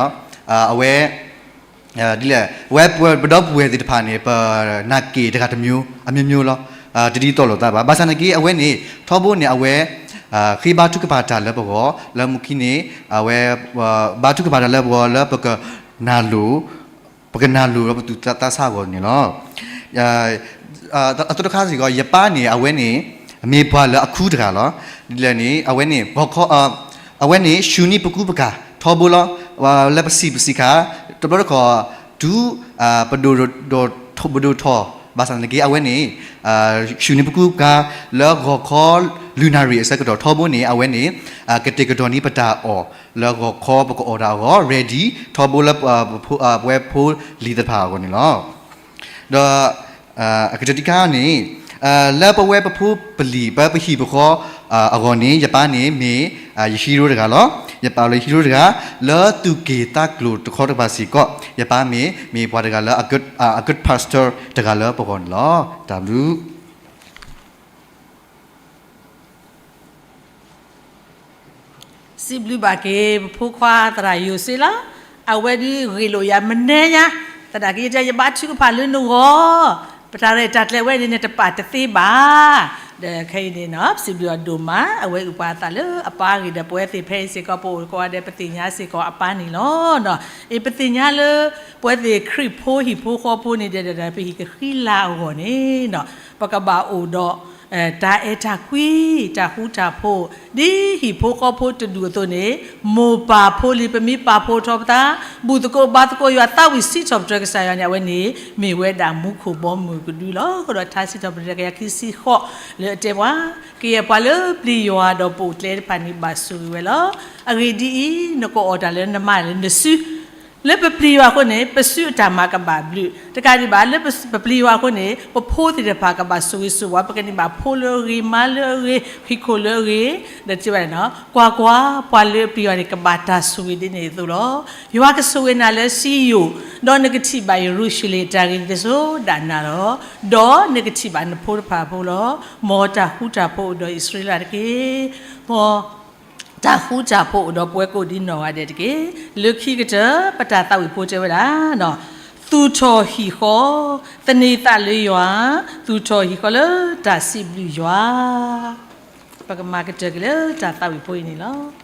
အဝဲ ဒ်လဲၣ်, အဝဲပဒီပုၢ်ဝဲၢ်သ့ၣ်တဖၣ်န့ၣ် ပနာ်က့ၤတဂၤတမျိုး, အမျိုးမျိုးလီၤ. တဒ်သိးလိာ်သးဘၣ်. ဘၣ်ဆၣ်သနာ်က့ အဝဲန့ၣ် ထီဘိန့ၣ် အဝဲ ဃ့ဘါထုကဖၣ်တၢ်လၢပဂီၢ်, လၢမူခံန့ၣ် အဝဲ ဘါထုကဖၣ်တၢ်လၢပဂီၢ်လၢပကနၢ်လိၤ, ပကနၢ်လိၤလၢပသူၣ်သးသးဆးအဂီၢ်န့ၣ်လီၤ. အသီတခါစ့ၢ်ကီး ယပၢ်န့ၣ် အဝဲန့ၣ် မ့ၢ်ပှၤလၢအခုတဂၤလီၤ. ဒ်လဲၣ်န့ၣ် အဝဲန့ၣ် ဂီၤခီ အဝဲန့ၣ် ဆူၣ်န့ၢ်ပကူပကၤထီဘိလီၤ. လၢပဆံးပဆံးခါ တဘျီတခီၣ် တုၤ ပဒိၣ်ထီၣ် ဘၣ်ဆၣ်သနာ်က့ အဝဲန့ၣ် ဆူၣ်န့ၢ်ပကူပကၤ လၢဂီၤခီ လွံၢ်နၣ်ရံၣ်အဆၢကတီၢ်ထီဘိန့ၣ် အဝဲန့ၣ် ကတဲာ်ကတီၤန့ၢ်ပတၢ်အီၣ် လၢဂီၤခီပကအီၣ်တၢ်အဂီၢ် ready ထီဘိလၢ ပဝဲဖိလံၤသ့ၣ်တဖၣ်အဂီၢ်န့ၣ်လီၤ. ဒီး အကတၢၢ်တခါန့ၣ် လၢပဝဲပဖိပလံၤ ပပဟံၣ်ပဃီအဂီၢ်န့ၣ် ယပၢ်န့ၣ်မ့ၢ်ယဟံရိတဂၤလီၤ. ယပၢ်လၢဟံရိတဂၤ လၢသူၣ်က့ၣ်သးကျိၤတခီတကပၤစ့ၢ်ကီး ယပၢ်မ့ၢ်မ့ၢ်ပှၤတဂၤလၢ အ good pastor တဂၤလၢပဂီၢ်န့ၣ်လီၤ. တၢ်ဘျုး စံးဘျုးဘၣ်က့ၤ ပဖိခွါသရၣ်ယိၤစ့လီၤ. အဝဲဒုးဂ့ၢ်လိာ်ယၤမနုၤညါ, သနာ်က့ယတဲ ယဘါထုကဖၣ်လၢနဂီၢ်, ပတၢ်ရဲၣ်တၢ်ကျဲၤဝဲန့ၣ် နတပာ်တသ့ဘၣ်. ဒီးခဲအံၤန့ၣ်နီၤ စံးဘျုးအီၤဒိၣ်မး, အဝဲအုၣ်ပှၤအသးလၢအပၢ်အဂ့ၢ်ဒီး ပဝဲသ့ၣ်ဖဲအံၤစ့ၢ်ကီး ပအိၣ်ကိးဂၤဒဲး ပသ့ၣ်ညါစ့ၢ်ကီးအပၢ်န့ၣ်လီၤ. အံၤပသ့ၣ်ညါလၢ ပဝဲသ့ၣ်ခရံာ်ဖိဟံၣ်ဖိဃီဖိန့ၣ်ဒီး ပဟံၣ်ကဃံလၤအဂီၢ်န့ၣ်နီၤ ပကဘၣ်အိၣ်ဒီး တၢ်အဲၣ်တၢ်ကွံ, တၢ်ဃူတၢ်ဖိး, ဒ်ဟံၣ်ဖိဃီဖိတဒူၣ်အသိးန့ၣ် မိၢ်ပၢ်ဖိလံၤ ပမ့ၢ်ပာ်ဖှိၣ်ထီၣ်ပသး, ဘူၣ်သကိးဘါသကိးယွၤ သးဝံၣ်စံးထီၣ်ပတြၢၤကစၢ်ယွၤန့ၣ် အဝဲန့ၣ် မ့ၢ်ဝဲဒၣ်မူခိၣ်ဘီမုၢ်ကဒုလီၤ. အဃိဒီးထါစံးထီၣ်ပတြၢၤ တကယၤခံဆံဃိး လၢအတဲပှၤ, ကယဲၢ်ပှၤလၢပျံၤယွၤဒီးပိာ်ကျဲတဖၣ်န့ၣ် ဘၣ်ဆိၣ်ဂ့ၤဝဲလီၤ. အဂ့ၢ်ဒ်အံၤ, နကအီၣ်တၢ်လၢနမါလၢနစု လၢပပျံၤယွၤအဃိန့ၣ် ပစုအတၢ်မၤကဘၣ်ဘျုး, တကးဒံးဘၣ် လၢပပျံၤယွၤအဃိန့ၣ် ပဖိသ့ၣ်တဖၣ်ကဘၣ်ဆိၣ်ဂ့ၤဆိၣ်ဝါ, ပကန့ၢ်ဘၣ်ဖိလၢအဂ့ၤ, မါလၢအဂ့ၤ, ဟံၣ်ခိၣ်လၢအဂ့ၤ, ဒီးစံးဘၣ်န့ၣ်, ကွၢ်ကွၢ်, ပှၤလၢအပျံၤယွၤန့ၣ် ကဘၣ်တၢ်ဆိၣ်ဂ့ၤဒ်န့ၣ်အသိးလီၤ. ယွၤကဆိၣ်ဂ့ၤနၤလၢစံယိၣ်, ဒီးနကထံၣ်ဘၣ်ယရူၤၡလ့ၣ် တၢ်ဂ့ၤန့ၣ်တစိၤဒၣ်နၤလီၤ. ဒီးနကထံၣ်ဘၣ်နဖိတဖၣ်အဖိလီၤ. မ်တၢ်ဃူတၢ်ဖိးအိၣ်ဒီးအံၣ်စရ့လးတက့ၢ်. မ် တၢ်ဃူတၢ်ဖိးအိၣ်ဒီးပဝဲကိးဒ်နီၢ်ဂၤဒဲးတက့ၢ်. လၢခံကတၢၢ် ပတၢ်သးဝံၣ်ဖိတဲဝဲဒၣ်, သူၣ်ထီၣ်ဟံၣ်ဃီ, သန့ၤသးလၢယွၤ, သူၣ်ထီၣ်ဟံၣ်ဃီလၢတၢ်စံးဘျုးယွၤ. ပကမၤကတၢၢ်က့ၤလၢတၢ်သးဝံၣ်ဖိအံၤန့ၣ်လီၤ.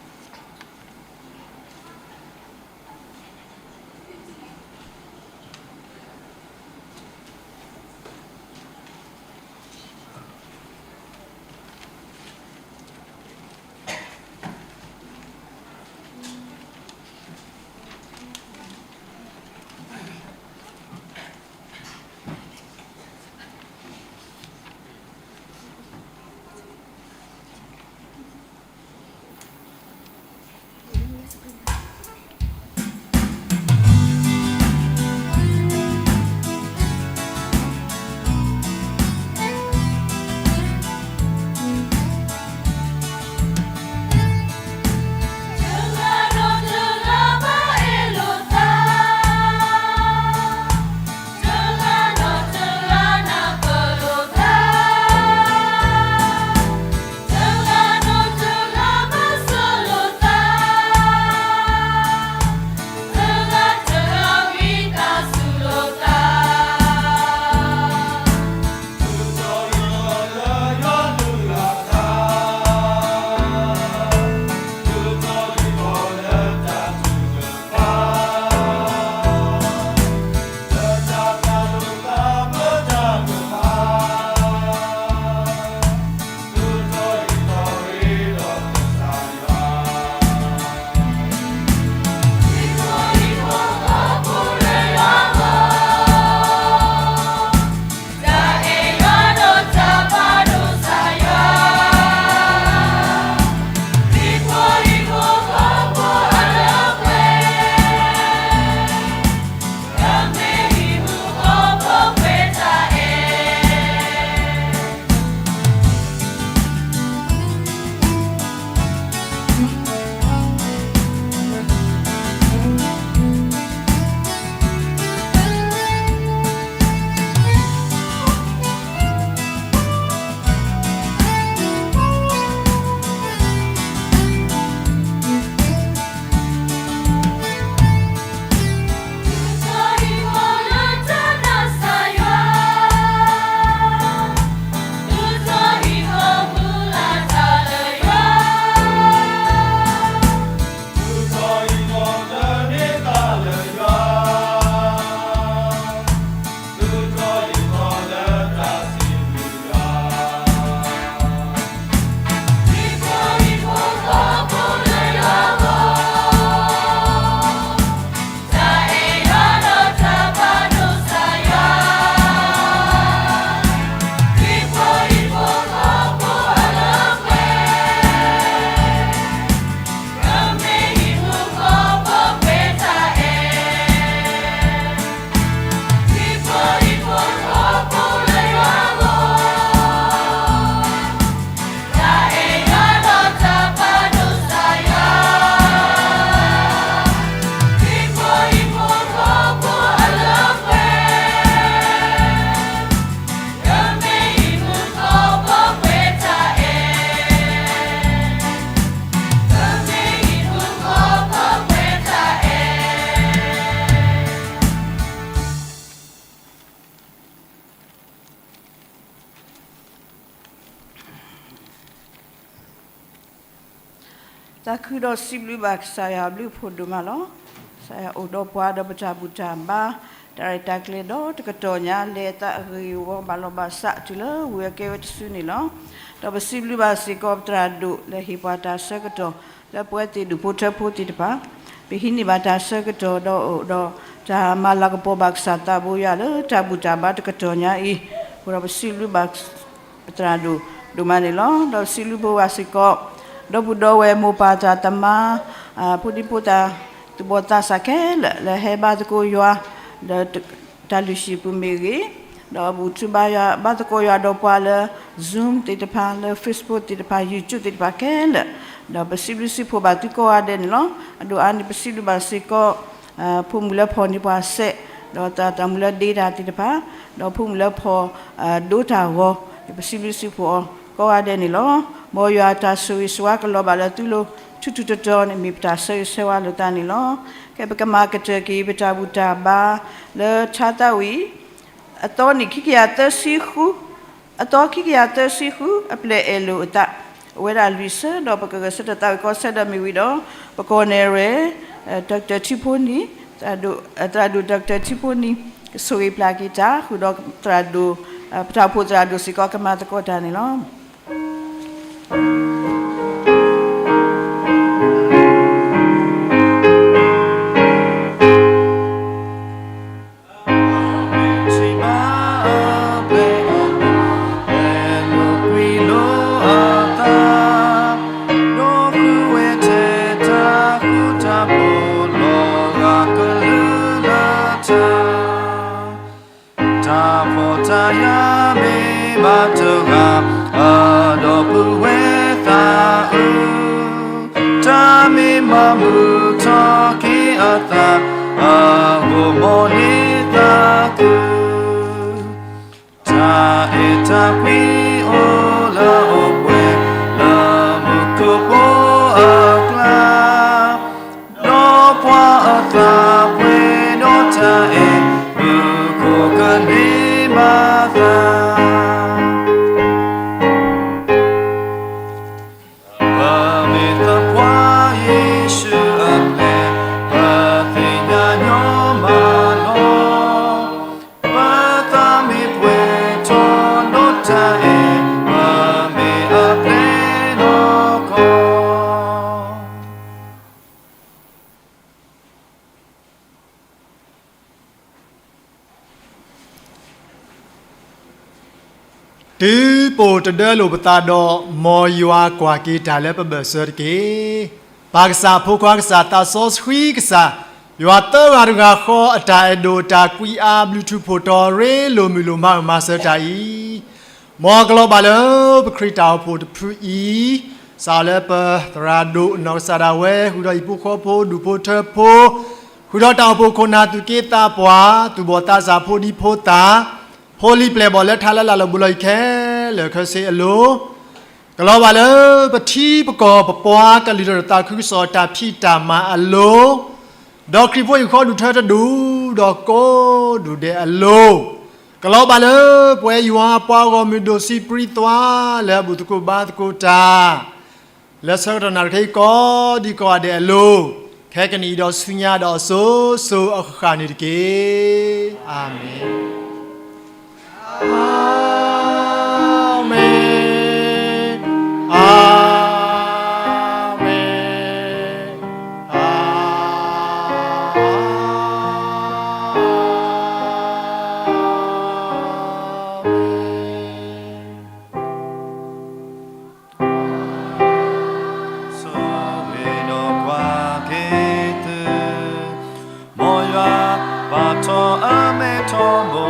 သးခုဒီးစံးဘျုးဘၣ်ကစၢ်ယွၤအဘျုးအဖှိၣ်ဒိၣ်မးလီၤ. ကစၢ်ယွၤအိၣ်ဒီးပှၤဒီးပတၢ်ဘူၣ်တၢ်ဘါ, တၢ်ရဲၣ်တၢ်ကျဲၤဒီးတကတီၢ်ညါ လဲၤအသးအဂ့ၤအဝီဘၣ်လီၤဘၣ်စးတုၤလၢဝံၤအကဲဝဲတစုန့ၣ်လီၤ. ဒီးပစံးဘျုးဘၣ်စ့ၢ်ကီးပသရၣ်ဒိၣ်လၢဟ့ၣ်ပှၤတၢ်ဆၢကတီၢ် လၢပဝဲသ့ၣ်ဒူၣ်ဖိထၢဖိသ့ၣ်တဖၣ် ပဟံးန့ၢ်ဘၣ်တၢ်ဆၢကတီၢ်ဒီးအိၣ်ဒီးတၢ်မၤလၤကပီၤဘၣ်ကစၢ်သးဘိယွၤလၢတၢ်ဘူၣ်တၢ်ဘါတကတီၢ်ညါအံၤ, အဃိဒီးပစံးဘျုးဘၣ် ပသရၣ်ဒိၣ်ဒိၣ်မးန့ၣ်လီၤ. ဒီးပစံးဘျုးဘၣ်စ့ၢ်ကီး ဒီပုၢ်ဒီဝဲၢ်မိၢ်ပၢ်သးသမါ ဖိဒံဖိသၣ် သူၣ်ဘီၣ်သးစၢ်ခဲလၢာ် လၢဟဲဘါသကိးယွၤ ဒီးတၢ်လုၢ်ဟံၣ်ပူၤမ့ၢ်ဂ့ၤ, ဒီးဘူၣ်ထီၣ်ဘါယွၤ ဘါသကိးယွၤဒီးပှၤလၢ Zoom သ့ၣ်တဖၣ် လၢ Facebook သ့ၣ်တဖၣ် YouTube သ့ၣ်တဖၣ်ခဲလၢာ်, ဒီးပစံးဘျုးစံးဖှိၣ်ဘၣ်သုကိးဂၤဒဲးန့ၣ်လီၤ. အဒိၣ်အါန့ၣ် ပစံးဘျုးဘၣ်စ့ၢ်ကီး ဖိမုၣ်လၢဖီၣ်န့ၢ်ပှၤစဲး, ဒီးသးသမူလၢဒ့တၢ်သ့ၣ်တဖၣ်, ဒီးဖိမုၣ်လၢဖီၣ် ဒိတၢ်ဂီၤ, ပစံးဘျုးစံးဖှိၣ်အီၤကိးဂၤဒဲးန့ၣ်လီၤ. မ်ယွၤတၢ်ဆိၣ်ဂ့ၤဆိၣ်ဝါကလီၤဘၣ်လၢသုလိၤ ထူထူတီတီန့ၣ် မ့ၢ်ပတၢ်ဆၢဂ့ၤဆၢဝါလိာ်သးန့ၣ်လီၤ. ကဲ ပကမၤကတၢၢ်က့ၤ ပတၢ်ဘူၣ်တၢ်ဘါ လၢထါသးဝံၣ် အသီနံၣ်ခံကယၤသၢဆံဃု အသီခံကယၤသၢဆံဃု အပျဲၢ်အဲၣ်လိာ်အသး အဝဲဒၣ်လွံၢ်ဆၢ ဒီးပကဂဲၤဆၢထၢၣ်သးဝံၣ်ကီးဆၢဒီးမ့ၢ်ဝံၤဒီး ပကီၢ်နဲၣ်ရဲၣ် Doctor ထံဖိနံၤ သရၣ်ဒိၣ် Doctor ထံဖိနံၤ ကဆိၣ်ဂ့ၤပျၢ်က့ၤတၢ် ဃုာ်ဒီးသရၣ်ဒိၣ် ပတၢ်အိၣ်ဖှိၣ်သရၣ်ဒိၣ်စ့ၢ်ကီးကမၤသကိးတၢ်န့ၣ်လီၤ. တၢ်ဖှီၣ်တၢ်ယာ်မ့ၢ်ဘၣ်တဂၤ အဒီပုၢ်ဝဲၢ်သးအုး တၢ်မ့ၢ်မၤမုာ်ထီၣ်က့ၤအသး အဂီၢ်မီၢ်န့ၢ်သးခု တၢ်အဲၣ်တၢ်ကွံအိၣ်လၢအအိၣ်ပှဲၤ လၢမူခိၣ်ဖိအကျါ ဒီးပှၤအသးပှဲၤဒီးတၢ်အဲၣ် မူခိၣ်ကန့ၢ်ဘၣ်သး ပမ့ၢ်သပှၢ်ယ့ၣ်ၡူးအပျဲၢ် ပသ့ၣ်ညါညီမးလီၤ. ပသးမ့ၢ်ပှဲၤထီၣ်ဒီးတၢ်အဲၣ် ပမ့ၢ်အပျဲၢ်နီၢ်ကီၢ် တုၤပအိၣ်တဒၢလိာ်ပသးဒီး မ်ယွၤကွၢ်က့ၤတၢ်လၢပဘၢၣ်စၢၤတက့ၢ်. ပၢ်ကစၢ် ဖိခွါကစၢ် သးစီဆှံကစၢ်, ယွၤသၢဂၤတဂၤဃီ အတၢ်အဲၣ်ဒိၣ်တၢ်ကွံအါ ဘျုးထူးဖှိၣ်တီၤရ့ လိာ်မုာ်လိာ်မၤအုၣ်မၤစၢၤတၢ်အံၤ မ်ကလီၤဘၣ်လၢပခရံာ်တၢ်အိၣ်ဖှိၣ်တဖုအံၤ, စးလၢပသရၣ်ဒိၣ်အနီၢ်ကစၢ်ဒၣ်ဝဲ ဃုာ်ဒီးဟံၣ်ဖိဃီဖိ ဒူၣ်ဖိထၢဖိ, ဃုာ်ဒီးတၢ်အိၣ်ဖှိၣ်ခိၣ်နၢ်သူၣ်က့သးပှၢ် သူၣ်ဘီၣ်သးစၢ်ဖိဒံဖိသၣ်, ဖိလံၤပျဲၢ်ဘီၣ်လၢထါလၢလာ်လၢဘူးလီၤအံၤခဲလၢာ်ခဲဆ့အလိၤ, ကလီၤဘၣ်လၢပထံပကီၢ်ပပှၤကလုာ်တၢ်သးခုကစီၣ်တၢ်ဖံးတၢ်မၤအလိၤ, ဒီးခရံာ်ဖိဟံၣ်ဃီဒူၣ်ထၢတဒူၣ် ဒီးကိးဒူၣ်ဒဲးအလိၤ, ကလီၤဘၣ်လၢပဝဲယွၤပှၤဂီၢ်မုၢ်ဒိၣ်ဆံးပြံသွါလၢအဘူၣ်သကိးဘါသကိးတၢ် လၢဆၢကတီၢ်နၣ်ရံၣ်ခဲအံၤကိးဒံကိးဂၤဒဲးအလိၤ, ခဲကနံၣ်အံၤဒီးဆူညါဒီးအစိၤစိၤအဃၣ်ဃၣ်န့ၣ်တက့ၢ်. အၤမ့ၣ်, အၤမ့ၣ်, အၤမ့ၣ်. ဆိၣ်ဂ့ၤဒီးကွၢ်က့ၤသု, မ်ယွၤပာ်ထီၣ်အမဲထီဘိ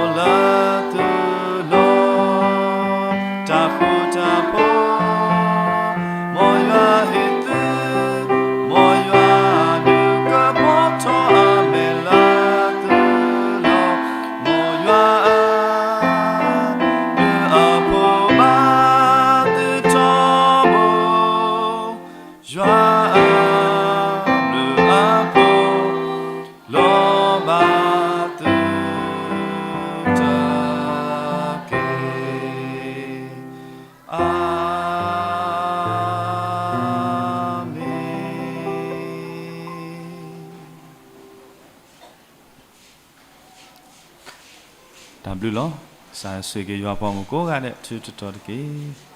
တၢ်ဘျုးလီၤ. ကစၢ်ဆိၣ်ဂ့ၤက့ၤယွၤအပှၤဂီၢ်မုၢ်ကိးဂၤဒဲး ထူးထူးတီၤတီၤတက့ၢ်.